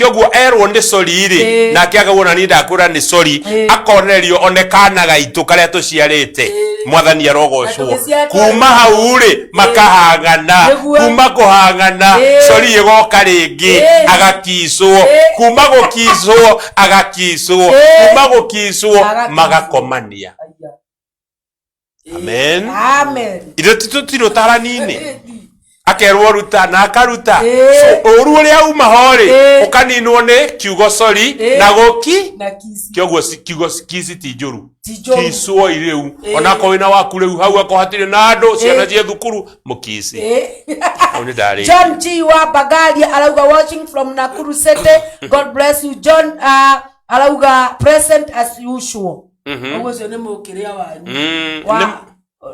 Kĩoguo erwo nĩ sori rĩ, nake akauga ona niĩ ndakwĩra nĩ sori, akonererio one kana gaitũ karĩa tũciarĩte. Mwathani arogocwo. Na tũgĩciara. Kuma hau rĩ, makahang'ana. Kuma kũhang'ana, sori ĩgoka rĩngĩ, agakicwo. Kuma gũkicwo, agakicwo. Kuma gũkicwo, Agakicwo. Magakomania. Amen. Amen. Ithuĩ tũtirĩ ũtarani-inĩ, akerwo ruta na akaruta. So ũru ũrĩa uma ho rĩ, ũkaninwo nĩ kiugo sori na gũki Na kisi. Kĩoguo kiugo kici ti njũru. Ti njũru. Kicwo rĩu onakorwo wĩna waku rĩu hau akorwo hatirĩ na andũ, ciana ciĩ thukuru, mũkici. Hau nĩ ndarĩ. John G wa Bagaria arauga watching from Nakuru City. God bless you John. Arauga present as usual. Ũguo ũcio nĩ mũkĩrĩa wanyu. Wa-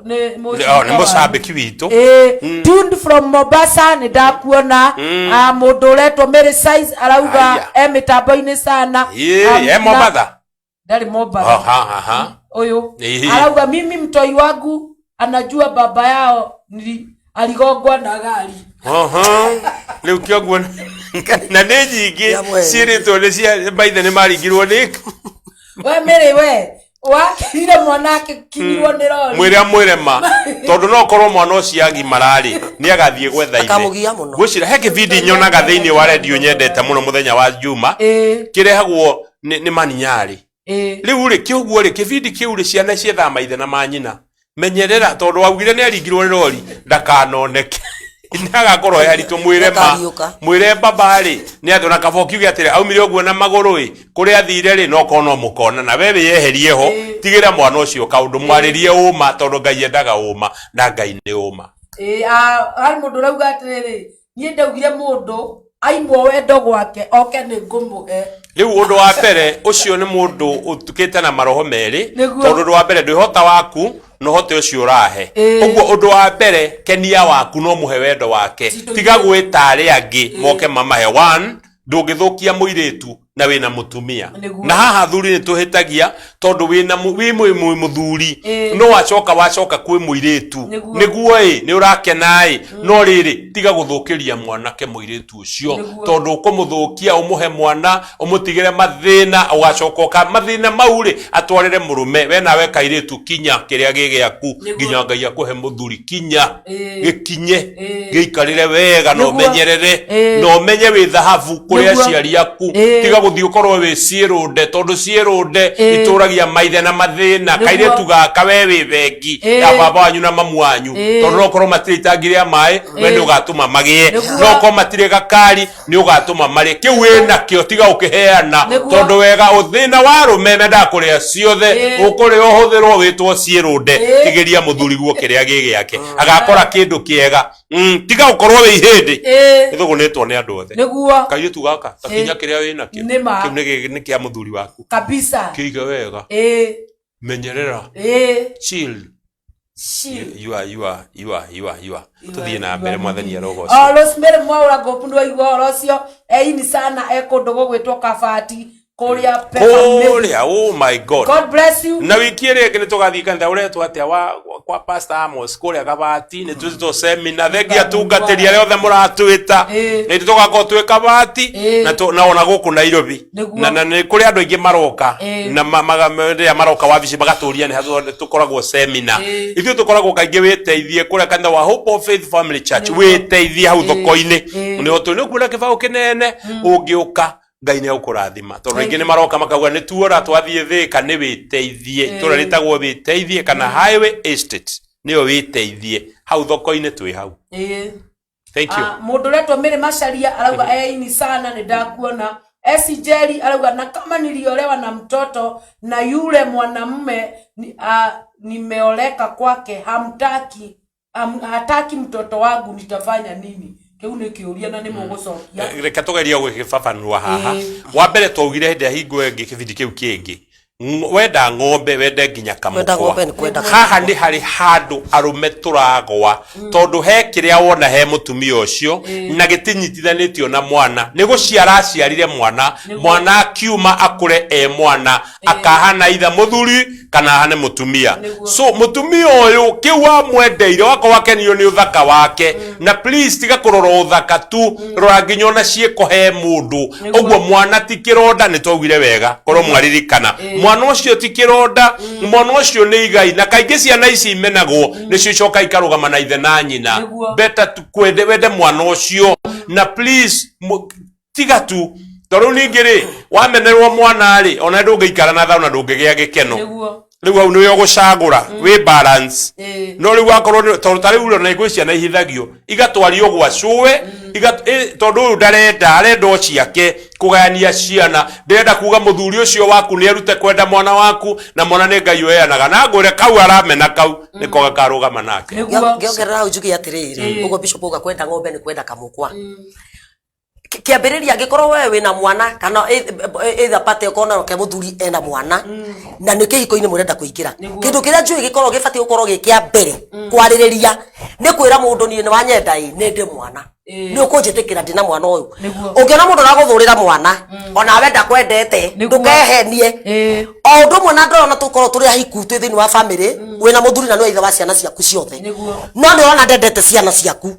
Nĩ mũcirika Oh, nĩ wanyu. mũcambĩki witũ. Tuned from Mombasa, nĩ ndakuona. Ah, mũndũ ũretwo Mary Size arauga Aya. e mĩtambo-inĩ sana. Ĩĩ, e Na- Mombatha. Ndarĩ Mombasa. Oh, ha, ha, ha. Ũyũ arauga mimi mtoi wangu anajua baba yao aligongwa na gari. Oho. Rĩu kĩoguo na nĩ nyingĩ Ya mweri. ciĩrĩtwo nĩ cia maithe nĩ maringirwo nĩ We Mary, we wakirire mwana akikinyirwo nĩ rori. Mwĩre mwĩre ma, tondũ no korwo mwana ũcio agimara-rĩ, nĩ agathiĩ gwetha ithe. Akamũgia mũno. Ngwĩciria he kĩbindi nyonaga thĩinĩ wa redio nyendete mũno mũthenya wa Juma, kĩrehagwo nĩ maninyarĩ. Rĩu rĩ, kĩoguo rĩ, kĩbindi kĩu rĩ, ciana ciethaga maithe na manyina. Menyerera, tondũ waugire nĩ aringirwo nĩ rori, ndakanoneke, nĩ agakorwo he haritũ. Mwĩre ma. Ndakariũka. Mwĩre baba rĩ nĩ atĩ ona kaba ũkiuge atĩrĩ aumire ũguo na magũrũ ĩ, kũrĩa athire rĩ, no korwo no mũkonana. We wĩyeherie ho, tigĩra mwana ũcio kaũndũ, mwarĩrie ũma, tondũ Ngai endaga ũma na Ngai nĩ ũma. Ĩĩ, harĩ mũndũ ũrauga atĩrĩrĩ, niĩ ndaugire mũndũ aimwo wendo gwake oke nĩ ngũmũhe. Rĩu ũndũ wa mbere, ũcio nĩ mũndũ ũtukĩte na maroho merĩ. Nĩguo. Tondũ ũndũ wa mbere, ndwĩhota waku na ũhote ũcio ũrahe. Ũguo ũndũ wa mbere, kenia waku no mũhe wendo wake. Tiga gwĩta arĩa angĩ moke mamahe. One, ndũngĩthũkia mũirĩtu na wĩna mũtumia. Nĩguo. Na haha athuri nĩ tũhĩtagia, tondũ wĩna wĩ mũthuri, no wacoka kwĩ mũirĩtu. Nĩguo. Nĩguo ĩ, nĩ ũrakena ĩ, no rĩrĩ, tiga gũthũkĩria mwanake mũirĩtu ũcio. Nĩguo. Tondũ ũkũmũthũkia, ũmũhe mwana, ũmũtigĩre mathĩna, ũgacoka ũka mathĩna mau rĩ, atwarĩre mũrũme. We nawe kairĩtu, kinya kĩrĩa gĩ gĩaku. Nĩguo. Nginya Ngai akũhe mũthuri, kinya gĩkinye, gĩikarĩre wega na ũmenyerere na ũmenye wĩ thahabu kũrĩ aciari aku. Tiga gũthiĩ ũkorwo wĩ ciĩrũnde, tondũ ciĩrũnde itũragia maithe na mathĩna. Kairĩtu gaka, we wĩ bengi ya baba wanyu na mamu wanyu, tondũ no ũkorwo matirĩ itangi rĩa maĩ, we nĩ ũgatũma magĩe. No ũkorwo matirĩ gakari, nĩ ũgatũma marĩe. Kĩu wĩnakĩo, tiga ũkĩheana. Tondũ wega ũthĩna wa arũme mendaga kũrĩa ciothe. Ũkũrĩa ũhũthĩrwo wĩtwo ciĩrũnde. Tigĩria mũthuri guo kĩrĩa gĩ gĩake, agakora kĩndũ kĩega. Tiga gũkorwo wĩ ihĩndĩ ĩthũgũnĩtwo nĩ andũ othe. Kairĩtu gaka, takinya kĩrĩa wĩnakĩo. Nĩ ma. Kĩu nĩ kĩa mũthuri waku. Kabisa. Kĩige wega. Menyerera. Chill. Chill. You are, you are, you are, you are, you are. Tuthiĩ na mbere, mwathani arogocwo. Oh, Rosemary Mwaura Ngobu nĩ waigua ũhoro ũcio, eini sana, e kũndũ gũgwĩtwo Kabati kũrĩa Pepper Mill. Kũrĩa, oh my God. God bless you. Na wiki ĩrĩa ĩngĩ nĩ tũgathiĩ kanitha ũretwo atĩa wa kwa Pastor Amos kũrĩa Kabati, nĩ twĩtĩtwo seminar. Thengia atungatĩri arĩa othe mũratwĩta. Nĩ tũgakorwo twĩ Kabati na ona gũkũ Nairobi. Na nĩ kũrĩ andũ aingĩ maroka na rĩrĩa maroka wabici magatũria nĩ hatũ tũkoragwo seminar. Ithuĩ tũkoragwo kaingĩ wĩteithie kũrĩa kanitha wa Hope of Faith Family Church. Wĩteithie hau thoko-inĩ. Nĩ tũ nĩ ũkuona kĩbaũ kĩnene ũngĩũka, Ngai nĩ egũkũrathima, tondũ aingĩ nĩ maroka makauga nĩ tuora twathiĩ Thĩka. Nĩ wĩteithie, itũra rĩtagwo wĩteithie kana Highway Estate, nĩyo wĩteithie hau thoko-inĩ, twĩ hau. Thank you. Ah, mũndũ ũretwo Mary Macharia arauga eini sana, nĩ ndakuona. Esi Jerry arauga na kama niliolewa na mtoto na yule mwanamume nimeoleka kwake hamtaki hataki mtoto wangu, nitafanya nini? Kĩu nĩ kĩũria na nĩ mũgũcokia. Reke tũgerie gũgĩbabanũra haha. Wa mbere, twaugire hĩndĩ ya hingo ĩngĩ, kĩbindi kĩu kĩngĩ, Wenda ng'ombe wende nginya Kwenda kamũkwa. ng'ombe nĩ kwenda Haha nĩ harĩ handũ arũme tũragwa, tondũ he kĩrĩa wona he mũtumia ũcio na gĩtinyitithanĩtio na mwana. Nĩ gũciara aciarire mwana, mwana akiuma akũre e mwana, akahana itha mũthuri kana ahane mũtumia. So mũtumia ũyũ kĩu wamwendeire wakorwo wakenio nĩ ũthaka wake, na please tiga kũrora ũthaka tu, rora nginya ona ciĩko he mũndũ. Ũguo mwana ti kĩronda, nĩ twaugire wega korwo mwaririkana, mwana ũcio ti kĩronda, mwana ũcio nĩ igai. Na kaingĩ ciana ici imenagwo nĩcio icoka ikarũgama na ithe na nyina. Better tu kwende wende mwana ũcio, na please tiga tu tondũ rĩu ningĩ rĩ wamenerwo mwana rĩ, ona ndũngĩikara na thayũ na ndũngĩgĩa gĩkeno. Rĩu hau nĩwe ũgũcagũra wĩ balance. No rĩu wakorwo tondũ ta rĩu ona gwĩ ciana ihithagio igatwario gwa cũwe, tondũ ũyũ ndarenda, arenda o ciake kũgayania ciana, ndĩrenda kuga mũthuri ũcio waku nĩ erute kwenda mwana waku, na mwana nĩ Ngai ũheanaga, na ngwĩre kau aramena kau nĩko gakarũgama nake. Ngĩongerera hau njuge atĩrĩrĩ, ũguo bishop auga kwenda ng'ombe nĩ kwenda kamũkwa. Kĩambĩrĩria angĩkorwo we wĩna mwana kana either party okorwo no ke mũthuri ena mwana na nĩ kĩhiko-inĩ mũrenda kũingĩra, kĩndũ kĩrĩa njũĩ gĩkorwo gĩbatiĩ gũkorwo gĩ kĩa mbere kwarĩrĩria nĩ kwĩra mũndũ, niĩ nĩ wanyenda ĩ nĩ ndĩ mwana, nĩ ũkũnjĩtĩkĩra ndĩ na mwana ũyũ? Ũngĩona mũndũ ũragũthũrĩra mwana onawe ndakwendete, ndũkehenie. O ũndũ ũmwe na ndorona tũkorwo tũrĩ ahiku, twĩ thĩinĩ wa family, wĩna mũthuri na nĩwe ithe wa ciana ciaku ciothe, no nĩ ũrona ndendete ciana ciaku,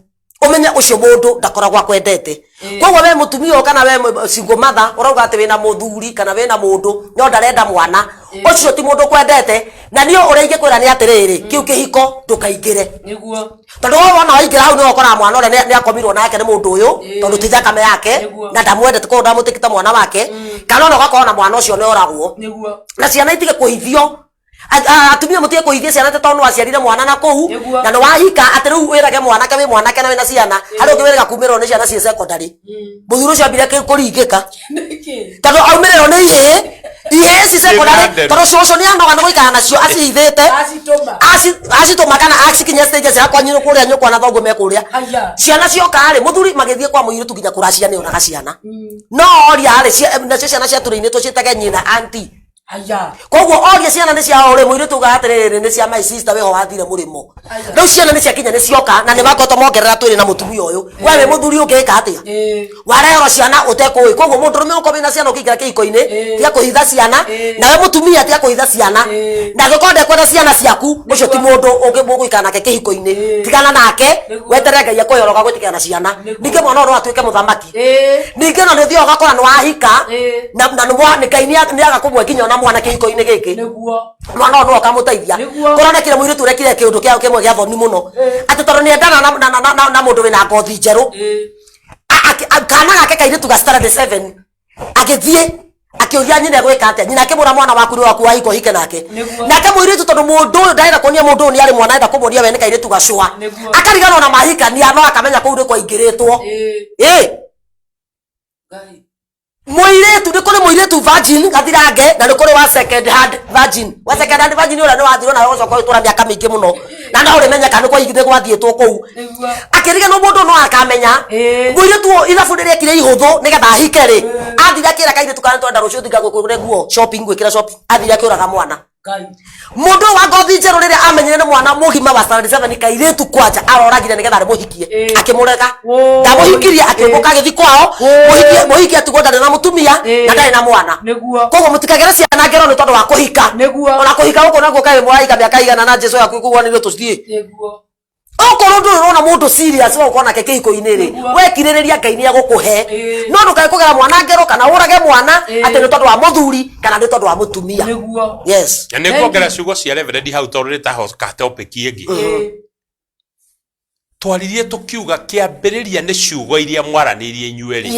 umenye ucio mundu ndakoragwo akwendete. Koguo we mutumia ũyũ kana we single mother urauga ati wina muthuri kana wina mundu no ndarenda mwana ucio, ti mundu kwendete. Na niĩ ũrĩa ingĩkwĩra nĩ atĩrĩrĩ, kĩu kĩhiko ndũkaingĩre. Tondũ we wona waingĩra hau nĩwe ũkoraga mwana ũrĩa nĩ akomirwo nake nĩ mũndũ ũyũ, tondũ ti thakame yake. Na ndamwendete, koguo ndamũtĩkĩte mwana wake, kana ona ũgakorwo na mwana ũcio nĩ oragwo. Na ciana itige kũhithio. Atumia mutige kũhithia ciana atĩ tondũ nĩwaciarire mwana na kũu na nĩwahika, atĩ rĩu wĩrage mwanake wĩ mwanake na wĩna ciana. Harĩ ũngĩ wĩrĩga kumĩrĩrwo nĩ ciana ciĩ secondary, mũthuri ũcio ambire kũringĩka tondũ aumĩrĩrwo nĩ ihĩĩ, ihĩĩ ci secondary, tondũ cũcũ nĩ anoga nĩ gũikara nacio acihithĩte. Acitũma kana acikinyia stage cia kwa nyina kũrĩa nyũkwa na thoguo me kũrĩa. Ciana cioka rĩ, mũthuri magĩthiĩ kwa mũirĩtu nginya kũracia nĩ onaga ciana, no oria rĩ, nacio ciana ciatũrĩinĩtwo ciĩtage nyina auntie. Koguo oria ciana nĩ cia ũrĩ, mũirĩtu ugaga atĩrĩrĩ, nĩ cia my sister wĩho wathire mũrĩmo. Rĩu ciana nĩ ciakinya nĩ cioka na nĩ makoretwo mongerera twĩrĩ na mũtumia ũyũ. We wĩ mũthuri ũngĩka atĩa? Wareherwo ciana ũtekũĩ. Koguo mũndũrũme ũkorwo wĩna ciana ũkĩingĩra kĩhiko-inĩ, tiga kũhitha ciana. Nawe mũtumia tiga kũhitha ciana. Na angĩkorwo ndekwenda ciana ciaku, ũcio ti mũndũ ũngĩgũikara nake kĩhiko-inĩ, tigana nake. Weterere Ngai akũhe ũroga gwĩtĩkĩra na ciana. Ningĩ mwana ũyũ no atuĩke mũthamaki. Ningĩ no nĩ ũthiaga ũgakora nĩ wahika na nĩ Ngai nĩ aga kũmwe nginya ona mwana kĩhiko-inĩ gĩkĩ. Mwana ũyũ nĩwe ũkamũteithia. Kũronekire mũirĩtu ũrekire kĩũndũ kĩmwe gĩa thoni mũno, atĩ tondũ nĩ endana na mũndũ wĩna ngothi njerũ, kana gake kairĩtu ga standard 7 agĩthiĩ akĩũria nyina egwĩka atĩa. Nyina akĩmwĩra, mwana waku nĩ waku, wahika ũhike nake. Nake mũirĩtu, tondũ mũndũ ũyũ ndarenda kuonia mũndũ ũyũ nĩ arĩ mwana, enda kũmuonia we nĩ kairĩtu gacũa. Akariganwo na mahikania, no akamenya kũu nĩ kwaingĩrĩtwo. Ĩ mũirĩtu, nĩ kũrĩ mũirĩtu virgin gathirange na nĩ kũrĩ wa second hand virgin. Wa second hand virgin ũrĩa nĩ wathirwo nawe ũcoka ũgĩtũra mĩaka mĩingĩ mũno na no ũrĩmenya kana nĩ gwathiĩtwo kũu. Akĩriganwo mũndũ no akamenya. Mũirĩtu ũyũ ithabu rĩrĩa ekire ihũthũ nĩgetha ahike rĩ, athire akĩra kairĩtu kana twenda rũciũ thinga gũkũre nguo shopping, gwĩkĩra shopping, athire akĩũraga mwana. Mũndũ ũyũ wa ngothi njerũ rĩrĩa amenyire nĩ mwana mũgima wa standard 7 kairĩtu kwanja aroragire nĩgetha arĩmũhikie, akĩmũrega. Ndamũhikirie, akĩũmbũka agĩthiĩ kwao. Mũhikie atigwo ndarĩ na mũtumia na ndarĩ na mwana. Koguo mũtikagere ciana ngero nĩ tondũ wa kũhika. Ona kũhika gũkũ nakuo kaĩ mũrahika mĩaka igana na Jesu yaku ĩkũgwanĩrio tũthiĩ. Okorwo ndũrĩ ũrona mũndũ serious wa gũkorwo nake kĩhiko-inĩ rĩ, wekirĩrĩria Ngai nĩ egũkũhe. No ndũkae kũgera mwana ngero kana ũrage mwana atĩ nĩ tondũ wa mũthuri kana nĩ tondũ wa mũtumia. Yes. Na nĩ nguongerera ciugo cia reverend hau tondũ nĩ ta topic ĩngĩ. Twaririe tũkiuga kĩambĩrĩria nĩ ciugo iria mwaranĩirie inyuerĩ.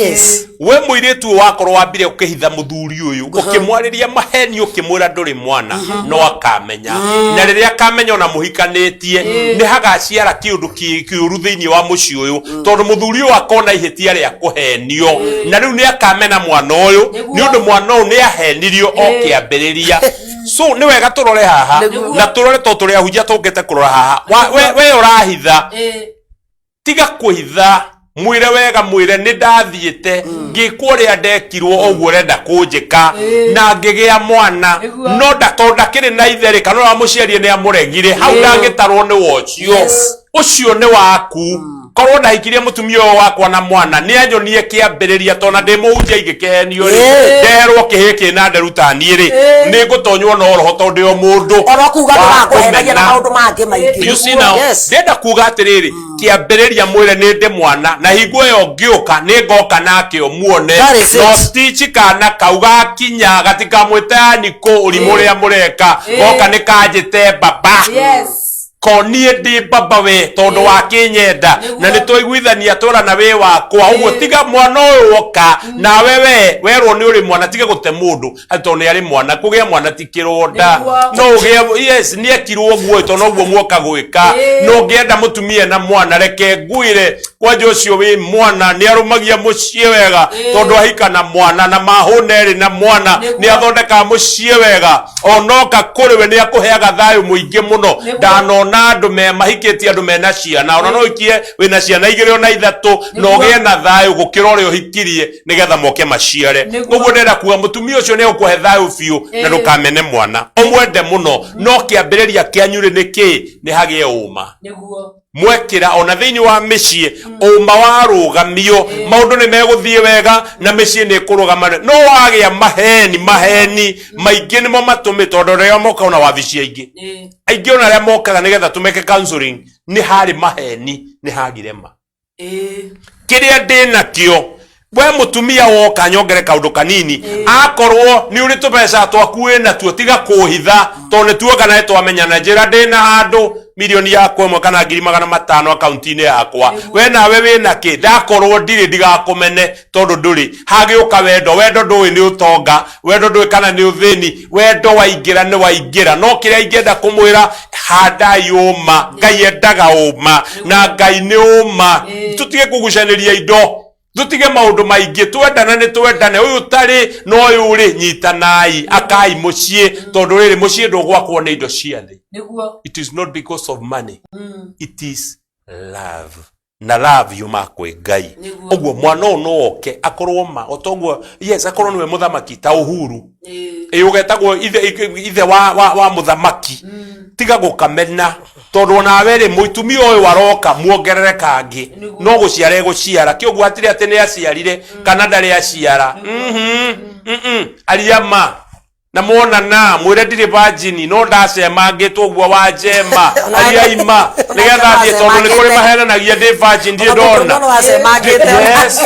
We mũirĩtu ũyũ wakorwo wambire ũkĩhitha mũthuri ũyũ, ũkĩmwarĩria maheni, ũkĩmwĩra ndũrĩ mwana, no akamenya. Na rĩrĩa akamenya ona mũhikanĩtie, nĩ hagaciara kĩũndũ kĩũru thĩinĩ wa mũciĩ ũyũ, tondũ mũthuri ũyũ akona ihĩtia rĩa kũhenio, na rĩu nĩ akamena mwana ũyũ nĩ ũndũ mwana ũyũ nĩ ahenirio o kĩambĩrĩria. So nĩ wega tũrore haha na tũrore tondũ tũrĩ ahunjia tũkĩte kũrora haha. We ũrahitha, tiga kũhitha. Mwĩre wega, mwĩre nĩ ndathiĩte ngĩkwo ũrĩa ndekirwo ũguo ũrenda kũnjĩka na ngĩgĩa mwana. Nĩguo. No tondũ ndakĩrĩ na itherĩ kana ũrĩa wamũciarire nĩ amũregire, hau ndangĩtarwo nĩ wocio. Ũcio nĩ waku. Korwo ndahikirie mũtumia ũyũ wakwa na mwana, nĩ anyonie kĩambĩrĩria, tondũ na ndĩ mũhunjia ingĩkĩhenio rĩ, ndeherwo kĩhĩ kĩna nderu ta niĩ rĩ, nĩ ngũtonywo na roho tondũ ndĩ o mũndũ Ona kuga wa ndũrakũhenagia na kũmena. maũndũ mangĩ maingĩ. You see now, Yes. ndĩrenda kuga atĩrĩrĩ, kĩambĩrĩria mwĩre nĩ ndĩ mwana, na hingo ĩyo ngĩũka nĩ ngoka nake ũmuone. That is it. No stitch kana kau gakinya gatikamwĩte anikũ ũrimũ ũrĩa mũreka, goka nĩ kanjĩte baba. Ko niĩ ndĩ baba we tondũ wakĩnyenda na nĩ twaiguithania twerana wĩ wakwa ũguo. Tiga mwana ũyũ woka nawe, we werwo nĩ ũrĩ mwana, tiga gũte mũndũ atĩ tondũ nĩ arĩ mwana. Kũgĩa mwana ti kĩronda. No ũgĩe, yes, nĩ ekirwo ũguo tondũ noguo muoka gwĩka. No ũngĩenda mũtumia na mwana, reke ngwĩre kwanja ũcio wĩ mwana nĩ arũmagia mũciĩ wega, tondũ ahika na mwana na mahũna erĩ na mwana, nĩ athondekaga mũciĩ wega. Onoka kũrĩ we nĩ akũheaga thayũ mũingĩ mũno. Ndanona andũ me mahikĩtie andũ mena ciana, ona no ũhikie wĩna ciana igĩrĩ ona ithatũ na ũgĩe na thayũ gũkĩra ũrĩa ũhikirie nĩgetha moke maciare. Ũguo ndĩrenda kuga mũtumia ũcio nĩ egũkũhe thayũ biũ na ndũkamene mwana, ũmwende mũno. No kĩambĩrĩria kĩanyu rĩ nĩ kĩĩ? Nĩ hagĩe ũma. Mwekĩra ona thĩinĩ wa mĩciĩ ũma warũgamio, maũndũ nĩ megũthiĩ wega na mĩciĩ nĩ ĩkũrũgama. No wagĩa maheni, maheni maingĩ nĩmo matũmĩ tondũ rĩrĩa moka ona wabici aingĩ aingĩ ona arĩa mokaga nĩgetha tũmeke counseling, nĩ harĩ maheni, nĩ hagire ma kĩrĩa ndĩ nakĩo. We mũtumia woka, nyongere kaũndũ kanini. Akorwo nĩ ũrĩ tũbeca twaku wĩ natuo, tiga kũhitha, tondũ nĩ tuoka na nĩ twamenyana. Njĩra ndĩ na handũ milioni yakwa ĩmwe kana 500,000 akaunti-inĩ yakwa. We nawe wĩ na kĩ? Ndakorwo ndirĩ, ndigakũmene tondũ ndũrĩ. Hagĩũka wendo, wendo ndũĩ nĩ ũtonga, wendo ndũĩ kana nĩ ũthĩni, wendo waingĩra nĩ waingĩra. No kĩrĩa ingĩenda kũmwĩra, handai ũma. Ngai endaga ũma na Ngai nĩ ũma. Tũtige kũgucanĩria indo, tũtige maũndũ maingĩ. Twendana nĩ twendane, ũyũ ũtarĩ na ũyũ ũrĩ, nyitanai, akai mũciĩ, tondũ rĩrĩ mũciĩ ndũgwakwo nĩ indo cia thĩ. It is not because of money, it is love, na love yuma kwĩ Ngai. Ũguo mwana ũyũ no oke akorwo ma o toguo, yes, akorwo nĩwe mũthamaki ta Uhuru. Ĩ ũgetagwo ithe, ithe wa mũthamaki. Tiga gũkamena tondũ onawe rĩ, mũtumia ũyũ aroka muongerere kangĩ. No gũciara egũciara kĩũguo, hatirĩ atĩ nĩ aciarire kana ndarĩ aciara. Aria ma na monana, mwĩre ndirĩ virgin no ndacemangĩtwo ũguo wa njema. Aria ima nĩgetha thiĩ, tondũ nĩ kũrĩ mahenanagia ndĩ virgin, ndirĩ ndona. Mũno wacemangĩte. Yes,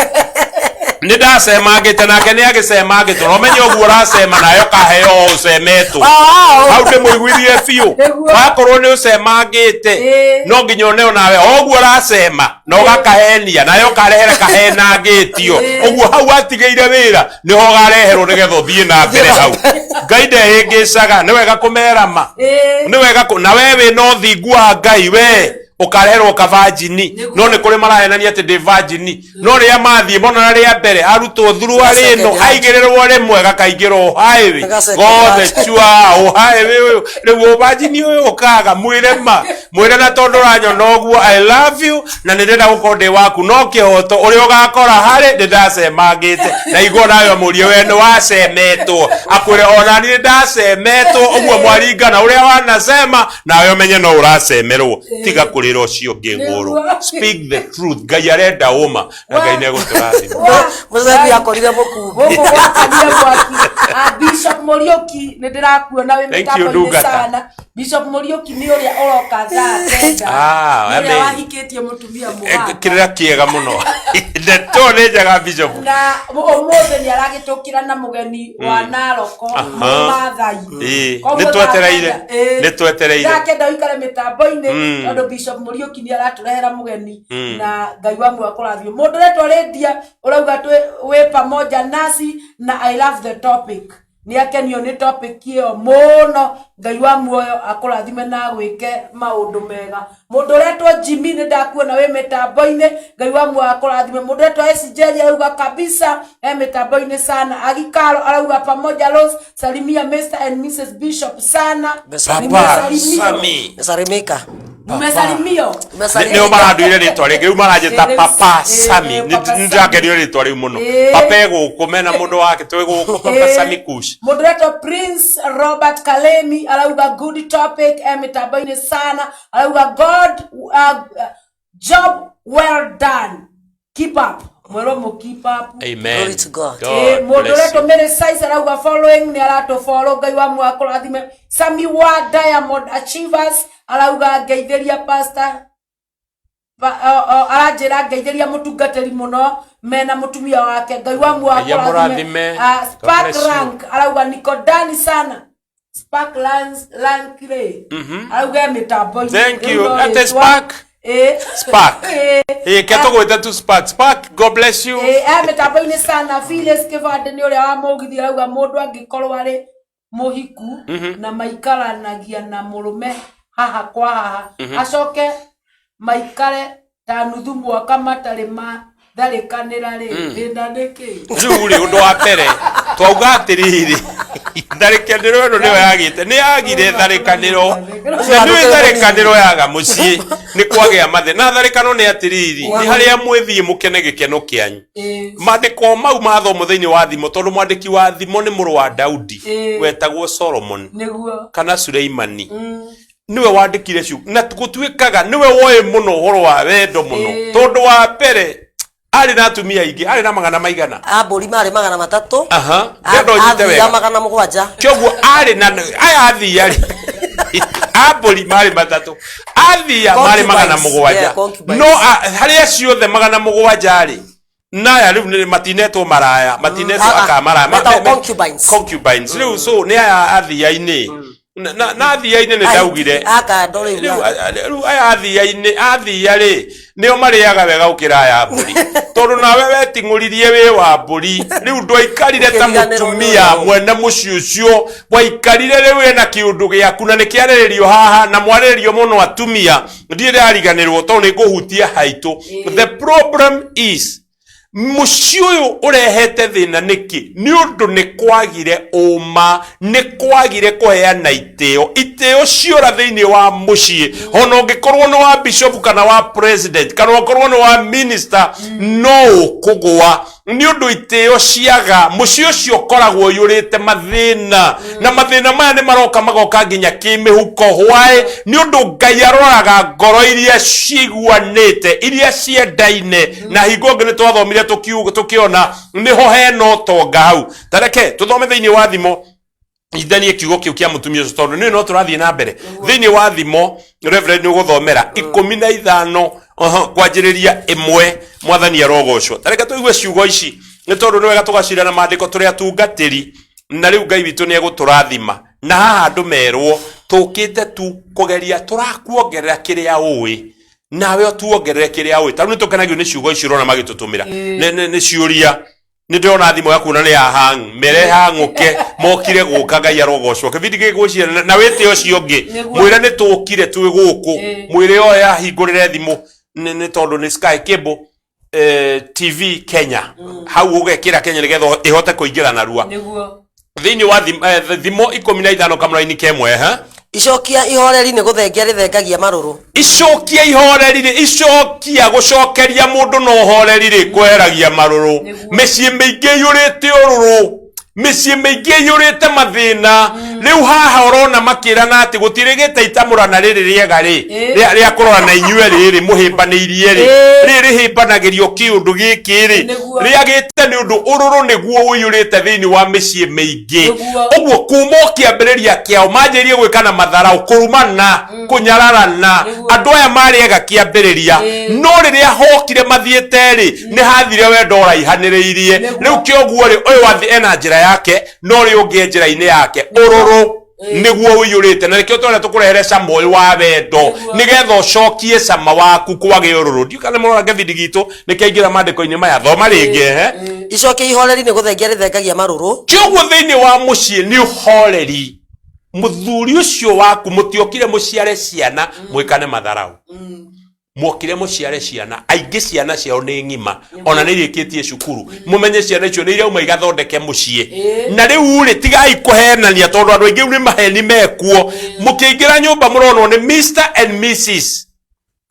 nĩ ndacemangĩte nake nĩ agĩcemangĩtwo, na ũmenye ũguo ũracema nawe ũkaheo o ũcemetwo. Hau ndĩmũiguithie biũ. Wakorwo nĩ ũcemangĩte, no nginya ũneo nawe o ũguo ũracema na ũgakahenia nawe ũkarehera kahenangĩtio. Ũguo hau watigĩire wĩra nĩho ũgareherwo nĩgetha ũthiĩ na mbere. Hau Ngai ndehĩngĩcaga, nĩ wega kũmerama. Nĩ wega na we wĩ na ũthingu wa Ngai, we ũkareherwo kabanjini. No nĩ kũrĩ marahenania atĩ ndĩ virgin, no rĩrĩa mathiĩ monana rĩa mbere arutwo thuruarĩ ĩno aigĩrĩrwo rĩmwe gakaingĩra ũhaĩwĩ gothe cua ũhaĩwĩ ũyũ rĩu ũbanjini ũyũ ũkaga. Mwĩre ma, mwĩre na tondũ ũranyona ũguo, I love you na nĩ ndĩrenda gũkorwo ndĩ waku, no kĩhoto ũrĩa ũgakora harĩ nĩ ndacemangĩte na igua nawe mũrie we nĩ wacemetwo, akwĩre ona niĩ ndacemetwo ũguo. Mwaringana ũrĩa wanacema nawe ũmenye no ũracemerwo. Tiga kũrĩra ũcio ũngĩ ngũrũ, speak the truth. Ngai arenda ũma na Ngai nĩ egũtũrathima. Mũcebi akorire mũkumbi. Gũkũ gwakania mwaki. Ah, Bishop Muriuki, nĩ ndĩrakuona wĩ Thank you, mĩtambo-inĩ Ndungata. sana. Bishop Muriuki nĩ ũrĩa ũroka thaa 9. Ah, Nĩ ũrĩa amen. wahikĩtie mũtumia mũganda. Kĩrĩra kĩega mũno, ndeto nĩ njega, Bishop. Na ũmũthĩ nĩ aragĩtũkĩra na mũgeni wa Naroko, Maathai. Koguo Nĩ twetereire. 9:00, Nĩ twetereire. 9:00 ũikare mĩtambo-inĩ, tondũ Bishop Muriuki nĩ aratũrehera mũgeni na Ngai wa muoyo akũrathime. Mũndũ ũretwo Lydia ũrauga wĩ pamoja nasi na I love the topic. Nĩ akenio nĩ topic ĩyo mũno. Ngai wa muoyo akũrathime na agwĩke maũndũ mega. Mũndũ ũretwo Jimmy, nĩ ndakuona wĩ mĩtambo-inĩ. Ngai wa muoyo akũrathime. Mũndũ ũretwo Esijeri arauga kabisa e mĩtambo-inĩ sana. Agikaro arauga pamoja Rose, salimia Mr and Mrs Bishop sana. Papa Nimesalimiwa. Sami. Sarimika. Mumesalimio. Nĩo maranduire rĩtwa rĩngĩ rĩu maranjĩta Papa Sami. Nĩndĩrakenio rĩtwa rĩu mũno. Papa e gũkũ mena mũndũ wake twĩ gũkũ Papa Sami Kush. Mũndũ ũretwo Prince Robert Kalemi arauga good topic e mĩtambo-inĩ sana, arauga God job well done, keep up, mwerwo mũ keep up. Amen. Glory to God. God Mũndũ bless ũretwo you. Mary Size arauga following nĩ aratũfollow, Ngai wa muoyo akũrathime. Sami wa Diamond Achievers arauga ngeithĩria pastor aranjĩra ngeithĩria mũtungatĩri mũno mena mũtumia wake, Ngai wa muoyo Ngai amũrathime. God Spark bless you. Rank arauga niko ndani sana. Spark Rank rĩ arauga e mĩtambo-inĩ. Thank Rĩu you. no Ate rĩtwa. Spark? Spark. Ke tũgwĩte tu Spark. Spark, God bless you. E mĩtambo-inĩ sana. Phyllis Kĩbandĩ nĩ ũrĩa wa mũgithi arauga mũndũ angĩkorwo arĩ mũhiku na maikaranagia na mũrũme haha kwa haha, acoke maikare ta nuthu mwaka matarĩ matharĩkanĩra rĩ, thĩna nĩ kĩ? Rĩu rĩ, ũndũ wa mbere twauga atĩrĩrĩ, tharĩkanĩro ĩno nĩyo yagĩte, nĩ yagire tharĩkanĩro, na nĩ tharĩkanĩro yaga mũciĩ nĩ kwagĩa mathĩna. Na tharĩkano nĩ atĩrĩrĩ, nĩ harĩa mwĩthiĩ mũkene gĩkeno kĩanyu. Maandĩko mau mathomo thĩinĩ wa Thimo, tondũ mwandĩki wa Thimo nĩ mũrũ wa Daudi wetagwo Solomon kana Suleimani, niwe wandĩkire ciugo, na gũtuĩkaga niwe woĩ mũno ũhoro wa wendo mũno, tondũ wa mbere arĩ na atumia aingĩ, arĩ na magana maigana? A mbũri marĩ 300. Aha, ndĩrenda ũnyite athia wega. 700. Kĩoguo arĩ na aya athia rĩ, a mbũri marĩ 300, athia marĩ magana Concubines. mũgwanja. Yeah, concubines. No harĩ acio othe 700 rĩ, na aya rĩu matinetwo maraya, matinetwo aka maraya. Metagwo concubines. Concubines rĩu, so nĩ aya athia-inĩ na athia-inĩ nĩ ndaugire Akando rĩu. Rĩu aya athia-inĩ, athia rĩ, nĩo marĩaga wega gũkĩra aya mbũri, tondũ nawe weting'ũririe wĩ wa mbũri, rĩu ndwaikarire ta Ũkĩriganĩrwo nĩ mũtumia ũrĩa. mwene mũciĩ ũcio waikarire. Rĩu wĩna kĩũndũ gĩaku na nĩkĩarĩrĩrio haha na mwarĩrĩrio mũno atumia, ndirĩ ndĩrariganĩrwo tondũ nĩ ngũhutia haitũ. The problem is mũciĩ ũyũ ũrehete thĩna nĩkĩ? Nĩ ũndũ nĩ kwagire ũma, nĩ kwagire kũheana itĩo. Itĩo ciora thĩinĩ wa mũciĩ, ona ũngĩkorwo nĩ wa bishop kana wa president kana ũkorwo nĩ wa minister, no ũkũgũa nĩ ũndũ itĩo ciaga. Mũciĩ ũcio ũkoragwo ũiyũrĩte mathĩna, na mathĩna maya nĩ maroka magoka nginya kĩmĩhuko. Why? Nĩ ũndũ Ngai aroraga ngoro iria ciguanĩte, iria ciendaine. Na hingo ĩngĩ nĩ twathomire tũkĩona nĩho hena ũtonga hau. Tareke tũthome thĩinĩ wa Thimo, ithanie kiugo kĩu kĩa mũtumia ũcio, tondũ nĩ no tũrathiĩ na mbere thĩinĩ wa Thimo. Reverend nĩ ũgũthomera 15 kwanjĩrĩria 1. Mwathani arogocwo. Tareke tũigue ciugo ici, nĩ tondũ nĩ wega tũgacira na maandĩko tũrĩ atungatĩri, na rĩu Ngai witũ nĩ egũtũrathima. Na haha andũ merwo tũkĩte tu kũgeria, tũrakuongerera kĩrĩa ũĩ, nawe ũtuongerere kĩrĩa ũĩ. Tarĩu nĩ tũkenagio nĩ ciugo ici ũrona magĩtũtũmĩra. Nĩ ciũria nĩ ndĩrona thimũ yaku na nĩ ya hang mere hang'ũke mokire gũka. Ngai arogocwo. Kĩbindi gĩkĩ gwĩciria na wĩte ũcio ũngĩ. Mwĩre nĩ tũkire twĩ gũkũ. Mwĩre oya ahingũrĩre thimũ nĩ tondũ nĩ Sky Cable TV Kenya, hau ũgekĩra Kenya nĩgetha ĩhote kũingĩra narua. Thĩinĩ wa Thimo 15 kamũraini kemwe ha. Icokia ihoreri nĩ gũthengia rĩthengagia marũrũ. Icokia ihoreri rĩ, icokia gũcokeria mũndũ na ũhoreri rĩ, kweheragia marũrũ. Mĩciĩ mĩingĩ ĩiyũrĩte ũrũrũ, mĩciĩ mĩingĩ ĩiyũrĩte mathĩna. Rĩu haha ũrona makĩrana atĩ gũtirĩgĩte itamũrana rĩrĩ rĩega rĩ, rĩa kũrora na inyuĩ rĩrĩ mũhĩmbanĩirie rĩ, rĩrĩ rĩhĩmbanagĩrio kĩũndũ gĩkĩ rĩ, rĩagĩte nĩ ũndũ ũrũrũ nĩguo ũiyũrĩte thĩinĩ wa mĩciĩ mĩingĩ. Ũguo kuma o kĩambĩrĩria kĩao manjĩrĩrie gwĩka na matharau, kũrumana, kũnyararana. Andũ aya marĩ ega kĩambĩrĩria, no rĩrĩa hokire mathiĩte rĩ, nĩ hathire wendo ũraihanĩrĩirie. Rĩu kĩoguo rĩ, ũyũ wathi ena njĩra yake, no ũrĩa ũngĩ e njĩra-inĩ yake. Ũrũrũ nĩguo ũiyũrĩte, na nĩkĩo tũrenda tũkũrehere cama ũyũ wa wendo, nĩgetha ũcokie cama waku kwage ũrũrũ. Ndiũ kana mũrora gĩbindi gitũ nĩkĩaingĩra maandĩko-inĩ maya. Thoma rĩngĩ ehe. Icokia ihoreri nĩ gũthengia rĩthengagia marũrũ. Kĩoguo thĩinĩ wa mũciĩ nĩ ũhoreri. Mũthuri ũcio waku mũtiokire mũciare ciana mwĩkane matharau. Mwokire mũciare ciana, aingĩ ciana ciao nĩ ng'ima, ona nĩ irĩkĩtie cukuru. Mũmenye ciana icio nĩ irauma igathondeke mũciĩ. Na rĩu rĩ, tigai kũhenania, tondũ andũ aingĩ rĩu nĩ maheni mekuo. Mũkĩingĩra nyũmba mũronwo nĩ Mr and Mrs,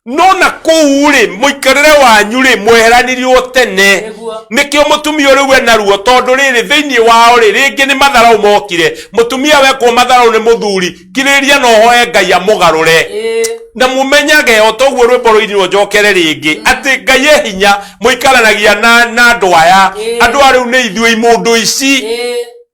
no na kũu rĩ, mũikarĩre wanyu rĩ, mweheranirio tene. Nĩkĩo mũtumia ũrĩ we naruo, tondũ rĩrĩ thĩinĩ wao rĩ, rĩngĩ nĩ matharau mokire. Mũtumia wekwo matharau nĩ mũthuri, kirĩrĩria na ũhoe Ngai amũgarũre. Na mumenyage o toguo rwĩmbo rũinirwo njokere rĩngĩ atĩ Ngai e hinya. Mũikaranagia na andũ aya. Andũ a rĩu nĩ ithuĩ imũndũ ici.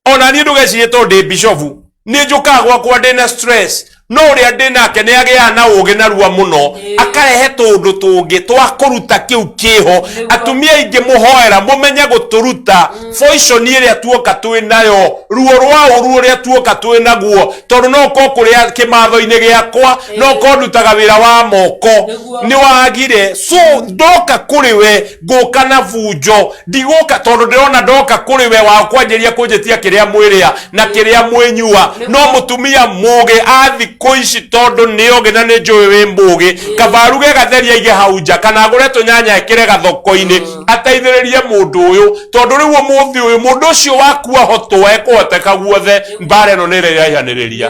Ona niĩ ndũgecirie tondũ ndĩ bishofu nĩ njũkaga gwakwa ndĩna stress, no ũrĩa ndĩ nake nĩ agĩaga na ũgĩ narua mũno, akarehe tũũndũ tũngĩ twa kũruta kĩu kĩho. Atumia aingĩ mũhoera mũmenye gũtũruta poison ĩrĩa tuoka twĩ nayo, ruo rwa ũru ũrĩa tuoka twĩ naguo, tondũ no ũkorwo kũrĩa kĩmatho-inĩ gĩakwa, no ũkorwo ndutaga wĩra wa moko nĩ wagire. So ndoka kũrĩ we ngũka na bunjo, ndigũka tondũ ndĩrona ndoka kũrĩ we wa kwanjĩria kũnjĩtia kĩrĩa mwĩrĩa na kĩrĩa mwĩnyua. No mũtumia mũgĩ a thikũ ici, tondũ nĩ ogĩ na nĩ njũĩ wĩ mũgĩ, kaba aruge gatheri aige hau nja, kana agũre tũnyanya ekĩre gathoko-inĩ, ateithĩrĩrie mũndũ ũyũ, tondũ rĩu ũmũthĩ ũyũ mũndũ ũcio wakua hotwo ekũhoteka guothe. Mbara ĩno nĩ ĩraihanĩrĩria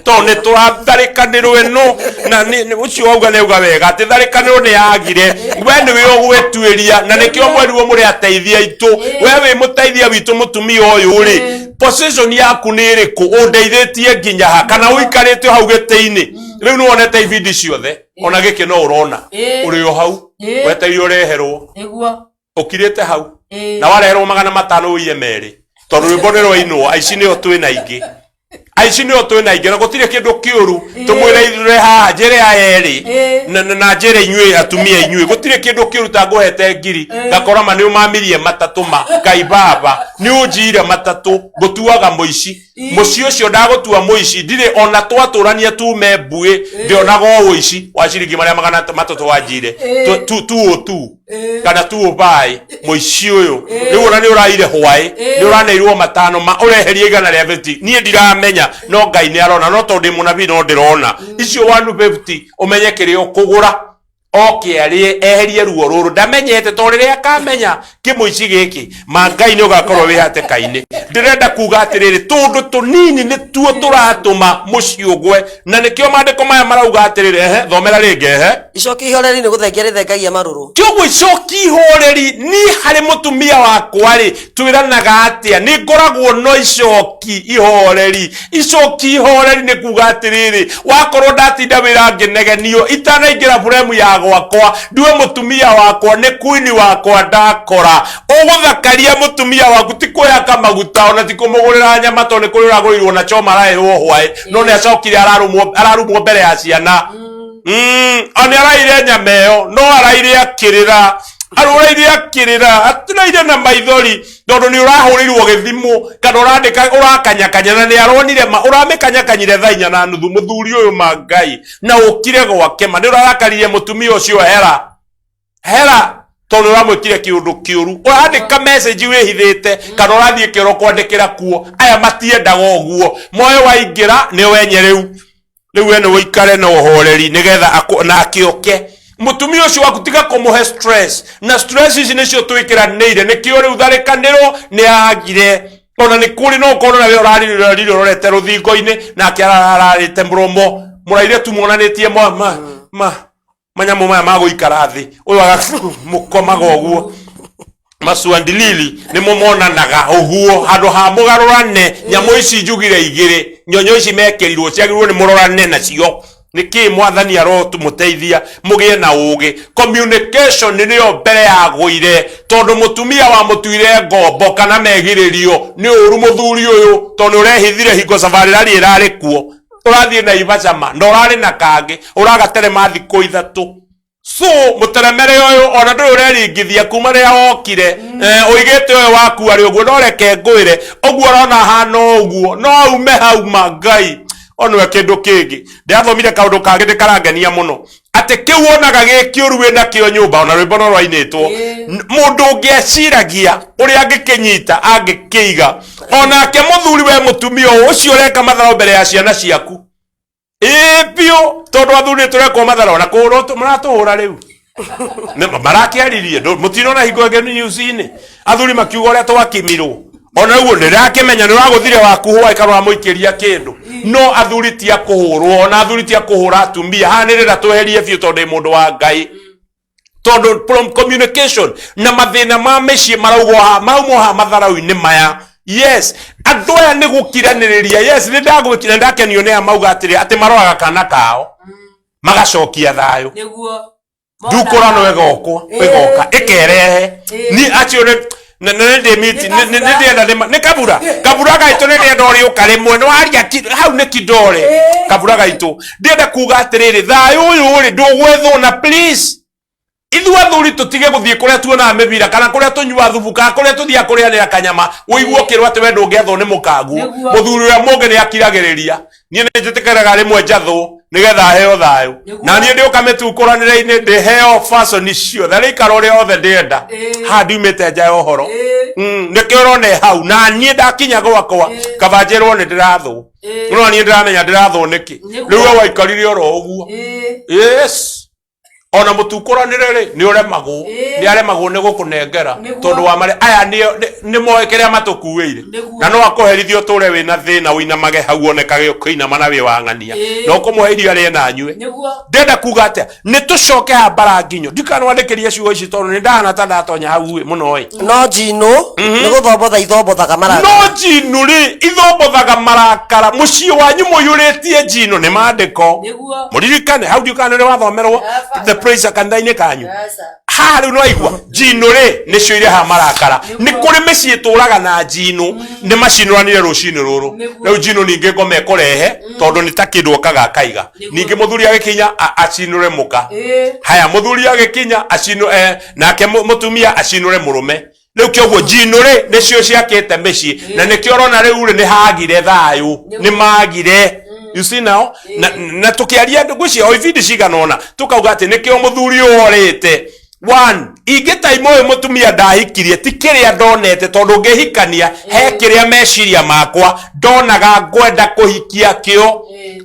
tondũ nĩ tũratharĩkanĩrwo ĩno na ũcio wauga nĩ auga wega atĩ tharĩkanĩrwo nĩ yagire. We nĩwe ũgwĩtuĩria, na nĩkĩo mwerirwo mũrĩ ateithia aitũ. We wĩ mũteithia witũ, mũtumia ũyũ rĩ, position yaku nĩ ĩrĩkũ? Ũndeithĩtie nginya ha, kana ũikarĩte o hau gĩtĩ-inĩ? Rĩu nĩ wonete ibindi ciothe, ona gĩkĩ no ũrona ũrĩ o hau wetereire ũreherwo. Ũkirĩte hau na wareherwo 500 ũiye merĩ, tondũ rwĩmbo nĩ rwainwo. Aici nĩo twĩna aingĩ, aici nĩo twĩna aingĩ, na gũtirĩ kĩndũ kĩũru. Tũmwĩre ithuĩ haha, njĩre aya erĩ na njĩre inyuĩ atumia inyuĩ, gũtirĩ kĩndũ kĩũru ta ngũhete ngiri ngakora ma nĩ ũmamirie matatũ. Ma Ngai baba, nĩ ũnjiire matatũ, ngũtuaga mũici. Mũciĩ ũcio ndagũtua mũici, ndirĩ ona twatũrania tume mbuĩ, ndĩonaga o ũici wa ciringi marĩa 300 wanjire tu tu kana tu ũbaĩ. Mũici ũyũ rĩu ona nĩ ũraire hwaĩ, nĩ ũraneirwo 500 ma ũreherie 150. Niĩ ndiramenya, no Ngai nĩ arona. No tondũ ndĩ mũnabii, no ndĩrona icio 150, ũmenye kĩrĩa ũkũgũra oke arĩe eherie ruo rũrũ ndamenyete, tondũ rĩrĩa akamenya kĩmũici gĩkĩ ma Ngai nĩ ũgakorwo wĩ hatĩka-inĩ. Ndĩrenda kuga atĩrĩrĩ, tũndũ tũnini nĩtuo tũratũma mũciĩ ũgwe, na nĩkĩo maandĩko maya marauga atĩrĩrĩ. Ehe, thomera rĩngĩ, ehe. Icoki ihoreri nĩ gũthengia rĩthengagia marũrũ. Kĩoguo icoki ihoreri, niĩ harĩ mũtumia wakwa rĩ, twĩranaga atĩa? Nĩ ngoragwo no icoki ihoreri. Icoki ihoreri nĩ kuga atĩrĩrĩ, wakorwo ndatinda wĩra ngĩnegenio, itanaingĩra buremu ya gwakwa, ndue mũtumia wakwa nĩ kuini wakwa. Ndakora ũgũthakaria mũtumia waku, ti kwĩhaka maguta, ona ti kũmũgũrĩra nyama, tondũ nĩ kũrĩ ũragũrĩirwo na choma araheirwo hwaĩ, no nĩ acokire ararumwo mbere ya ciana. O nĩ araire nyama ĩyo, no araire akĩrĩra, arũraire akĩrĩra, atiraire na maithori, tondũ nĩ ũrahũrĩirwo gĩthimũ kana ũrandĩka ũrakanyakanya, na nĩ aronire ma ũramĩkanyakanyire thaa 4:30. Mũthuri ũyũ, ma Ngai, na ũkire gwake, ma nĩ ũrarakaririe mũtumia ũcio. Hera hera, tondũ ũramwĩkire kĩũndũ kĩũru. Ũrandĩka message wĩhithĩte, kana ũrathiĩ kĩoro kwandĩkĩra kuo. Aya matiendaga ũguo moyo waingĩra nĩ wenye. Rĩu we nĩ ũikare na ũhoreri nĩgetha na akĩoke mũtumia ũcio waku, tiga kũmũhe stress, na stress ici nĩcio twĩkĩranĩire. Nĩkĩo rĩu tharĩkanĩrwo nĩ agire. Ona nĩ kũrĩ no ũkorwo nawe ũrarirĩra ũrorete rũthingo-inĩ, nake ararĩte mũromo mũraire tu monanĩtie ma, ma, ma, manyamũ maya ma gũikara thĩ, ũyũ mũkomaga ũguo masuandilili nĩmo monanaga ũguo. Handũ ha mũgarũrane nyamũ ici njugire igĩrĩ, nyonyo ici mekĩrirwo ciagĩrĩirwo nĩ mũrorane nacio. Nĩkĩ mwathani arotũmũteithia mũgĩe na ũgĩ. Communication nĩyo mbere yagũire, tondũ mũtumia wamũtuire ngombo kana megirĩrio nĩ ũru mũthuri ũyũ, tondũ nĩ ũrehithire hingo sabarĩ rari ĩrarĩ kuo, ũrathiĩ Naivasha ma na ũrarĩ na kangĩ ũragaterema thikũ 3. So mũteremere ũyũ ona ndũrĩ ũreringithia kuma rĩrĩa wokire. Ũigĩte ũyũ waku arĩ ũguo, no reke ngwĩre ũguo ũrona hana ũguo, no ume hau ma Ngai onwe kĩndũ kĩngĩ. Ndĩrathomire kaũndũ kangĩ ndĩkarangenia mũno, atĩ kĩu wonaga gĩ kĩũru wĩ nakĩo nyũmba, ona rwĩmbo no rwainĩtwo. Mũndũ ũngĩ eciragia ũrĩa angĩkĩnyita angĩkĩiga onake mũthuri we mũtumia ũyũ ũcio ũreka matharau mbere ya ciana ciaku, ĩĩ biũ. Tondũ athuri nĩ tũrekwo mathara ona kũhũrwo maratũhũra rĩu. Marakĩaririe mũtinona hingo ĩngĩ news-inĩ athuri makiuga ũrĩa twakimirwo ona ũguo ndĩrakĩmenya nĩ ũragũthire waku hwaĩ kana ũramũikĩria kĩndũ. No athuri ti a kũhũrwo, ona athuri ti a kũhũra atumia. Haha nĩ ndĩrenda tweherie biũ tondũ ndĩ mũndũ wa Ngai, tondũ from communication na mathĩna ma mĩciĩ maraugwo haha, maraumwo haha matharau-inĩ maya. Yes, andũ aya nĩ gũkiranĩrĩria. Yes, nĩ ndagwĩkira, ndakenio nĩ aya mauga atĩrĩ atĩ maroraga kana kao magacokia thayũ. Nĩguo. Ndukũrano ĩgokwo ĩgoka ĩkerehe. Ni acio nĩ nĩ ndĩmiti Nĩ nĩ ndĩrenda nĩ kabura kabura gaitũ, nĩ ndĩrenda ũrĩũka rĩmwe nĩ waria hau nĩ kidore kabura gaitũ. Ndĩrenda kuga atĩrĩrĩ, thayũ ũyũ rĩ ndũgwethwo, na please ithuĩ athuri tũtige gũthiĩ kũrĩa tuonaga mĩbira kana kũrĩa tũnyua thubu kana kũrĩa tũthiaga kũrĩanĩra kanyama, ũigue ũkĩrwo atĩ we ndũngĩathwo nĩ mũkaguo. Mũthuri ũrĩa mũngĩ nĩ akiragĩrĩria. Niĩ nĩ njĩtĩkĩraga rĩmwe njathwo nĩgetha heo thayũ. Na niĩ ndĩũka mĩtukũranĩre-inĩ ndĩheo fashion ciothe, arĩikara ũrĩa othe ndĩrenda. Haha ndiumĩte nja ya ũhoro. Nĩkĩo ũrona ĩ hau na niĩ ndakinya gwakwa kaba njĩrwo nĩ ndĩrathwo. No niĩ ndĩramenya ndĩrathwo nĩkĩ. Rĩu we waikarire oro ũguo. Yes, ona mũtukũranĩre rĩ nĩ ũremagwo. Nĩ aremagwo nĩ gũkũnengera. Tondũ wa marĩa aya nĩ moĩ kĩrĩa matũkuĩire. Na no akũherithie ũtũre wĩna thĩna, ũinamage hau onekage ũkĩinama na wĩ wang'ania. Na ũkũmũhe irio arĩe na anyue. Ndĩrenda kuga atĩa? Nĩ tũcoke haha mbara nginyo ndikanwandĩkĩrie ciugo ici tondũ nĩ ndahana ta ndatonya hau ĩ mũno ĩ. No njinũ nĩ gũthombotha ithombothaga marakara. No njinũ rĩ ithombothaga marakara. Mũciĩ wanyu mũiyũrĩtie njinũ nĩ maandĩko. Mũririkane hau, ndiũkana nĩ wathomerwo. The Praise kanitha-inĩ kanyu. Haha rĩu nĩwaigua njinũ rĩ nĩcio irehaga marakara. Nĩ kũrĩ mĩciĩ ĩtũraga na njinũ, nĩ macinũranire rũcinĩ rũrũ. Rĩu njinũ ningĩ ngoma ĩkũrehe tondũ nĩ ta kĩndũ okaga akaiga. Ningĩ mũthuri agĩkinya acinũre mũka. Haya, mũthuri agĩkinya acinũ nake mũtumia acinũre mũrũme. Rĩu kĩoguo njinũ rĩ nĩcio ciakĩte mĩciĩ, na nĩkĩo ũrona rĩu rĩ nĩ hagire thayũ, nĩ magire. You see now, na tũkĩaria ngwĩciria o ibindi cigana ũna tũkauga atĩ nĩkĩo mũthuri ũyũ orĩte one ingĩ time ũyũ mũtumia ndahikirie ti kĩrĩa ndonete, tondũ ngĩhikania he kĩrĩa meciria makwa ndonaga ngwenda kũhikia kĩo.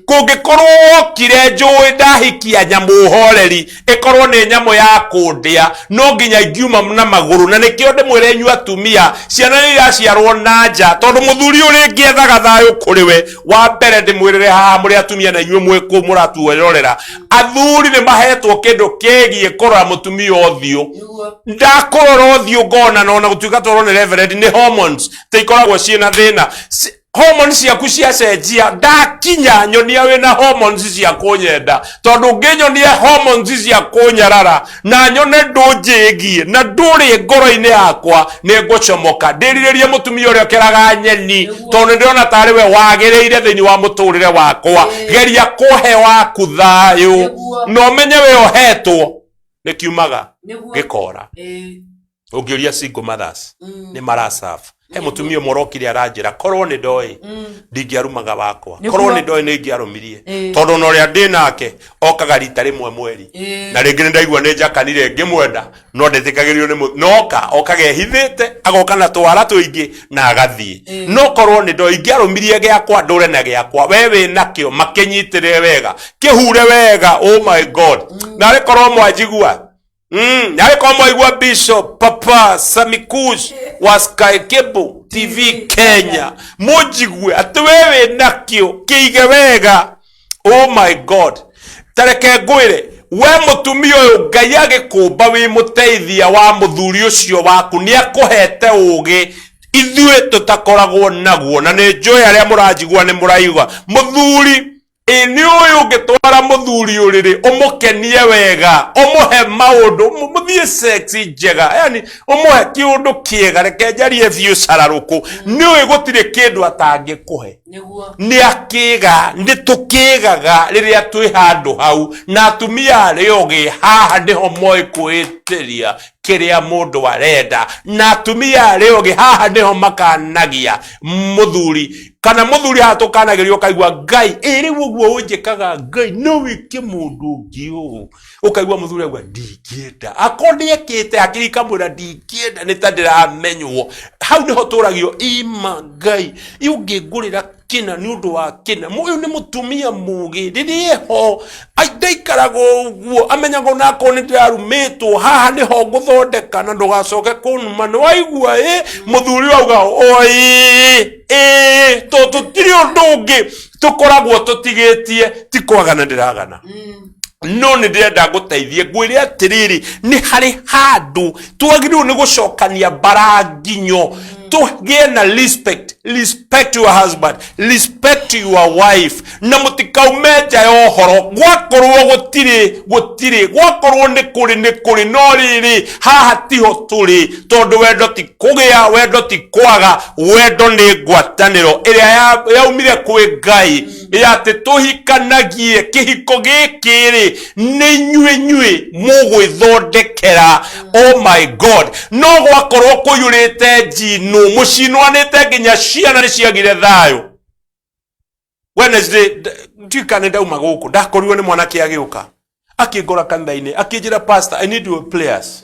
Kũngĩkorwo wokire njũĩ ndahikia nyamũ horeri, ĩkorwo nĩ nyamũ ya kũndĩa, no nginya ingiuma na magũrũ. Na nĩkĩo ndĩmwĩre inyuĩ atumia, ciana nĩ iraciarwo na nja tondũ mũthuri ũrĩ ngĩethaga thayũ kũrĩ we wa mbere. Ndĩmwĩrĩre haha mũrĩ atumia na inyuĩ mwĩ kũu mũratuerorera, athuri nĩ mahetwo kĩndũ kĩgiĩ kũrora mũtumia ũthiũ. Ndakũrora ũthiũ ngona na ona gũtuĩka twarwo nĩ reverend, nĩ hormones ta ikoragwo ciĩna thĩna. Hormones ciaku ciacenjia, ndakinya nyonia wĩna hormones cia kũnyenda, tondũ ũngĩnyonia hormones cia kũnyarara na nyone ndũnjĩgie na ndũrĩ ngoro-inĩ yakwa, nĩ ngũcomoka ndĩrirĩrie mũtumia ũrĩa ũkeraga nyeni, tondũ nĩ ndĩrona tarĩ we wagĩrĩire thĩinĩ wa mũtũrĩre wakwa. Geria kũhe waku thayũ na ũmenye we ũhetwo nĩ kiumaga gĩkora. Ũngĩũria single mothers nĩ maraserve. He mũtumia ũmwe ũrokire aranjĩra, korwo nĩ ndoĩ ndingĩarumaga wakwa, korwo nĩ ndoĩ nĩ ingĩarũmirie, tondũ ona ũrĩa ndĩ nake okaga rita rĩmwe mweri. Na rĩngĩ nĩ ndaigua nĩ njakanire ngĩmwenda, no ndetĩkagĩrio nĩ noka okaga ehithĩte, agoka na twara tũingĩ na agathiĩ. No korwo nĩ ndoĩ ingĩarũmirie gĩakwa, ndũre na gĩakwa. We wĩ nakĩo, makĩnyitĩrĩre wega, kĩhure wega. Oh my God, narĩ korwo mwanjigua. Narĩ korwo mwaigua Bishop Papa Samikush wa Sky Cable TV Kenya, mũnjigue atĩ we wĩ nakĩo kĩige wega. Oh my God, tareke ngwĩre we mũtumia ũyũ, Ngai agĩkũmba wĩ mũteithia wa mũthuri ũcio waku, nĩ akũhete ũgĩ ithuĩ tũtakoragwo naguo. Na nĩ njũĩ arĩa mũranjigua nĩ mũraigua mũthuri ĩ nĩ ũyũ ũngĩtwara mũthuri ũrĩrĩ, ũmũkenie wega, ũmũhe maũndũ, mũthiĩ sex njega, yani ũmũhe kĩũndũ kĩega. Reke njarie biũ cararũkũ, nĩ ũĩ gũtirĩ kĩndũ atangĩkũhe. Nĩ akĩga nĩ tũkĩgaga rĩrĩa twĩ handũ hau na atumia arĩa ogĩ haha nĩho moĩ kwĩtĩria kĩrĩa mũndũ arenda, na atumia arĩa ogĩ haha nĩho makanagia mũthuri kana mũthuri haha tũkanagĩrio, ũkaigua Ngai ĩ rĩu ũguo ũnjĩkaga, Ngai no wĩke mũndũ ũngĩ ũũ. Ũkaigua mũthuri auga ndingĩenda, akorwo nĩekĩte hakiri ikamwĩra ndingĩenda, nĩ ta ndĩramenywo. Hau nĩho tũragio ima Ngai ĩ ũngĩngũrĩra. Kĩna nĩ ũndũ wa kĩna. Ũyũ nĩ mũtumia mũgĩ, rĩrĩa eho ndaikaraga ũguo, amenyaga onakorwo nĩ ndĩrarumĩtwo, haha nĩho ngũthondeka na ndũgacoke kũnuma. Nĩ waigua ĩ mũthuri auga o ĩ ĩ, tondũ tũtirĩ ũndũ ũngĩ tũkoragwo tũtigĩtie, ti kwagana ndĩragana no nĩ ndĩrenda ngũteithie ngwĩre atĩrĩrĩ, nĩ harĩ handũ twagĩrĩirwo nĩ gũcokania mbaranginyo, tũgĩe na respect. Respect your husband, respect your wife, na mũtikaume nja ya ũhoro. Gwakorwo gũtirĩ gũtirĩ, gwakorwo nĩ kũrĩ nĩ kũrĩ, no rĩrĩ haha tiho tũrĩ, tondũ wendo ti kũgĩa, wendo ti kwaga, wendo nĩ ngwatanĩro ĩrĩa yaumire kwĩ Ngai ya atĩ tũhikanagie. Kĩhiko gĩkĩ rĩ, nĩ inyuĩ inyuĩ mũgwĩthondekera. Oh my God, no gwakorwo kũiyũrĩte njinũ, mũcinwanĩte nginya ciana nĩ ciagire thayũ. Wednesday ndiũĩ kana nĩ ndauma gũkũ, ndakorirwo nĩ mwanake agĩũka akĩngora kanitha-inĩ, akĩnjĩra, "Pastor, I need your prayers."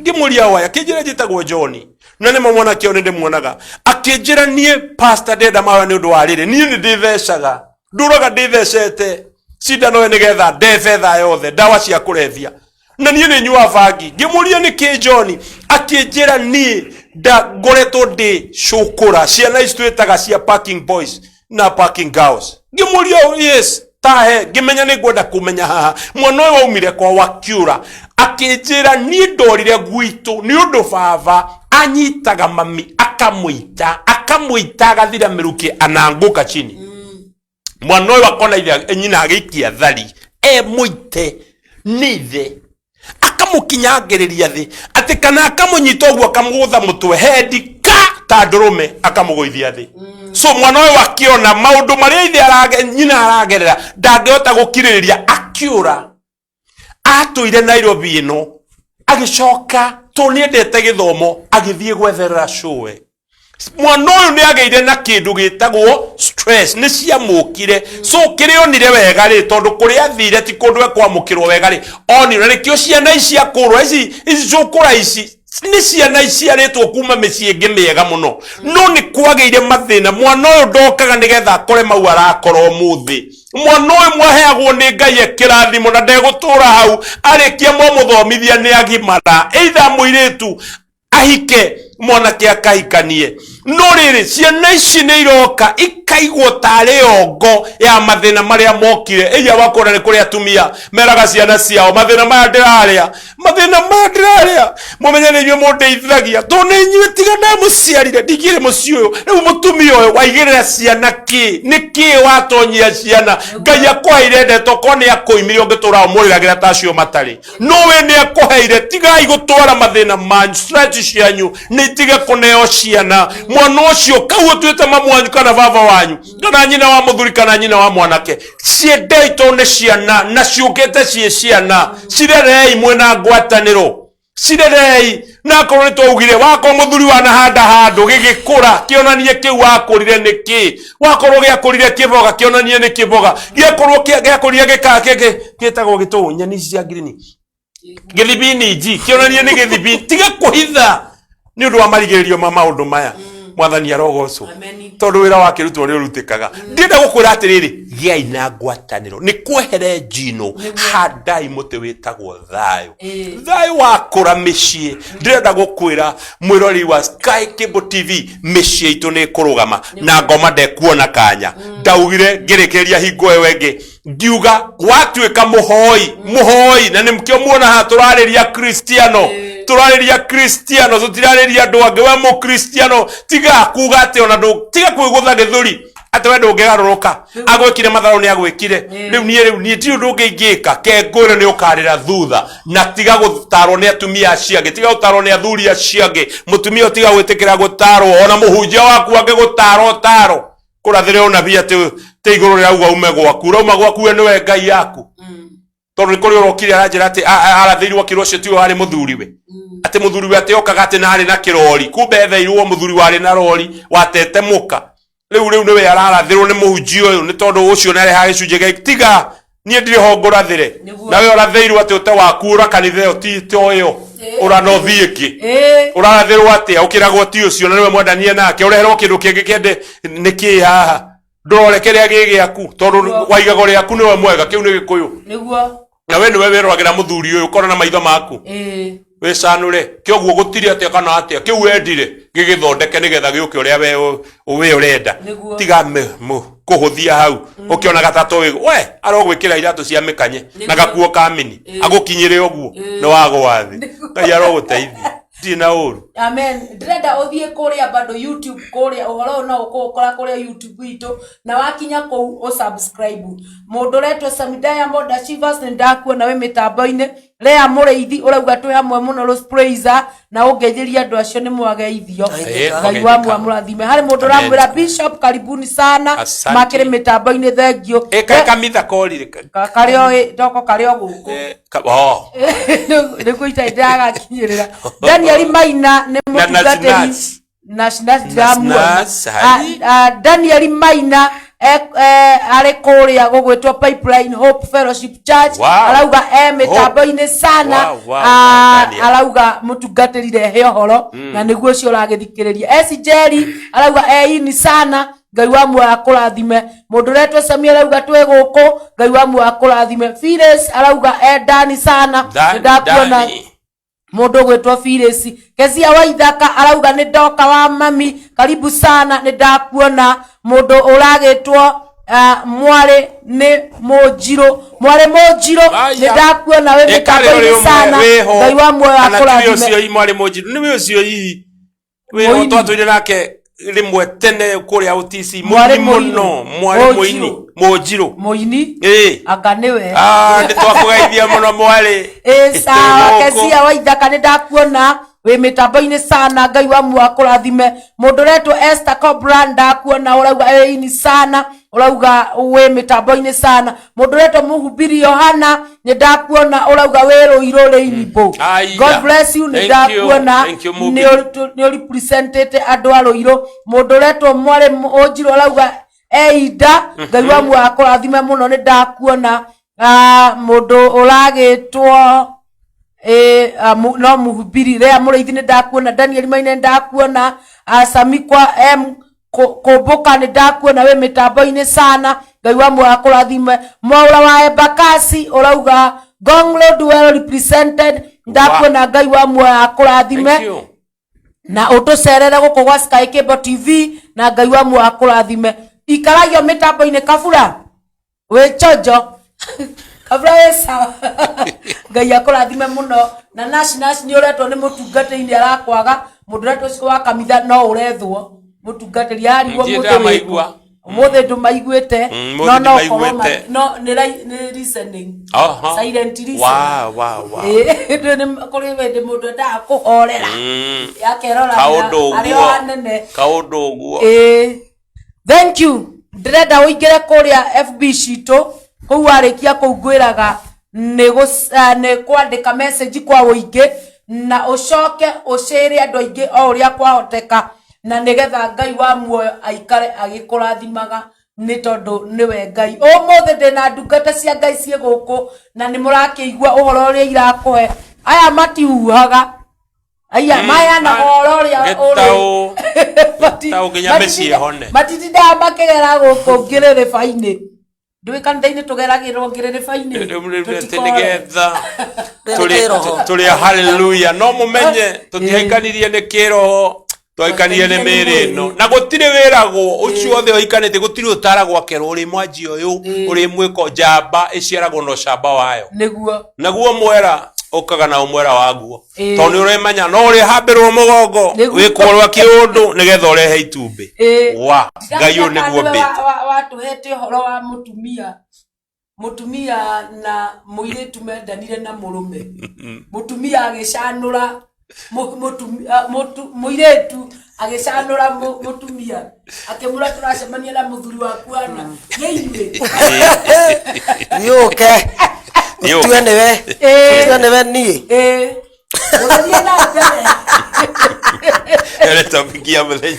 Ngĩmũria waya, akĩnjĩra, "Njĩtagwo John." Na nĩmo mwanake ũyũ nĩ ndĩmuonaga. Akĩnjĩra, "Niĩ pastor ndĩrenda mahoya nĩ ũndũ wa rĩrĩ, niĩ nĩ ndĩthecaga, ndũraga ndĩthecete cindano ĩyo nĩgetha ndebe thaa yothe ndawa cia kũrebia, na niĩ nĩ nyua bangi." Ngĩmũria, "Nĩ kĩ, John?" Akĩnjĩra, "Niĩ nda ngoretwo ndĩ cũkũra, ciana ici twĩtaga cia parking boys na parking girls." Ngĩmũria, "Yes, tahe." Ngĩmenya nĩ ngwenda kũmenya haha mwana ũyũ waumire kwa wakiũra. Akĩnjĩra, "Niĩ ndorire gwitũ nĩ ũndũ baba anyitaga mami, akamũita, akamũita agathira mĩrukĩ, anaanguka chini." Mwana ũyũ akona ithe nyina agĩikia thari, e mũite nĩ ithe, akamũkinyangĩrĩria thĩ, atĩ kana akamũnyita ũguo, akamũgũtha mũtwe hendi ka ta ndũrũme, akamũgũithia thĩ. So mwana ũyũ akĩona maũndũ marĩa ithe nyina aragerera, ndangĩhota gũkirĩrĩria, akĩũra. Atũire Nairobi ĩno, agĩcoka tondũ nĩendete gĩthomo, agĩthiĩ gwetherera cũwe. Mwana ũyũ nĩ agĩire na kĩndũ gĩtagwo stress, nĩ ciamũkire. So kĩrĩa onire wega rĩ, tondũ kũrĩa athire ti kũndũ ekwamũkĩrwo wega rĩ, onire na nĩkĩo ciana ici akũrwo ici ici cũkũra ici nĩ ciana iciarĩtwo kuma mĩciĩ ĩngĩ mĩega mũno, no nĩ kwagĩire mathĩna. Mwana ũyũ ndokaga nĩgetha akore mau arakora ũmũthĩ. Mwana ũyũ mwaheagwo nĩ Ngai ekĩrathimo na ndegũtũra hau, arĩkia mwamũthomithia nĩ agimara, either mũirĩtu ahike, mwanake akahikanie. No rĩrĩ, ciana ici nĩ iroka ikaigwo tarĩ ongo ya mathĩna marĩa mokire. Ĩia wakona nĩ kũrĩ atumia meraga ciana ciao, "Mathĩna maya ndĩrarĩa, mathĩna maya ndĩrarĩa, mũmenye nĩ inyuĩ mũndeithagia, tondũ nĩ inyuĩ, tiga ndamũciarire ndingĩrĩ mũciĩ ũyũ." Rĩu mũtumia ũyũ waigĩrĩra ciana kĩ? Nĩ kĩ watonyia ciana? Ngai akũheire ndeto, korwo nĩ akũimire ũngĩtũra ũmũrĩragĩra ta acio matarĩ, no we nĩ akũheire. Tigai gũtwara mathĩna manyu, stress cianyu nĩ itige kũneo ciana. Mwana ũcio kau ũtuĩte mamu wanyu kana baba wanyu kana nyina wa mũthuri kana nyina wa mwanake, ciendei tondũ nĩ ciana na ciũkĩte ciĩ ciana. Cirerei mwĩna ngwatanĩro, cirerei. Na akorwo nĩ twaugire, wakorwo mũthuri wanahanda handũ gĩgĩkũra, kĩonanie kĩu wakũrire nĩ kĩ. Wakorwo gĩakũrire kĩboga, kĩonanie nĩ kĩboga. Gĩakorwo gĩakũrire gĩka gĩtagwo gĩtũ nyeni ici cia ngirini, gĩthibinji, kĩonanie nĩ gĩthibi. Tiga kũhitha nĩ ũndũ wa marigĩrĩrio ma maũndũ maya. Mwathani arogocwo. Ameni. Tondũ wĩra wa kĩrutwo nĩ ũrutĩkaga. Ndĩrenda gũkwĩra atĩrĩrĩ, gĩai na ngwatanĩro, nĩ kwehere njino, handai mũtĩ wĩtagwo thayũ. Thayũ wakũra mĩciĩ, ndĩrenda gũkwĩra mwĩroreri wa Sky Cable TV, mĩciĩ itũ nĩ ĩkũrũgama na ngoma ndekuona kanya. Ndaugire ngĩrĩkĩrĩria hingo ĩyo ĩngĩ, ngiuga watuĩka mũhoi, mũhoi, na nĩkĩo muona haha tũrarĩria kristiano, tũrarĩria kristiano, tũtirarĩria andũ angĩ. We mũkristiano, tiga kuga atĩ ona ndũ, tiga kwĩgũtha gĩthũri atĩ we ndũngĩgarũrũka. Agwĩkire matharũ, nĩ agwĩkire. Rĩu niĩ ndirĩ ũndũ ũngĩ ingĩka. Kengũĩre nĩ ũkarĩra thutha. Na tiga gũtarwo nĩ atumia acio angĩ, tiga gũtarwo nĩ athuri acio angĩ. Mũtumia ũtiga gwĩtĩkĩra gũtarwo, ona mũhunjia waku angĩgũtara ũtaro kũrathĩre ũnabii atĩ te igũrũ rĩrauga ume gwaku, ũrauma gwaku, we nĩwe Ngai yaku. Tondũ nĩ kũrĩ ũrokire aranjĩra atĩ arathĩirwo akĩrwo ũcio tiwe warĩ mũthuriwe, atĩ mũthuriwe atĩ okaga atĩ na arĩ na kĩrori, kumbe etheirwo mũthuri warĩ na rori watete mũka. Rĩu nĩwe ararathĩrwo nĩ mũhunjia ũyũ, nĩ tondũ ũcio nĩ arehaga gĩcunjĩ gĩa tiga niĩ ndirĩ ho ngũrathĩre. Nĩguo. Nawe ũrathĩirwo atĩ ũte waku ũra kanitha ĩyo ti to ĩyo ũra no thiĩ ĩngĩ. Ũrarathĩrwo atĩa ũkĩragwo ti ũcio na nĩwe mwendanie nake, ũreherwo kĩndũ kĩngĩ kĩende nĩ kĩ haha? Ndũrore kĩrĩa gĩ gĩaku tondũ Nĩguo. waigaga ũrĩaku nĩwe mwega kĩu nĩ gĩkũyũ. Nĩguo. Na we nĩwe wĩroragĩra mũthuri ũyũ ũkona na maitho maku. Wĩcanũre kĩoguo gũtirĩ atĩa kana atĩa kĩu wendire gĩgĩthondeke nĩgetha gĩũke ũrĩa we we ũrenda. Nĩguo. Tiga kũhũthia hau ũkĩonaga ta tũĩ we arogwĩkĩra iratũ cia mĩkanye na Nĩguo. gakuo ka mini agũkinyĩre ũguo nĩ wagwa thĩ. Ngai arogũteithia ndirĩ na ũru. Amen. Ndĩrenda ũthiĩ kũrĩa bado YouTube kũrĩa ũhoro ũyũ no ũkũũkora kũrĩa YouTube itũ na wakinya kũu ũsubscribe. Mũndũ ũretwo Sami Diamond Achievers nĩ ndakuona wĩ mĩtambo-inĩ. Lea Mũrĩithi ũrauga twĩ hamwe mũno Rose Praiser na ũngeithĩrie andũ acio nĩ mwageithio. Ĩĩ, Ngai wa muoyo amũrathime. Harĩ mũndũ Amen. ũramwĩra Bishop karibuni sana Asante. makĩrĩ mĩtambo-inĩ thengiũ. Ĩ kaĩ kamitha korire Karĩ o ndoko karĩ o gũkũ. Oh. Nĩguo itarĩ ndĩragakinyĩrĩra. Daniel Maina nĩ Na mũtungatĩri Nash. Nash Nash ndĩramuona. Nash, hai. Daniel Maina arĩ kũrĩa gũgwĩtwo Pipeline Hope Fellowship Church. Wow. Arauga e mĩtambo-inĩ sana. Wow, wow, Daniel. Arauga mũtungatĩri rehe ũhoro na nĩguo ũcio ũragĩthikĩrĩria. Esi Jerry arauga e ini sana Ngai wa muoyo akũrathime. Mũndũ ũretwo Sami arauga twĩ gũkũ Ngai wa muoyo akũrathime. Phyllis arauga e ndani sana. Dani, Nĩndakuona Dani. mũndũ ũgwĩtwo Phyllis. Kezia Waithaka arauga nĩ ndoka wa mami karibu sana nĩ ndakuona. Mũndũ ũragĩtwo mwarĩ nĩ mũnjirũ mwarĩ mũnjirũ Aya. nĩ ndakuona wĩ Ĩ, karĩ mĩtambo-inĩ ũrĩ ũmwe sana wĩho. Ngai wa muoyo Kana tiwe akũrathime. ũcio ii mwarĩ mũnjirũ nĩwe ũcio ii wĩho Mũini. twatũire nake rĩmwe tene kũrĩa OTC Mwarĩ mũini mũini. mũno mwarĩ mũini mũnjirũ Mũini ĩĩ anga nĩwe. Ah, nĩ twakũgeithia mũno mwarĩ. Ĩ sawa. Gũkũ. Kezia Waithaka nĩ ndakuona wĩ mĩtambo-inĩ sana Ngai wa muoyo akũrathime. Mũndũ ũretwo Esther Cobra ndakuona ũrauga ĩini sana ũrauga wĩ mĩtambo-inĩ sana. Mũndũ ũretwo Mũhubiri Yohana nĩ ndakuona ũrauga wĩ Rũirũ Rainbow. Aya. God bless you nĩ Thank you. ndakuona Thank you, Mũhubiri. nĩ ũrepresentĩte andũ a Rũirũ. Mũndũ ũretwo mwarĩ Ũnjirũ ũrauga einda Ngai wa muoyo akũrathime mũno nĩ ndakuona. Mũndũ ũragĩtwo no mũhubiri Lea Mũrĩithi nĩ ndakuona. Daniel Maina nĩ ndakuona. Samikwa M Kũmbũka nĩ ndakuona wĩ mĩtambo-inĩ sana Ngai wa muoyo akũrathime. Mwaũra wa Embakasi ũrauga Ngong Road well represented ndakuona Ngai wa muoyo akũrathime. Thank you. Na ũtũcerere gũkũ gwa Sky Cable TV na Ngai wa muoyo akũrathime. Ikaragio mĩtambo-inĩ kabura wĩ chonjo kabura wĩ sawa Ngai akũrathime mũno. Na Nash Nash nĩ ũretwo nĩ mũtungatĩri arakwaga mũndũ ũretwo ũcio wa kamitha no ũrethwo mũtungatĩri arigwo Ndiĩ mũthĩ ndamaigua. wĩkũ. Ũmũthĩ ndũmaiguĩte. Ũmũthĩ No no ũkorwo ndimaiguĩte. no nĩ nĩ listening. Aha. Silent listening. Wow, wow, wow. Kũrĩ hĩndĩ mũndũ endaga kũhorera akerora Kaũndũ arĩ o ũguo. anene. Kaũndũ ũguo. Thank you. Ndĩrenda ũingĩre kũrĩa FB citũ kũu warĩkia kũu ngwĩraga nĩ kwandĩka message kwa ũingĩ na ũcoke ũcĩre andũ aingĩ o ũrĩa kwahoteka na nĩgetha Ngai wa muoyo aikare agĩkũrathimaga nĩ tondũ nĩwe Ngai. Ũmũthĩ ndĩna ndungata cia Ngai ciĩ gũkũ na nĩ mũrakĩigua ũhoro ũrĩa irakũhe. Aya matihuhaga. Aya maheanaga ũhoro ũrĩa ũrĩ. Gĩtaũ. Gĩtaũ nginya mĩciĩ ĩhone. Matitindaga makĩgera gũkũ ngĩrĩrĩba-inĩ. Ndũĩ kanitha-inĩ tũgeragĩrwo ngĩrĩrĩba-inĩ. Atĩ nĩgetha Tũrĩ kĩroho. tũrĩ a hallelujah no mũmenye tũtihaikanirie nĩ kĩroho twaikanirie nĩ mĩĩrĩ ĩno na gũtirĩ wĩragwo ũcio othe ũhikanĩtie gũtirĩ ũtaragwo akerwo ũrĩ mwanji ũyũ ũrĩ mwĩko njamba ĩciaragwo na ũcamba wayo. Nĩguo. Naguo mwera ũkaga na ũmwera waguo tondũ nĩ ũremenya no ũrĩhambĩrwo mũgongo wĩkwo rwa kĩũndũ nĩgetha ũrehe itumbĩ. Wa Ngai ũyũ nĩguo mbĩte. Watũhete ũhoro wa mũtumia mũtumia na mũirĩtu mendanire na mũrũme. Mũtumia agĩcanũra mũirĩtu agĩcanũra mũtumia akĩmwĩra tũracemania na mũthuri waku ana nĩ inyuĩ. Yũke. Ũtue nĩwe. Ũtue nĩwe niĩ. Ũgĩthiĩ na mbere. Ere topic ya mũthenya.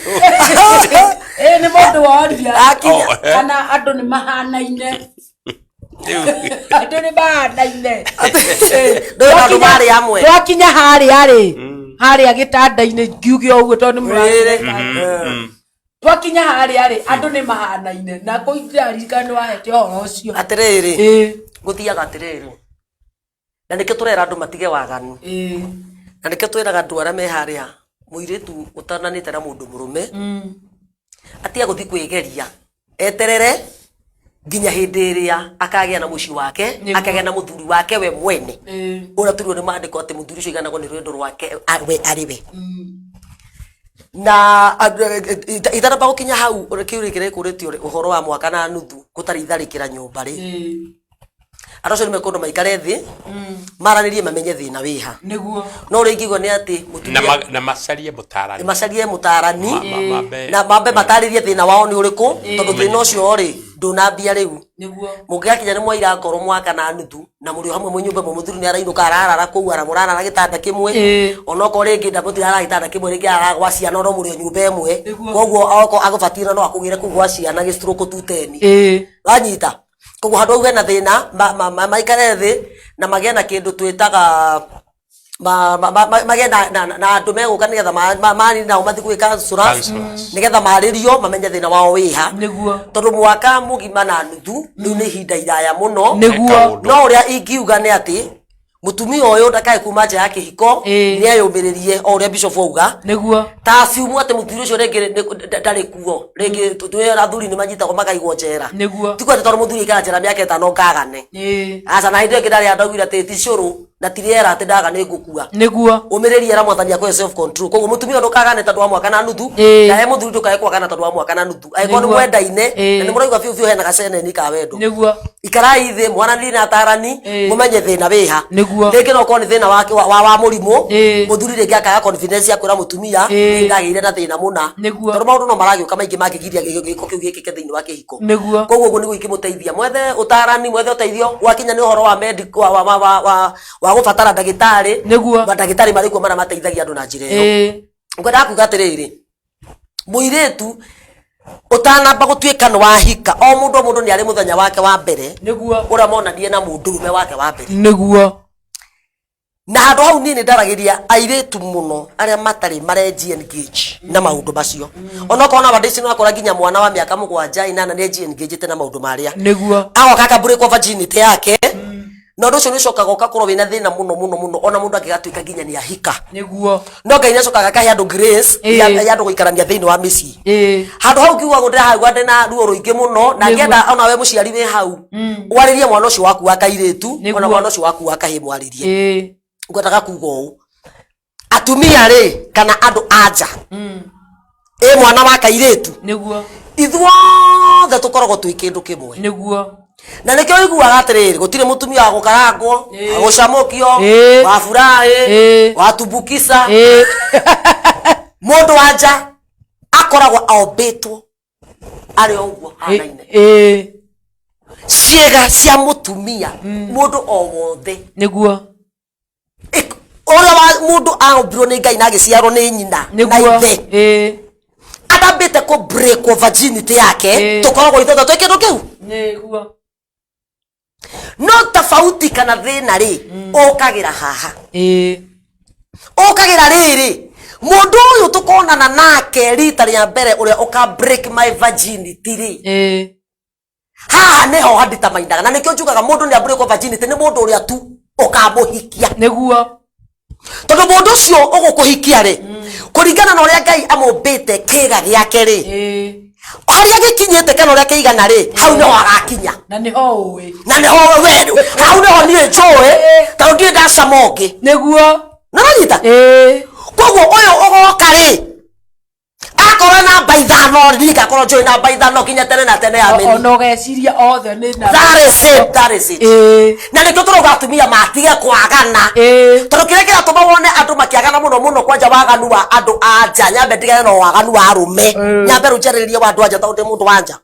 Nĩ mũndũ woria. Akinya. Kana andũ nĩ mahanaine. Andũ nĩ mahanaine. Ndũĩ andũ marĩ amwe. Twakinya harĩa rĩ, harĩa gĩtanda-inĩ ngiuge ũguo tondũ nĩ mũrarĩ. Twakinya harĩa rĩ, andũ nĩ mahanaine na kũindirarikana nĩ wahete ũhoro ũcio. Atĩrĩrĩ, gũthiaga atĩrĩrĩ, na nĩkĩo tũrera andũ matige waganu, na nĩkĩo twĩraga andũ arĩa me harĩa, mũirĩtu ũtananĩte na mũndũ mũrũme atige gũthiĩ kwĩgeria, eterere nginya hĩndĩ ĩrĩa akagĩa na mũciĩ wake, akagĩa na mũthuri wake we mwene, ũrĩa turirwo nĩ maandĩko atĩ mũthuri ũcio aiganagwo nĩ rwendo rwake we arĩ we. Na itanamba gũkinya hau, kĩũria kĩrĩa gĩkũrĩtio ũhoro wa mwaka na nuthu gũtarĩ itharĩkĩra nyũmba rĩ, andũ acio nĩ mekũndũ maikare thĩ, maranĩrie, mamenye thĩna wĩha. No ũrĩa ingĩigua nĩ atĩ na, mũtumia na macarie mũtarani. Macarie mũtarani. Mambe Na mambe matarĩrie thĩna wao nĩ ũrĩkũ, tondũ thĩna ũcio rĩ ndũnambia rĩu. Mũngĩgakinya nĩ mwaira ngoro mwaka na nuthu na mũrĩ o hamwe mwĩ nyũmba ĩmwe, mũthuri nĩ arainũka ararara kũu, ara mũrarara gĩtanda kĩmwe, onokorwo rĩngĩ ndamũtirarara gĩtanda kĩmwe, rĩngĩ ararara gwa ciana, no mũrĩ o nyũmba ĩmwe. Koguo okorwo agũbatiĩ no akũgĩre kũu gwa ciana gĩ-stroke 210. Wanyita? Koguo handũ hau hena thĩna, maikare thĩ na magĩe na kĩndũ twĩtaga magĩe na andũ megũka nĩgetha nao mathiĩ gwĩ counselors, Counselors. Nĩgetha marĩrio mamenye thĩna wao wĩha, tondũ mwaka mũgima na nuthu rĩu nĩ ihinda iraya mũno. Kaũndũ. No ũrĩa ingiuga nĩ atĩ mũtumia ũyũ ndakae kuma nja ya kĩhiko, nĩ eyũmĩrĩrie o ũrĩa bishop auga, ta assume atĩ mũthuri ũcio rĩngĩ ndarĩ kuo rĩngĩ. Twĩ athuri nĩ manyitagwo makaigwo njera. Ti atĩ tondũ mũthuri aikara njera mĩaka 5 ngagane. Aca, na hĩndĩ ĩyo ĩngĩ ndarĩ andaugire atĩ ti cũrũ na ti rĩera atĩ ndaga nĩ ngũkua. Ũmĩrĩrie, ra mwathani akũhe self control. Koguo mũtumia ũyũ ndũkagane tondũ wa mwaka na nuthu, na he mũthuri ndũkae kwagana tondũ wa mwaka na nuthu, angĩkorwo nĩ mwendaine na nĩ mũraigua biũ biũ hena gaceneni ka wendo. Ikarai thĩ, mwaranĩrie na atarani, mũmenye thĩna wĩha. Rĩngĩ no ũkorwo nĩ thĩna wa mũrimũ. Mũthuri rĩngĩ akaga confidence ya kwĩra mũtumia, "Niĩ ndagĩire na thĩna mũna," tondũ maũndũ no maragĩũka maingĩ mangĩgiria gĩko kĩu gĩkĩke thĩinĩ wa kĩhiko. Koguo ũguo nĩguo ingĩmũteithia, mwethe ũtarani, mwethe ũteithio. Gwakinya nĩ ũhoro wa medical, wa gũbatara ndagĩtarĩ, mandagĩtarĩ marĩ kuo marĩa mateithagia andũ na njĩra ĩyo. Ngwendaga kuga atĩrĩrĩ, mũirĩtu ũtanamba gũtuĩka nĩ wahika, o mũndũ nĩ arĩ mũthenya wake wa mbere ũrĩa monanie na mũndũrũme wake wa mbere. Na handũ hau niĩ nĩ ndaragĩria airĩtu mũno arĩa matarĩ marenji engage na maũndũ macio. Onokorwo nowadays nĩ wakora nginya mwana wa mĩaka 7, 8 nĩ enji engagete na maũndũ marĩa, agoka akambũrĩkwo virginity yake, na ũndũ ũcio nĩ ũcokaga ũgakorwo wĩna thĩna mũno mũno mũno, ona mũndũ angĩgatuĩka nginya nĩ ahika. No Ngai nĩ acokaga akahe andũ grace ya andũ gũikarania thĩinĩ wa mĩciĩ. Handũ hau ngiuga ũguo, ndĩrahaigua ndĩna ruo rũingĩ mũno, na ngĩenda ona we mũciari wĩ hau warĩrie mwana ũcio waku wa kairĩtu, ona mwana ũcio waku wa kahĩĩ mwarĩrie. Ngwendaga kuga ũũ, atumia rĩ, kana andũ a nja, ĩ mwana wa kairĩtu, ithuothe tũkoragwo twĩ kĩndũ kĩmwe. Na nĩkĩo ũiguaga atĩrĩrĩ, gũtirĩ mũtumia wa gũkarangwo, wa gũcamũkio, wa furahi, wa tumbukisa. Mũndũ wa nja akoragwo ombĩtwo arĩ o ũguo hanaine. Ciĩga cia mũtumia, mũndũ o wothe, ũrĩa wa mũndũ aũmbirwo nĩ Ngai na agĩciarwo nĩ nyina na ithe, atambĩte kũ break virginity yake, tũkoragwo ithuothe twĩ kĩndũ kĩu. No tofauti kana thĩna rĩ ũkagĩra haha, ũkagĩra rĩrĩ, mũndũ ũyũ tũkonana nake rita rĩa mbere, ũrĩa ũka break my virginity rĩ, haha nĩho handitamainaga. Na nĩkĩo njugaga mũndũ nĩ abreak virginity nĩ mũndũ ũrĩa tu ũkamũhikia. Tondũ mũndũ ũcio ũgũkũhikia rĩ, kũringana na ũrĩa Ngai amũmbĩte, kĩga gĩake rĩ, harĩa gĩkinyĩte kana ũrĩa kĩigana rĩ, hau nĩho agakinya. Na nĩho ũĩ. Na nĩho we, hau nĩho niĩ njũĩ, tondũ ndirĩ ndacama ũngĩ. Nĩwanyita? Koguo ũyũ ũgoka rĩ, akorwo namba 5 rĩ, niĩ ngakorwo njũĩ namba 5 nginya tene na tene. Ameni. Ona ũgeciria othe nĩ namba. That is it, that is it. Na nĩkĩo tũrauga atumia matige kwagana, tondũ kĩrĩa kĩratũma wone andũ makĩagana mũno mũno, kwanja waganu wa andũ a nja, nyambe ndigane na waganu wa arũme, nyambe rĩu njarĩrĩrie wa andũ a nja, tondũ ndĩ mũndũ wa nja.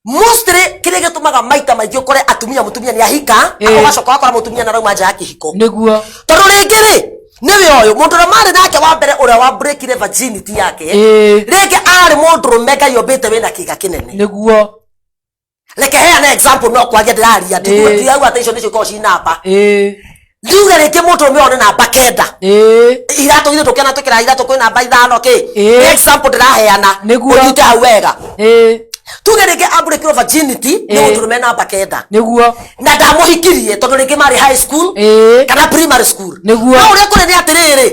Mostly kĩrĩa gĩtũmaga maita maingĩ ũkore atumia, mũtumia nĩ ahika, ũgacoka ũgakora mũtumia nĩ arauma nja ya kĩhiko, tondũ rĩngĩ rĩ, nĩwe ũyũ mũndũ ũrĩa marĩ nake wa mbere, ũrĩa wa breakire virginity yake, rĩngĩ arĩ mũndũrũme Ngai ombĩte wĩna kĩga kĩnene. Reke heane example, no kwaria ndĩraria, ndirauga atĩ icio nĩcio ikoragwo ci namba. Ndiuge rĩngĩ mũndũrũme one namba 9. Iratũ ithuĩ tũkĩona twĩkĩraga iratũ kwĩ namba 5 kĩ. Nĩ example ndĩraheana. Ũnyite hau wega. Tuge rĩngĩ ambũrĩkirwo virginity nĩ mũndũrũme namba 9. Na ndamũhikirie tondũ rĩngĩ marĩ high school kana primary school. No ũrĩa kũrĩ nĩ atĩrĩrĩ,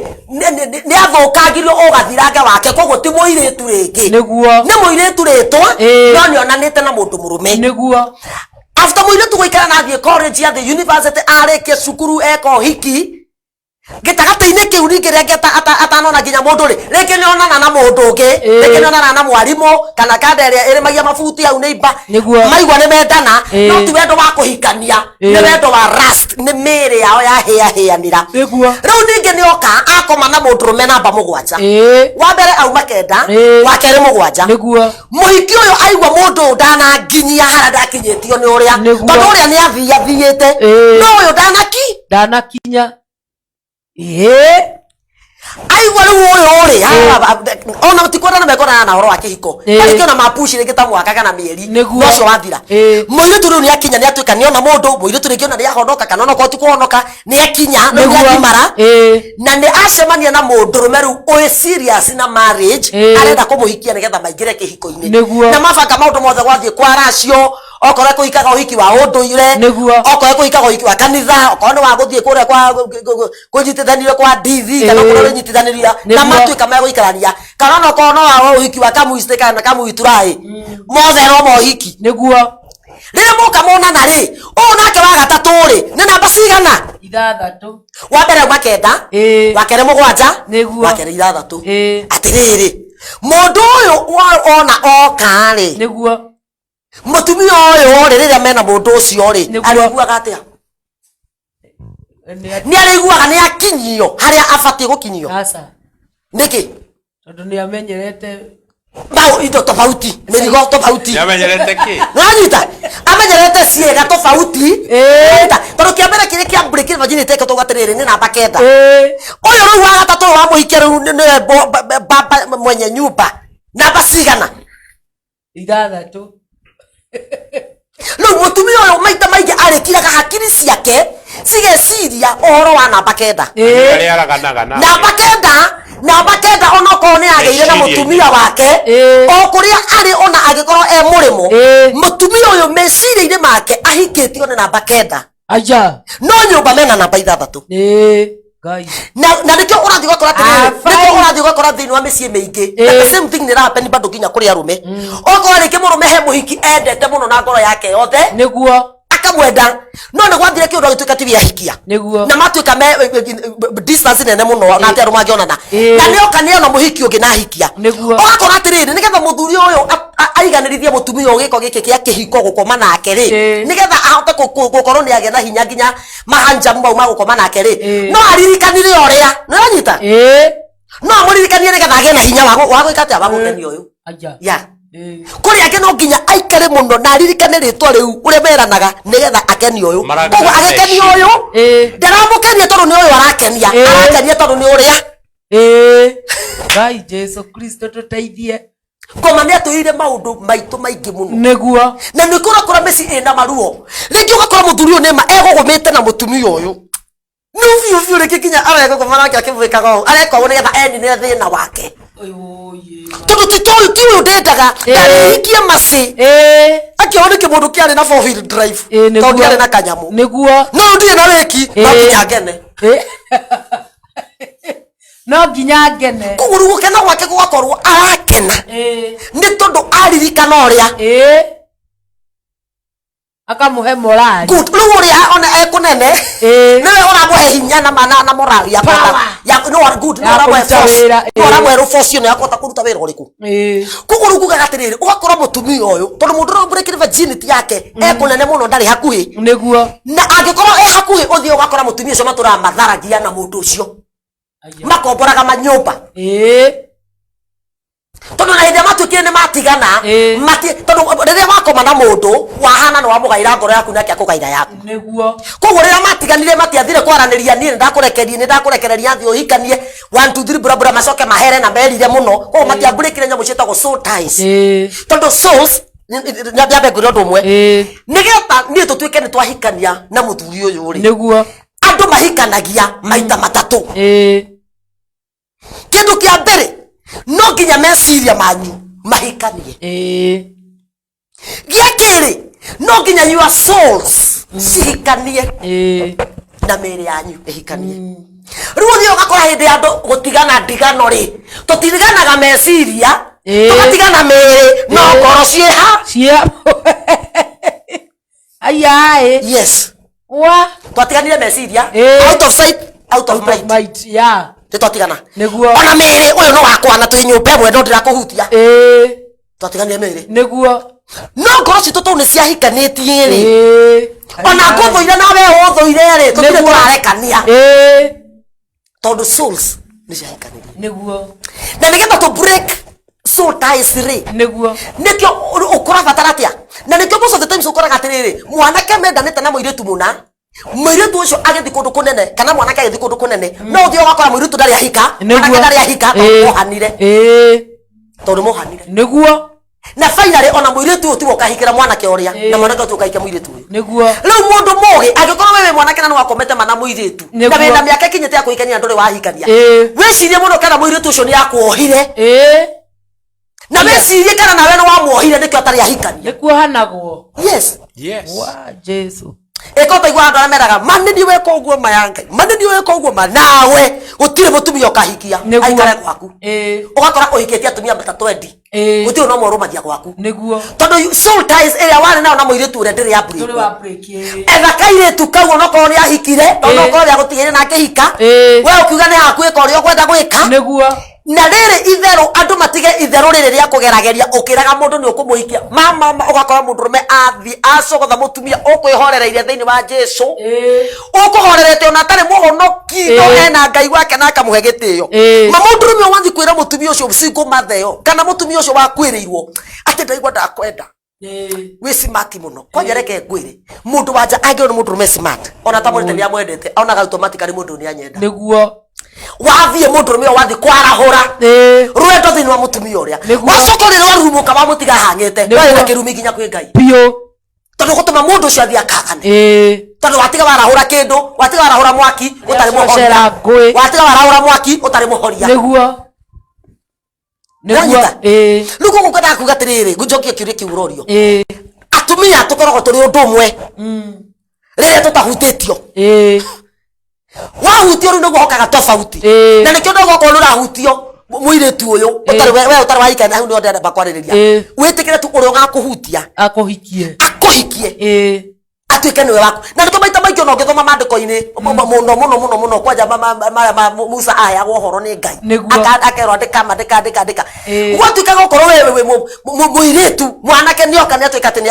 nĩ athũkangirio ũgathirange wake, koguo ti mũirĩtu rĩngĩ. Nĩ mũirĩtu rĩtwa, no nĩ onanĩte na mũndũ mũrũme. After mũirĩtu gũikara na athiĩ college, athiĩ university, arĩkie cukuru, eka ũhiki, gĩtagatĩ-inĩ kĩu ningĩ rĩngĩ atanona nginya mũndũ rĩ, rĩngĩ nĩ onana na mũndũ ũngĩ, rĩngĩ nĩ onana na mwarimũ kana kanda ĩrĩa ĩrĩmagia mabuti hau nĩ imba. Maigua nĩ mendana, no ti wendo wa kũhikania, nĩ wendo wa lust, nĩ mĩĩrĩ yao yahĩahĩanĩra. Rĩu ningĩ nĩ oka akoma na mũndũrũme namba 7. Wa mbere auma 9, wa kerĩ 7. Mũhiki ũyũ aigua mũndũ ũyũ ndananginyia harĩa ndakinyĩtio nĩ ũrĩa, tondũ ũrĩa nĩ athiathiĩte, no ũyũ ndanaki ndanakinya. Aigua rĩu ũyũ rĩ, ona tikwendana mekwendana na ũhoro wa kĩhiko. Marĩkĩ ona mapushi rĩngĩ ta mwaka kana mĩeri, no ũcio wathira. Mũirĩtu rĩu nĩakinya, nĩatuĩka nĩona mũndũ, mũirĩtu rĩngĩ ona nĩahonoka kana ona okorwo ti kũhonoka, nĩakinya, rĩu nĩagimara. Na nĩ acemania na mũndũrũme rĩu ũĩ serious na marriage, arenda kũmũhikia nĩgetha maingĩre kĩhiko-inĩ. Na mabanga maũndũ mothe gwathiĩ kwa racio, okorwo kũhikaga ũhiki wa ũndũire, okorwo kũhikaga ũhiki wa kanitha, okorwo nĩ wa gũthiĩ kũrĩa kwa kũnyitithanĩrio kwa ndithi, kana okorwo ũnyitithanĩria na matuĩka megũikarania, kana onokorwo no wa ũhiki wa kamuicĩ kana kamuituraĩ, mothe no mohiki. Rĩrĩa moka monana rĩ, ũyũ nake wa gatatũ rĩ, nĩ namba cigana? 6. Wa mbere auma 9, wa kerĩ 7, wa kerĩ 6. Atĩrĩrĩ, mũndũ ũyũ ona oka rĩ, mũtumia ũyũ rĩ, rĩrĩa mena mũndũ ũcio rĩ, arĩiguaga atĩa? Nĩ arĩiguaga nĩ akinyio harĩa abatiĩ gũkinyio? Nĩkĩ? Tondũ nĩ amenyerete Bao indo tofauti, mĩrigo tofauti. Nĩ amenyerete kĩ? Nĩwanyita? Amenyerete ciĩga tofauti. Nĩwanyita? Tondũ kĩa mbere kĩrĩa kĩa break virginity ĩkĩtwo atĩrĩrĩ nĩ namba 9. Ũyũ rĩu wa gatatũ ũyũ wa mũhikia rĩu nĩwe baba mwenye nyumba. Namba cigana? 6. Rĩu mũtumia ũyũ maita maingĩ arĩkiraga hakiri ciake cigeciria ũhoro wa namba 9. Arĩa araganaga nake. Namba 9, namba 9 onokorwo nĩ agĩire na Meciria. mũtumia wake, o kũrĩa arĩ ona angĩkorwo e mũrĩmo, mũtumia ũyũ meciria-inĩ make ahikĩtio nĩ namba 9. No nyũmba mena namba 6. Ngai. Na nĩkĩo ũrathiĩ ũgakora atĩrĩrĩ, nĩkĩo ũrathiĩ ũgakora thĩinĩ wa mĩciĩ mĩingĩ, the same thing nĩ ĩrahappen bado nginya kũrĩ arũme. Okorwo rĩngĩ mũrũme he mũhiki endete mũno na ngoro yake yothe, akamwenda, no nĩ gwathire kĩũndũ agĩtuĩka ti ahikia. Na matuĩka me distance nene mũno na atĩ andũ mangĩonana. Na nĩoka nĩona mũhiki ũngĩ na ahikia. Ũgakora atĩrĩrĩ, nĩgetha mũthuri ũyũ aiganĩrithie mũtumia ũyũ gĩko gĩkĩ kĩa kĩhiko gũkoma nake rĩ, nĩgetha ahote gũkorwo nĩ agĩa na hinya nginya mahanjamu mau ma gũkoma nake rĩ, no aririkanire ũrĩa, nĩũranyita? No amũririkanie nĩgetha agĩe na hinya wa gwĩka atĩa, wa gũkenia ũyũ. Ya. Kũrĩ angĩ no nginya aikare mũno na aririkane rĩtwa rĩu ũrĩa meranaga nĩgetha akenie ũyũ. Maragana Koguo agĩkenia meciria. ũyũ, ndaramũkenia tondũ nĩ ũyũ arakenia, arakenia tondũ nĩ ũrĩa. Ngai Jesu Kristo tũteithie. Ngoma nĩ atwĩrire maũndũ maitũ maingĩ mũno. Na nĩ kũrakora mĩciĩ ĩna maruo. Rĩngĩ ũgakora mũthuri ũyũ nĩma egũgũmĩte na mũtumia ũyũ. Nĩ biũ biũ rĩngĩ nginya aregũgũma nake akĩmwĩkaga ũũ. Areka ũũ nĩgetha eninĩre thĩna wake. Tondũ ti tũyũ, ti ũyũ ndendaga, ndarĩhikie macĩ. Akĩona nĩkĩ mũndũ kĩarĩ na four wheel drive, tondũ ndiarĩ na kanyamũ. No ũyũ ndirĩ na wĩki, no nginya ngene. No nginya ngene. Koguo rĩu gũkena gwake gũgakorwo arakena. Nĩ tondũ aririkana ũrĩa. Akamũhe morali. Good. Rĩu ũrĩa ona ekũnene, nĩwe ũramũhe hinya na na morali ya kũhota. Power. Ya, no, good, nĩwe Ya ũramũhe kũruta force. wĩra, Nĩwe ũramũhe force ĩno ya kũhota kũruta wĩra ũrĩkũ. Koguo rĩu ngugaga atĩrĩrĩ, ũgakora mũtumia ũyũ, tondũ mũndũ ũrĩa ũmũrekire virginity yake, ekũnene mũno ndarĩ hakuhĩ. Na angĩkorwo e hakuhĩ, ũthiĩ ũgakora mũtumia ũcio matũraga matharagia na mũndũ ũcio. Makomboraga manyũmba. Tondũ na hĩndĩ ĩrĩa matuĩkire nĩ matigana, tondũ rĩrĩa wakoma na mũndũ, wahana nĩ wamũgaĩra ngoro yaku nake akũgaĩra yaku. Koguo rĩrĩa matiganire matiathire kwaranĩria, niĩ nĩndakũrekeria, nĩndakũrekereria thiĩ ũhikanie, 1 2 3 bura bura, macoke mahere na merire mũno. Koguo matiambũrĩkire nyamũ ciĩtagwo soul ties. Tondũ souls, nyambe ngwĩre ũndũ ũmwe. Nĩgetha niĩ tũtuĩke nĩ twahikania na mũthuri ũyũ rĩ. Andũ mahikanagia maita matatũ. Kĩndũ kĩa mbere, no nginya meciria manyu mahikanie. Gĩa kerĩ, no nginya your souls cihikanie na mĩĩrĩ yanyu ĩhikanie. Rĩu ũthiĩ ũgakora hĩndĩ ya andũ gũtigana ndigano rĩ, tũtiriganaga meciria, tũgatigana mĩĩrĩ, no ngoro ciĩha. Cia ayaĩ. Yes. Wa Twatiganire meciria, out of sight, out of mind. Might ya. Nĩ twatigana. Nĩguo. Ona mĩĩrĩ, ũyũ nĩ wakwa na twĩ nyũmba ĩmwe no ndĩrakũhutia. Twatiganire mĩĩrĩ, no ngoro citũ tondũ nĩ ciahikanĩtie rĩ, ona ngũthũire nawe ũthũire rĩ, tũtirĩ tũrarekania, tondũ souls nĩ ciahikanirie. Na nĩgetha tũ break soul ties rĩ, nĩkĩo ũkũrabatara atĩa, na nĩkĩo most of the times ũkoraga atĩrĩrĩ, mwanake mendanĩte na mũirĩtu mũna, mũirĩtu ũcio agĩthiĩ kũndũ kũnene kana mwanake agĩthiĩ kũndũ kũnene, no ũthiĩ ũgakora mũirĩtu ndarĩ ahika, mwanake ndarĩ ahika, tondũ mohanire, tondũ mohanire. Na finally ona mũirĩtu ũyũ tiwe ũkahikĩra mwanake ũrĩa, na mwanake ũyũ tiwe ũkahikia mũirĩtu ũyũ. Rĩu mũndũ mũgĩ, angĩkorwo wewe mwanake na nĩwakomete mana mũirĩtu na wĩna mĩaka ĩkinyĩte ya kũhikania na ndũrĩ wahikania, wĩcirie mũno kana mũirĩtu ũcio nĩ akuohire, na wĩcirie kana nawe nĩ wamuohire, nĩkĩo atarĩ ahikania. Nĩ kuohanagwo. Yes. Yes. Wa Jesu. Ĩko taigua andũ arĩa meraga ma nĩ niĩ weka ũguo, ma ya Ngai, ma nĩ niĩ weka ũguo, ma nawe gũtirĩ mũtumia ũkahikia aikare gwaku. Ũgakora ũhikĩtie atumia ta 20, gũtirĩ no ũmwe ũrũmagia gwaku, tondũ soul ties ĩrĩa warĩ nayo na mũirĩtu ũrĩa ndĩrĩ ya Tũrĩ break. wa break. Etha kairĩtu kau, onokorwo nĩ ahikire, onokorwo nĩ agũtigĩire na akĩhika, we ũkiuga nĩ haku, ĩka ũrĩa ũkwenda gwĩka. Na rĩrĩ itherũ, andũ matige itherũ rĩrĩ rĩa kũgerageria ũkĩraga mũndũ nĩ ũkũmũhikia. Mama ma, ũgakora mũndũrũme athiĩ acogotha mũtumia ũkwĩhorereire thĩinĩ wa Jesu, ũkũhorerete ona atarĩ mũhonoki, no ena Ngai wake na akamũhe gĩtĩo. Ma mũndũrũme ũyũ wathiĩ kwĩra mũtumia ũcio single mother ĩyo, kana mũtumia ũcio wakwĩrĩirwo atĩ ndaigua ndakwenda, wĩ smart mũno, kwanja reke ngwĩre, mũndũ wanja angĩrwo nĩ mũndũrũme smart, ona tamwĩrĩte nĩ amwendete, onaga automatically mũndũ nĩ anyenda. Wathiĩ mũndũrũme ũyũ wathiĩ kwarahũra rwendo thĩinĩ wa mũtumia ũrĩa, wacoka ũrĩrĩ warurumũka, wamũtiga hang'ĩte, warĩ na kĩrumi nginya kwĩ Ngai, tondũ gũtũma mũndũ ũcio athiĩ akagane, tondũ watiga warahũra kĩndũ, watiga warahũra mwaki ũtarĩ Cocera mũhoria. ngũĩ. Watiga warahũra mwaki ũtarĩ mũhoria. Wanyita? Rĩu koguo ngwendaga kuga atĩrĩrĩ, ngũnjokie kĩũria kĩu ũrorio, atumia tũkoragwo tũrĩ ũndũ ũmwe rĩrĩa tũtahutĩtio. Wahutio rĩu nĩguo hokaga tofauti. Na nĩkĩo ndogo okorwo nĩ ũrahutio mũirĩtu ũyũ ũtarĩ we ũtarĩ wahikania, hau nĩho ndĩrenda kwarĩrĩria. Wĩtĩkĩre tu ũrĩa ũgakũhutia Akũhikie. Akũhikie, atuĩke nĩwe waku. Na nĩkĩo maita maingĩ ona ũngĩthoma maandĩko-inĩ mũno mũno mũno mũno, kwanja marĩa ma Musa aheagwo ũhoro nĩ Ngai, akerwo andĩka andĩka andĩka andĩka. Gwatuĩkaga okorwo wewe wĩ mũirĩtu, mwanake nĩoka nĩatuĩka atĩ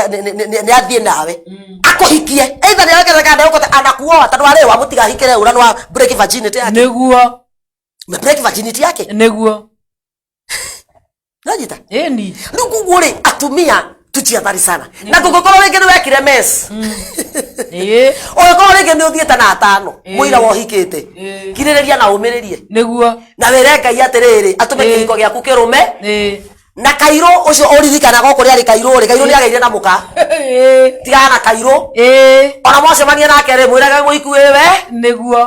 nĩ athiĩ nawe akũhikie, either nĩ arekete kana ndegũkũte anakuoa, tondũ arĩ wamũtiga ahikĩre ũrĩa nĩ wa break virginity yake. Break virginity yake. Nanyita? Rĩu koguo rĩ, atumia tujiathari sana, na kũngĩkorwo rĩngĩ nĩ wekire mess, ũngĩkorwo rĩngĩ nĩ ũthiĩte na atano mũira wa ũhikĩte, kirĩrĩria na ũmĩrĩrie, na wĩre Ngai atĩrĩrĩ, atũme kĩhiko gĩaku kĩrũme. Na kairũ ũcio ũririkanaga o kũrĩa arĩ kairũ rĩ, kairũ nĩ agĩire na mũka. Tigana na kairũ. Ona mwacemania nake rĩ, mwĩrage mũhiku wĩwe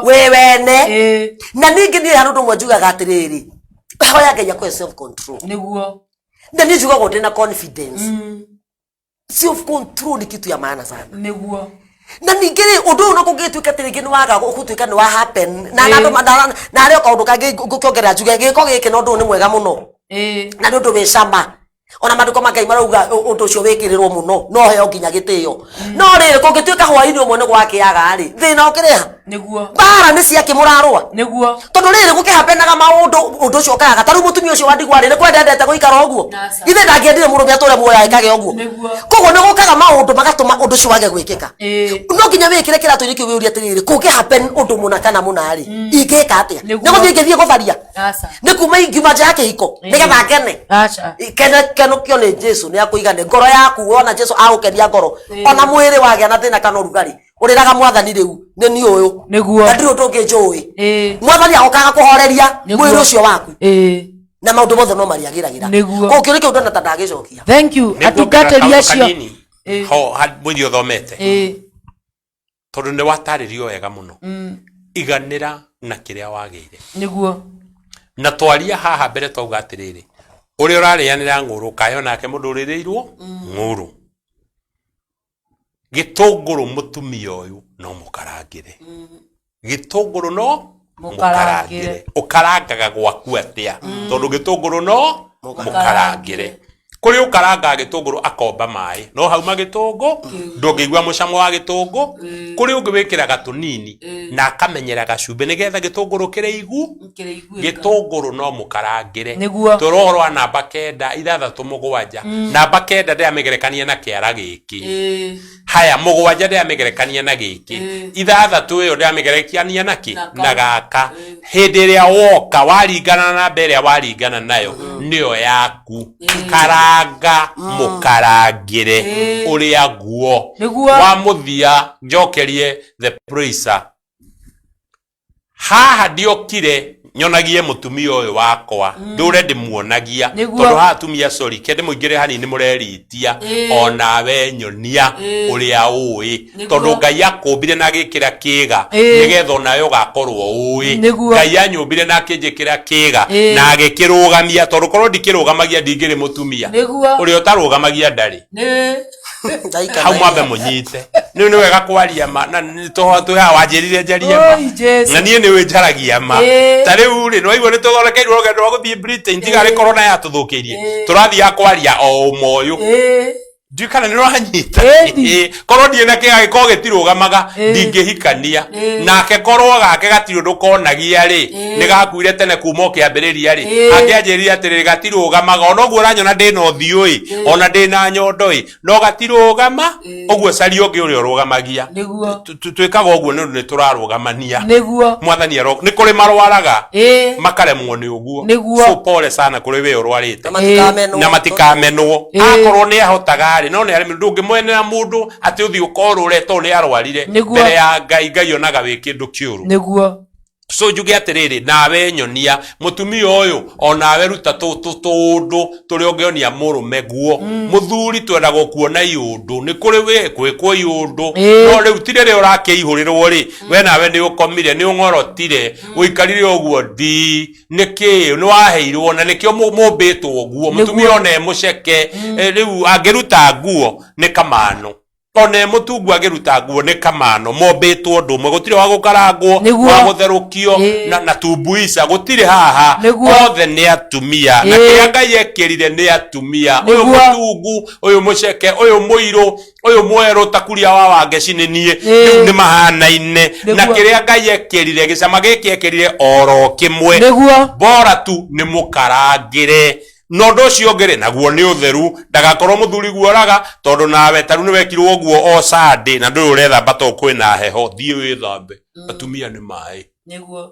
wĩ wene. Na ningĩ niĩ harĩ ũndũ ũmwe njugaga atĩrĩrĩ, hoya Ngai akũhe self control. Na niĩ njugagwo ndĩna confidence. Self control ni kitu ya maana sana. Na ningĩ rĩ, ũndũ ũyũ no kũngĩtuĩka atĩ rĩngĩ nĩ waga gũtuĩka nĩ wa happen na na andũ na harĩ o kaũndũ kangĩ ngũkĩongerera njuge, gĩko gĩkĩ na ũndũ ũyũ nĩ mwega mũno, na nĩ ũndũ wĩ cama, ona maandĩko ma Ngai marauga ũndũ ũcio wĩkĩrĩrwo mũno, no heo nginya gĩtĩo. No rĩrĩ, kũngĩtuĩka hwaĩ-inĩ ũmwe nĩ gwakĩaga rĩ, thĩna ũkĩrĩha? Mbara nĩ ciakĩ mũrarũa? Tondũ rĩrĩ, gũkĩhapenaga maũndũ, ũndũ ũcio ũkaga. Ta rĩu mũtumia ũcio wa ndigwa rĩ, nĩ kwenda endete gũikara ũguo? Aca. Ithe ndangĩendire mũrũme atũre muoyo ekage ũguo. Koguo nĩ gũkaga maũndũ magatũma ũndũ ũcio wage gwĩkĩka. No nginya wĩkĩre kĩratũ-inĩ kĩu, wĩũrie atĩrĩrĩ, kũngĩ happen ũndũ mũna kana mũna rĩ, ingĩka atĩa? Nĩ gũthiĩ ingĩthiĩ gũtharia? Aca. Nĩ kuma ingiuma nja ya kĩhiko nĩgetha ngene? Aca. Kene kenũkio nĩ Jesu, nĩ akũigane ngoro yaku. Wona Jesu agũkenia ngoro, ona mwĩrĩ wagĩa na thĩna kana ũrugarĩ, ũrĩraga Mwathani, rĩu nĩ niĩ ũyũ, na ndirĩ ũndũ ũngĩ njũĩ. Mwathani agokaga kũhoreria mwĩrĩ ũcio waku, na maũndũ mothe no marĩagĩragĩra. Koguo kĩũria kĩu ndona ta ndagĩcokia. Thank you. Nĩ nguongerera Atungatĩri kaũndũ acio. kanini ho mwĩri ũthomete, tondũ nĩ watarĩrio wega mũno. Iganĩra na kĩrĩa wagĩire. Nĩguo. Na twaria haha mbere twauga atĩrĩrĩ, ũrĩa ũrarĩanĩra ng'ũrũ kayo nake mũndũ ũrĩrĩirwo ng'ũrũ. Gĩtũngũrũ mũtumia ũyũ no mũkarangĩre. Gĩtũngũrũ no Mũkarangĩre. mũkarangĩre. Ũkarangaga gwaku atĩa? Tondũ gĩtũngũrũ no mũkarangĩre. Kũrĩ ũkarangaga gĩtũngũrũ akomba maĩ no hauma gĩtũngũ ndũngĩigua mũcamo wa gĩtũngũ. Kũrĩ ũngĩ wĩkĩraga tũnini na akamenyera gacumbĩ nĩgetha gĩtũngũrũ kĩrĩigu Kĩrĩiguĩka. gĩtũngũrũ no mũkarangĩre. Nĩguo. Tũra ũhoro wa namba kenda ithathatũ mũgwanja. Namba kenda ndĩramĩgerekania na kĩara gĩkĩ. Haya mũgwanja ndĩramĩgerekania na gĩkĩ. Ithathatũ ĩyo ndĩramĩgerekania na kĩ? Na Na gaka. Hĩndĩ ĩrĩa woka waringana na namba ĩrĩa waringana nayo nĩyo yaku. Karanga mũkarangĩre ũrĩa guo. Nĩguo. Wa mũthia njokerie the praiser. Haha ndiokire nyonagie mũtumia ũyũ wakwa ndũre ndĩmuonagia. Nĩguo. Tondũ haha atumia sorry ke ndĩmũingĩre hanini mũreritia onawe nyonia ũrĩa ũĩ. Nĩguo. Tondũ Ngai akũmbire na agĩkĩra kĩga nĩgetha onawe ũgakorwo ũĩ. Nĩguo. Ngai anyũmbire na akĩnjĩkĩra kĩga na agĩkĩrũgamia tondũ korwo ndikĩrũgamagia ndingĩrĩ mũtumia. Nĩguo. Ũrĩa ũtarũgamagia ndarĩ. Nĩ. Ndaikanagia. Hau mwambe mũnyite. Nĩ nĩ wega kwaria ma na nĩ tũho twĩ haha wanjĩrire njarie ma. Oi, Jesu. Na niĩ nĩ ũĩ njaragia ma. Ta rĩu rĩ, nĩ waigua nĩ tũthondekeirwo rũgendo rwa gũthiĩ Britain tiga arĩ corona yatũthũkĩirie. Tũrathiaga kwaria o ũma ũyũ. Ndiũĩ kana nĩ ũranyita. Korwo ndirĩ na kĩga gĩkorwo gĩtirũgamaga ndingĩhikania. Nake korwo gake gatirĩ ũndũ konagia rĩ, nĩ gakuire tene kuma o kĩambĩrĩria rĩ, angĩanjĩrire atĩrĩrĩ gatirũgamaga. Ona ũguo ũranyona ndĩna ũthiũ ĩ, ona ndĩna nyondo ĩ, no gatirũgama. Ũguo caria ũngĩ ũrĩa ũrũgamagia. Nĩguo. Twĩkaga ũguo nĩ ũndũ nĩ tũrarũgamania. Nĩguo. Mwathani aro nĩ kũrĩ marwaraga makaremwo nĩ ũguo. Nĩguo. So pole sana kũrĩ we ũrwarĩte. Na matikamenwo. Na matikamenwo. Akorwo nĩ ahotaga rĩ, no nĩ aremire ndũngĩmwenera mũndũ atĩ ũthiĩ ũkorũre tondũ nĩ arwarire. Nĩguo. Mbere ya Ngai, Ngai onaga wĩ kĩndũ kĩũru. Nĩguo. So njuge atĩrĩrĩ, nawe nyonia mũtumia ũyũ, onawe ruta tũũndũ tũrĩa ũngĩonia mũrũme guo. Mũthuri twenda gũkuona iũndũ, nĩ kũrĩ wĩ gwĩkwo iũndũ, no rĩu ti rĩrĩa ũrakĩihũrĩrwo rĩ, we nawe nĩ ũkomire, nĩ ũng'orotire, ũikarire ũguo ndi, nĩkĩ nĩ waheirwo, na nĩkĩo mũmbĩtwo ũguo. Mũtumia ona e mũceke, rĩu angĩruta nguo nĩ kamano. Ona e mũtungu angĩruta nguo nĩ kamano, mombĩtwo ũndũ ũmwe, gũtirĩ wa gũkarangwo, Nĩguo. wa gũtherũkio, na tumbuica, gũtirĩ haha. Nĩguo. Othe nĩ atumia. Na kĩrĩa Ngai ekĩrire nĩ atumia. Ũyũ mũtungu, ũyũ mũceke, ũyũ mũirũ, ũyũ mwerũ ta kuria wa Wangeci nĩ niĩ. Rĩu nĩ mahanaine. Na kĩrĩa Ngai ekĩrire, gĩcama gĩkĩ ekĩrire oro kĩmwe. Nĩguo. Bora tu nĩ mũkarangĩre. Na ũndũ ũcio ũngĩ rĩ, naguo nĩ ũtheru, ndagakorwo mũthuri guoraga, tondũ nawe ta rĩu nĩ wekirwo ũguo o Sunday, na ndũrĩ ũrethamba tondũ kwĩna heho, thiĩ wĩthambe. Atumia nĩ maĩ. Nĩguo.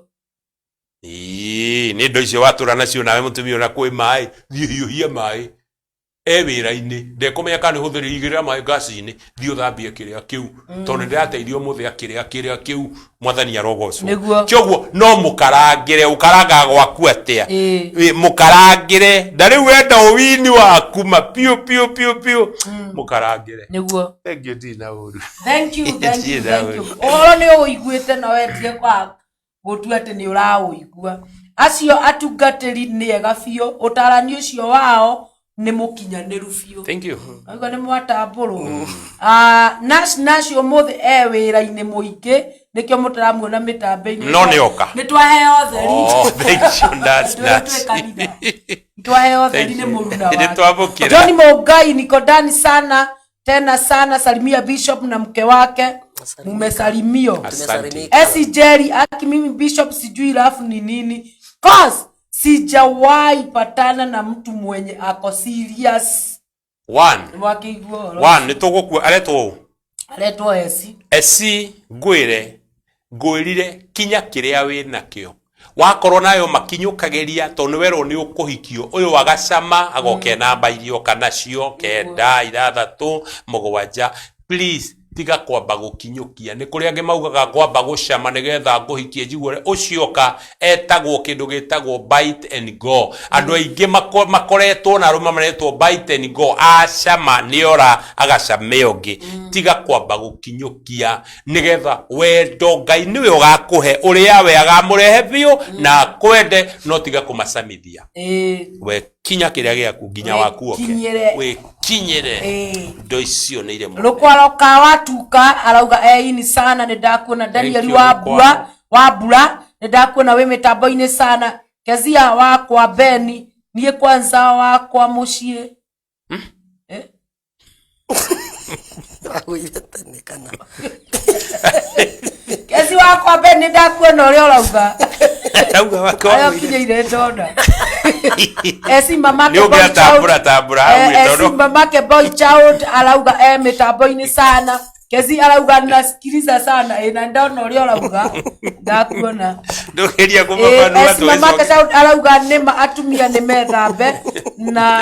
Ĩĩ, nĩ indo icio watũra nacio nawe mũtumia ona kwĩ maĩ, thiĩ hiũhia maĩ. E wĩra-inĩ, ndekũmenya kana nĩ ũhũthĩrire igĩrĩra maĩ ngaci-inĩ, thiĩ ũthambie kĩrĩa kĩu. Tondũ nĩ ndĩrateithia ũmũthĩ akĩrĩa kĩrĩa kĩu, Mwathani arogocwo. Nĩguo. Kĩoguo no mũkarangĩre, ũkarangaga gwaku atĩa? Ĩĩ. Ĩ, mũkarangĩre. Na rĩu wenda ũwini waku ma piũ piũ piũ piũ. Mũkarangĩre. Nĩguo. Thank you, ndirĩ na ũru. Thank you, thank you, Ndirĩ na thank you. ũru. Ũhoro nĩ ũiguĩte na wendire kwa gũtua atĩ nĩ ũraũigua. Acio atungatĩri nĩ ega biũ, ũtarani ũcio wao nĩ mũkinyanĩru biũ. Thank you. Waigua nĩ mwatambũrwo. Ah, Nash Nash ũmũthĩ e wĩra-inĩ mũingĩ nĩkĩo mũtaramuona mĩtambo-inĩ. No nĩ oka. Nĩ twaheo theri. Oh, thank you, Nash, Twĩ- Nash. twĩ kanitha. Twaheo theri Thank nĩ you. mũruna wake. Nĩ twamũkĩra. John Mũngai niko ndani sana tena sana, salimia bishop na mke wake, mumesalimio. Asante. Esi Jerry aki mimi bishop sijui rafu ni nini, cause sijawahi patana na mtu mwenye ako serious. One. Nĩwakĩigua ũhoro? One, nĩ tũgũkua aretwo ũ? Aretwo Esi. Esi ngwĩre, ngwĩrire kinya kĩrĩa wĩ nakĩo. Wakorwo nayo makinyũkagĩria tondũ nĩ werwo nĩ ũkũhikio. Ũyũ agacama agoka e namba iria oka nacio, kenda, ithathatũ, mũgwanja. Please, Tiga kwamba gũkinyũkia. Nĩ kũrĩ angĩ maugaga ngwamba gũcama nĩgetha ngũhikie njigue ũrĩa. Ũcio ka etagwo kĩndũ gĩtagwo bite and go. Andũ aingĩ makoretwo na arũme maretwo bite and go, acama nĩora agacame ũngĩ. Tiga kwamba gũkinyũkia nĩgetha wendo Ngai nĩwe ũgakũhe ũrĩa we agamũrehe biũ na akwende, no tiga kũmacamithia. We kinya kĩrĩa gĩaku nginya waku oke. Wĩkinyĩre. Wĩkinyĩre. Indo icio nĩ irĩ mũno. Rũkwaro ka watuka arauga eini sana nĩ ndakuona. Daniel you, wa Rũkwaro. mbura wa mbura nĩ ndakuona wĩ mĩtambo-inĩ sana. Kezia wakwa Beni niĩ kwanza wakwa mũciĩ. Eh? Agũire tene kana Kezi wakwa Beni nĩ ndakuona ũrĩa ũrauga. Rauga wakwa Arĩa wagũire. ũkinyĩire ndona. Esi mamake Nĩ boy ũngĩatambũra child. tambũra hau Eh, tondũ Esi mamake boy child arauga e mitambo-inĩ sana. Kezi arauga nasikiliza sana ĩ na ndona ũrĩa ũrauga ndakuona. Ndũgeria Ĩ, kũmabanua Esi mamake tũgĩcoke. child arauga nĩma atumia nĩ methambe na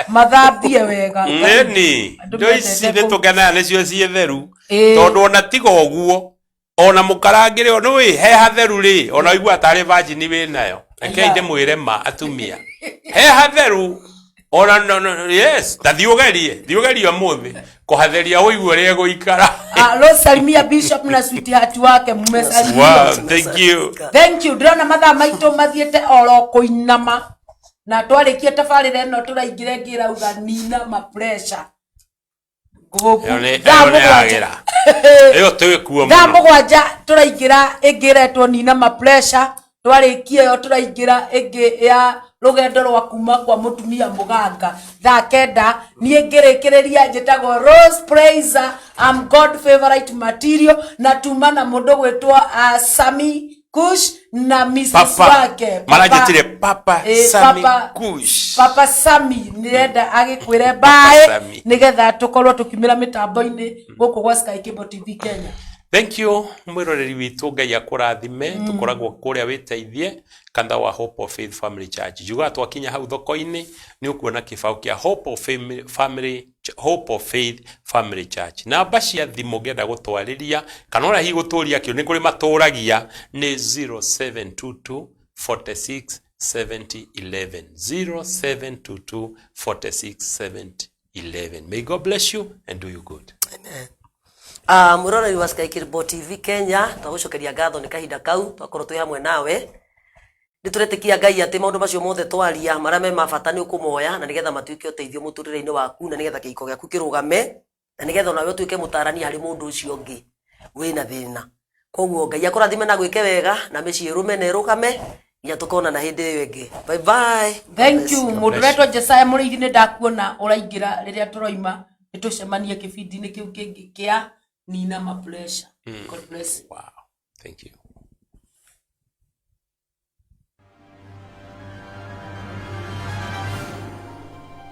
mathambie wega. Nĩni Andũ indo ici mendete nĩ tũkenaga nĩcio ciĩ theru. Ĩ. Tondũ ona tiga ũguo ona mũkarangĩre o nĩũĩ he hatheru rĩ ona ũigua tarĩ virgin wĩ nayo. Rekei ndĩmwĩre ma atumia he hatheru ona no, no, yes ta thiĩ ũgerie thiĩ ũgerie ũmũthĩ kũhatheria ũigue ũrĩa ĩgũikara. Ah, Rose salimia Bishop na sweetheart wake mumesalimia. Wow, thank you. Thank you. Ndĩrona mathaa maitũ mathiĩte oro kũinama na twarĩkia tabarĩra ĩno tũraingĩra ĩngĩ ĩrauga nina ma pressure. Ngũkũ. Ĩyo nĩ Thaa ĩyo nĩ mũgwanja. yagĩra ĩyo twĩkuo Thaa mũno. mũgwanja tũraingĩra ĩngĩ ĩretwo nina ma pressure. Twarĩkia ĩyo tũraingĩra ĩngĩ ya rũgendo rwa kuma kwa mũtumia mũganga thaa 9. Niĩ ngĩrĩkĩrĩria njĩtagwo Rose Praiser, I'm God favorite material, na tuma na mũndũ gwĩtwo Sami Kush na Mrs. Papa wake Papa. Maranjĩtire Papa Sami Papa, Kush. Papa Sami nĩrenda agĩkwĩre Papa bae Sami. nĩgetha tũkorwo tũkiumĩra mĩtambo-inĩ gũkũ gwa Sky Cable TV Kenya. Thank you mwĩroreri witũ, Ngai akũrathime. Tũkoragwo kũrĩa wĩteithie kanitha wa Hope of Faith Family Church. Njugaga twakinya hau thoko-inĩ nĩ ũkuona kĩbaũ kĩa Hope of Family Hope of Faith Family Church. Namba cia thimũ ũngĩenda gũtwarĩria kana ona hihi gũtũria kĩo nĩ kũrĩ matũragia nĩ 0722 46 70 11, 0722 46 70 11. May God bless you and do you good. Amen. Mwĩroreri wa Sky Cable TV Kenya, twagũcokeria ngatho nĩ kahinda kau twakorwo twĩ hamwe nawe. Nĩ tũretĩkia Ngai atĩ maũndũ macio mothe twaria marĩa me ma bata nĩ ũkũmoya na nĩgetha matuĩke ũteithio mũtũrĩre-inĩ waku na nĩgetha kĩhiko gĩaku kĩrũgame na nĩgetha onawe ũtuĩke mũtarani harĩ mũndũ ũcio ũngĩ wĩna thĩna. Koguo Ngai akũrathime na gwĩke wega na mĩciĩ ĩrũme na ĩrũgame nginya tũkonana hĩndĩ ĩyo ĩngĩ. Bye bye. Thank you. God Mũndũ bless. ũretwo Jesaya Mũrĩithi nĩ ndakuona ũraingĩra rĩrĩa tũroima nĩ tũcemanie kĩbindi-inĩ kĩu kĩngĩ kĩa Nina ma pressure. God bless you. Wow. Thank you.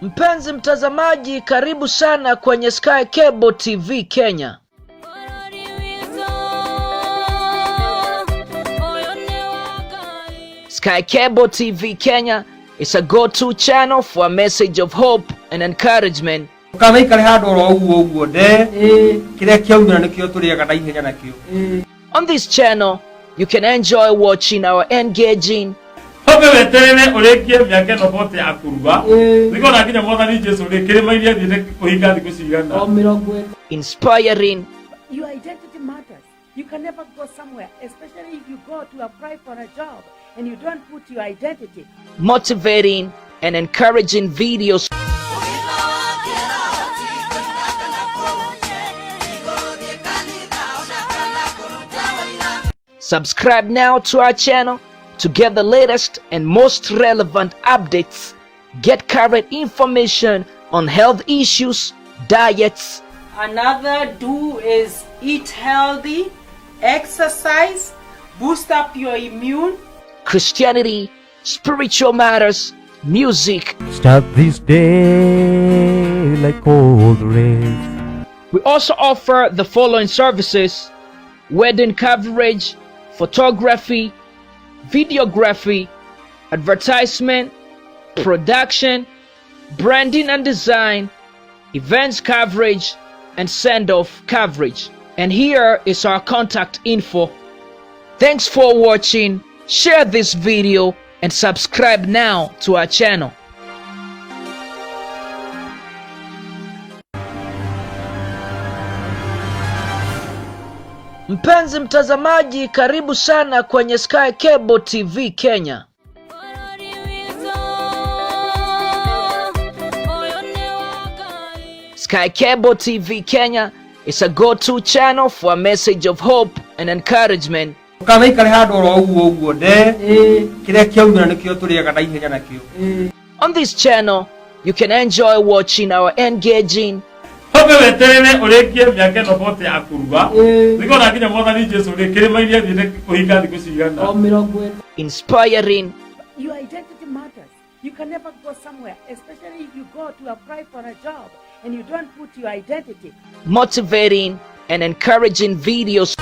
Mpenzi mtazamaji, karibu sana kwenye Sky Cable TV Kenya. Sky Cable TV Kenya is a go-to channel for a message of hope and encouragement. Ndũkanaikare handũ oro ũguo ũguo nde kĩrĩa kĩaumĩra nĩkĩo tũrĩaga na ihenya nakĩo. On this channel, you can enjoy watching our engaging Wambe weterere ũrĩkie mĩaka ĩno bote ya kũrua nĩguo na nginya mwathani Jesu rĩ kĩrĩma-inĩ athiĩte kũhinga thikũ cigana. inspiring, Your identity matters. You can never go somewhere, especially if you go to apply for a job and you don't put your identity. motivating, and encouraging videos. Subscribe now to our channel to get the latest and most relevant updates. Get current information on health issues, diets. Another do is eat healthy, exercise, boost up your immune. Christianity, spiritual matters, music. Start this day like all the rest. We also offer the following services: wedding coverage, photography, videography, advertisement, production, branding and design, events coverage, and send off coverage. And here is our contact info. Thanks for watching. Share this video and subscribe now to our channel. Mpenzi mtazamaji, karibu sana kwenye Sky Cable TV Kenya. Sky Cable TV Kenya is a go-to channel for a message of hope and encouragement. Ndũkanaikare handũ oro ũguo ũguo nde kĩrĩa kĩaumĩra nĩkĩo tũrĩaga na ihenya nakĩo. On this channel, you can enjoy watching our engaging Wambe weterere ũrĩkie mĩaka ĩno bote ya kũrua nĩguo ona nginya mwathani Jesu rĩ kĩrĩma-inĩ athiĩte kũhinga thikũ cigana. Inspiring, Your identity matters. You can never go somewhere, especially if you go to apply for a job and you don't put your identity. Motivating, and encouraging videos.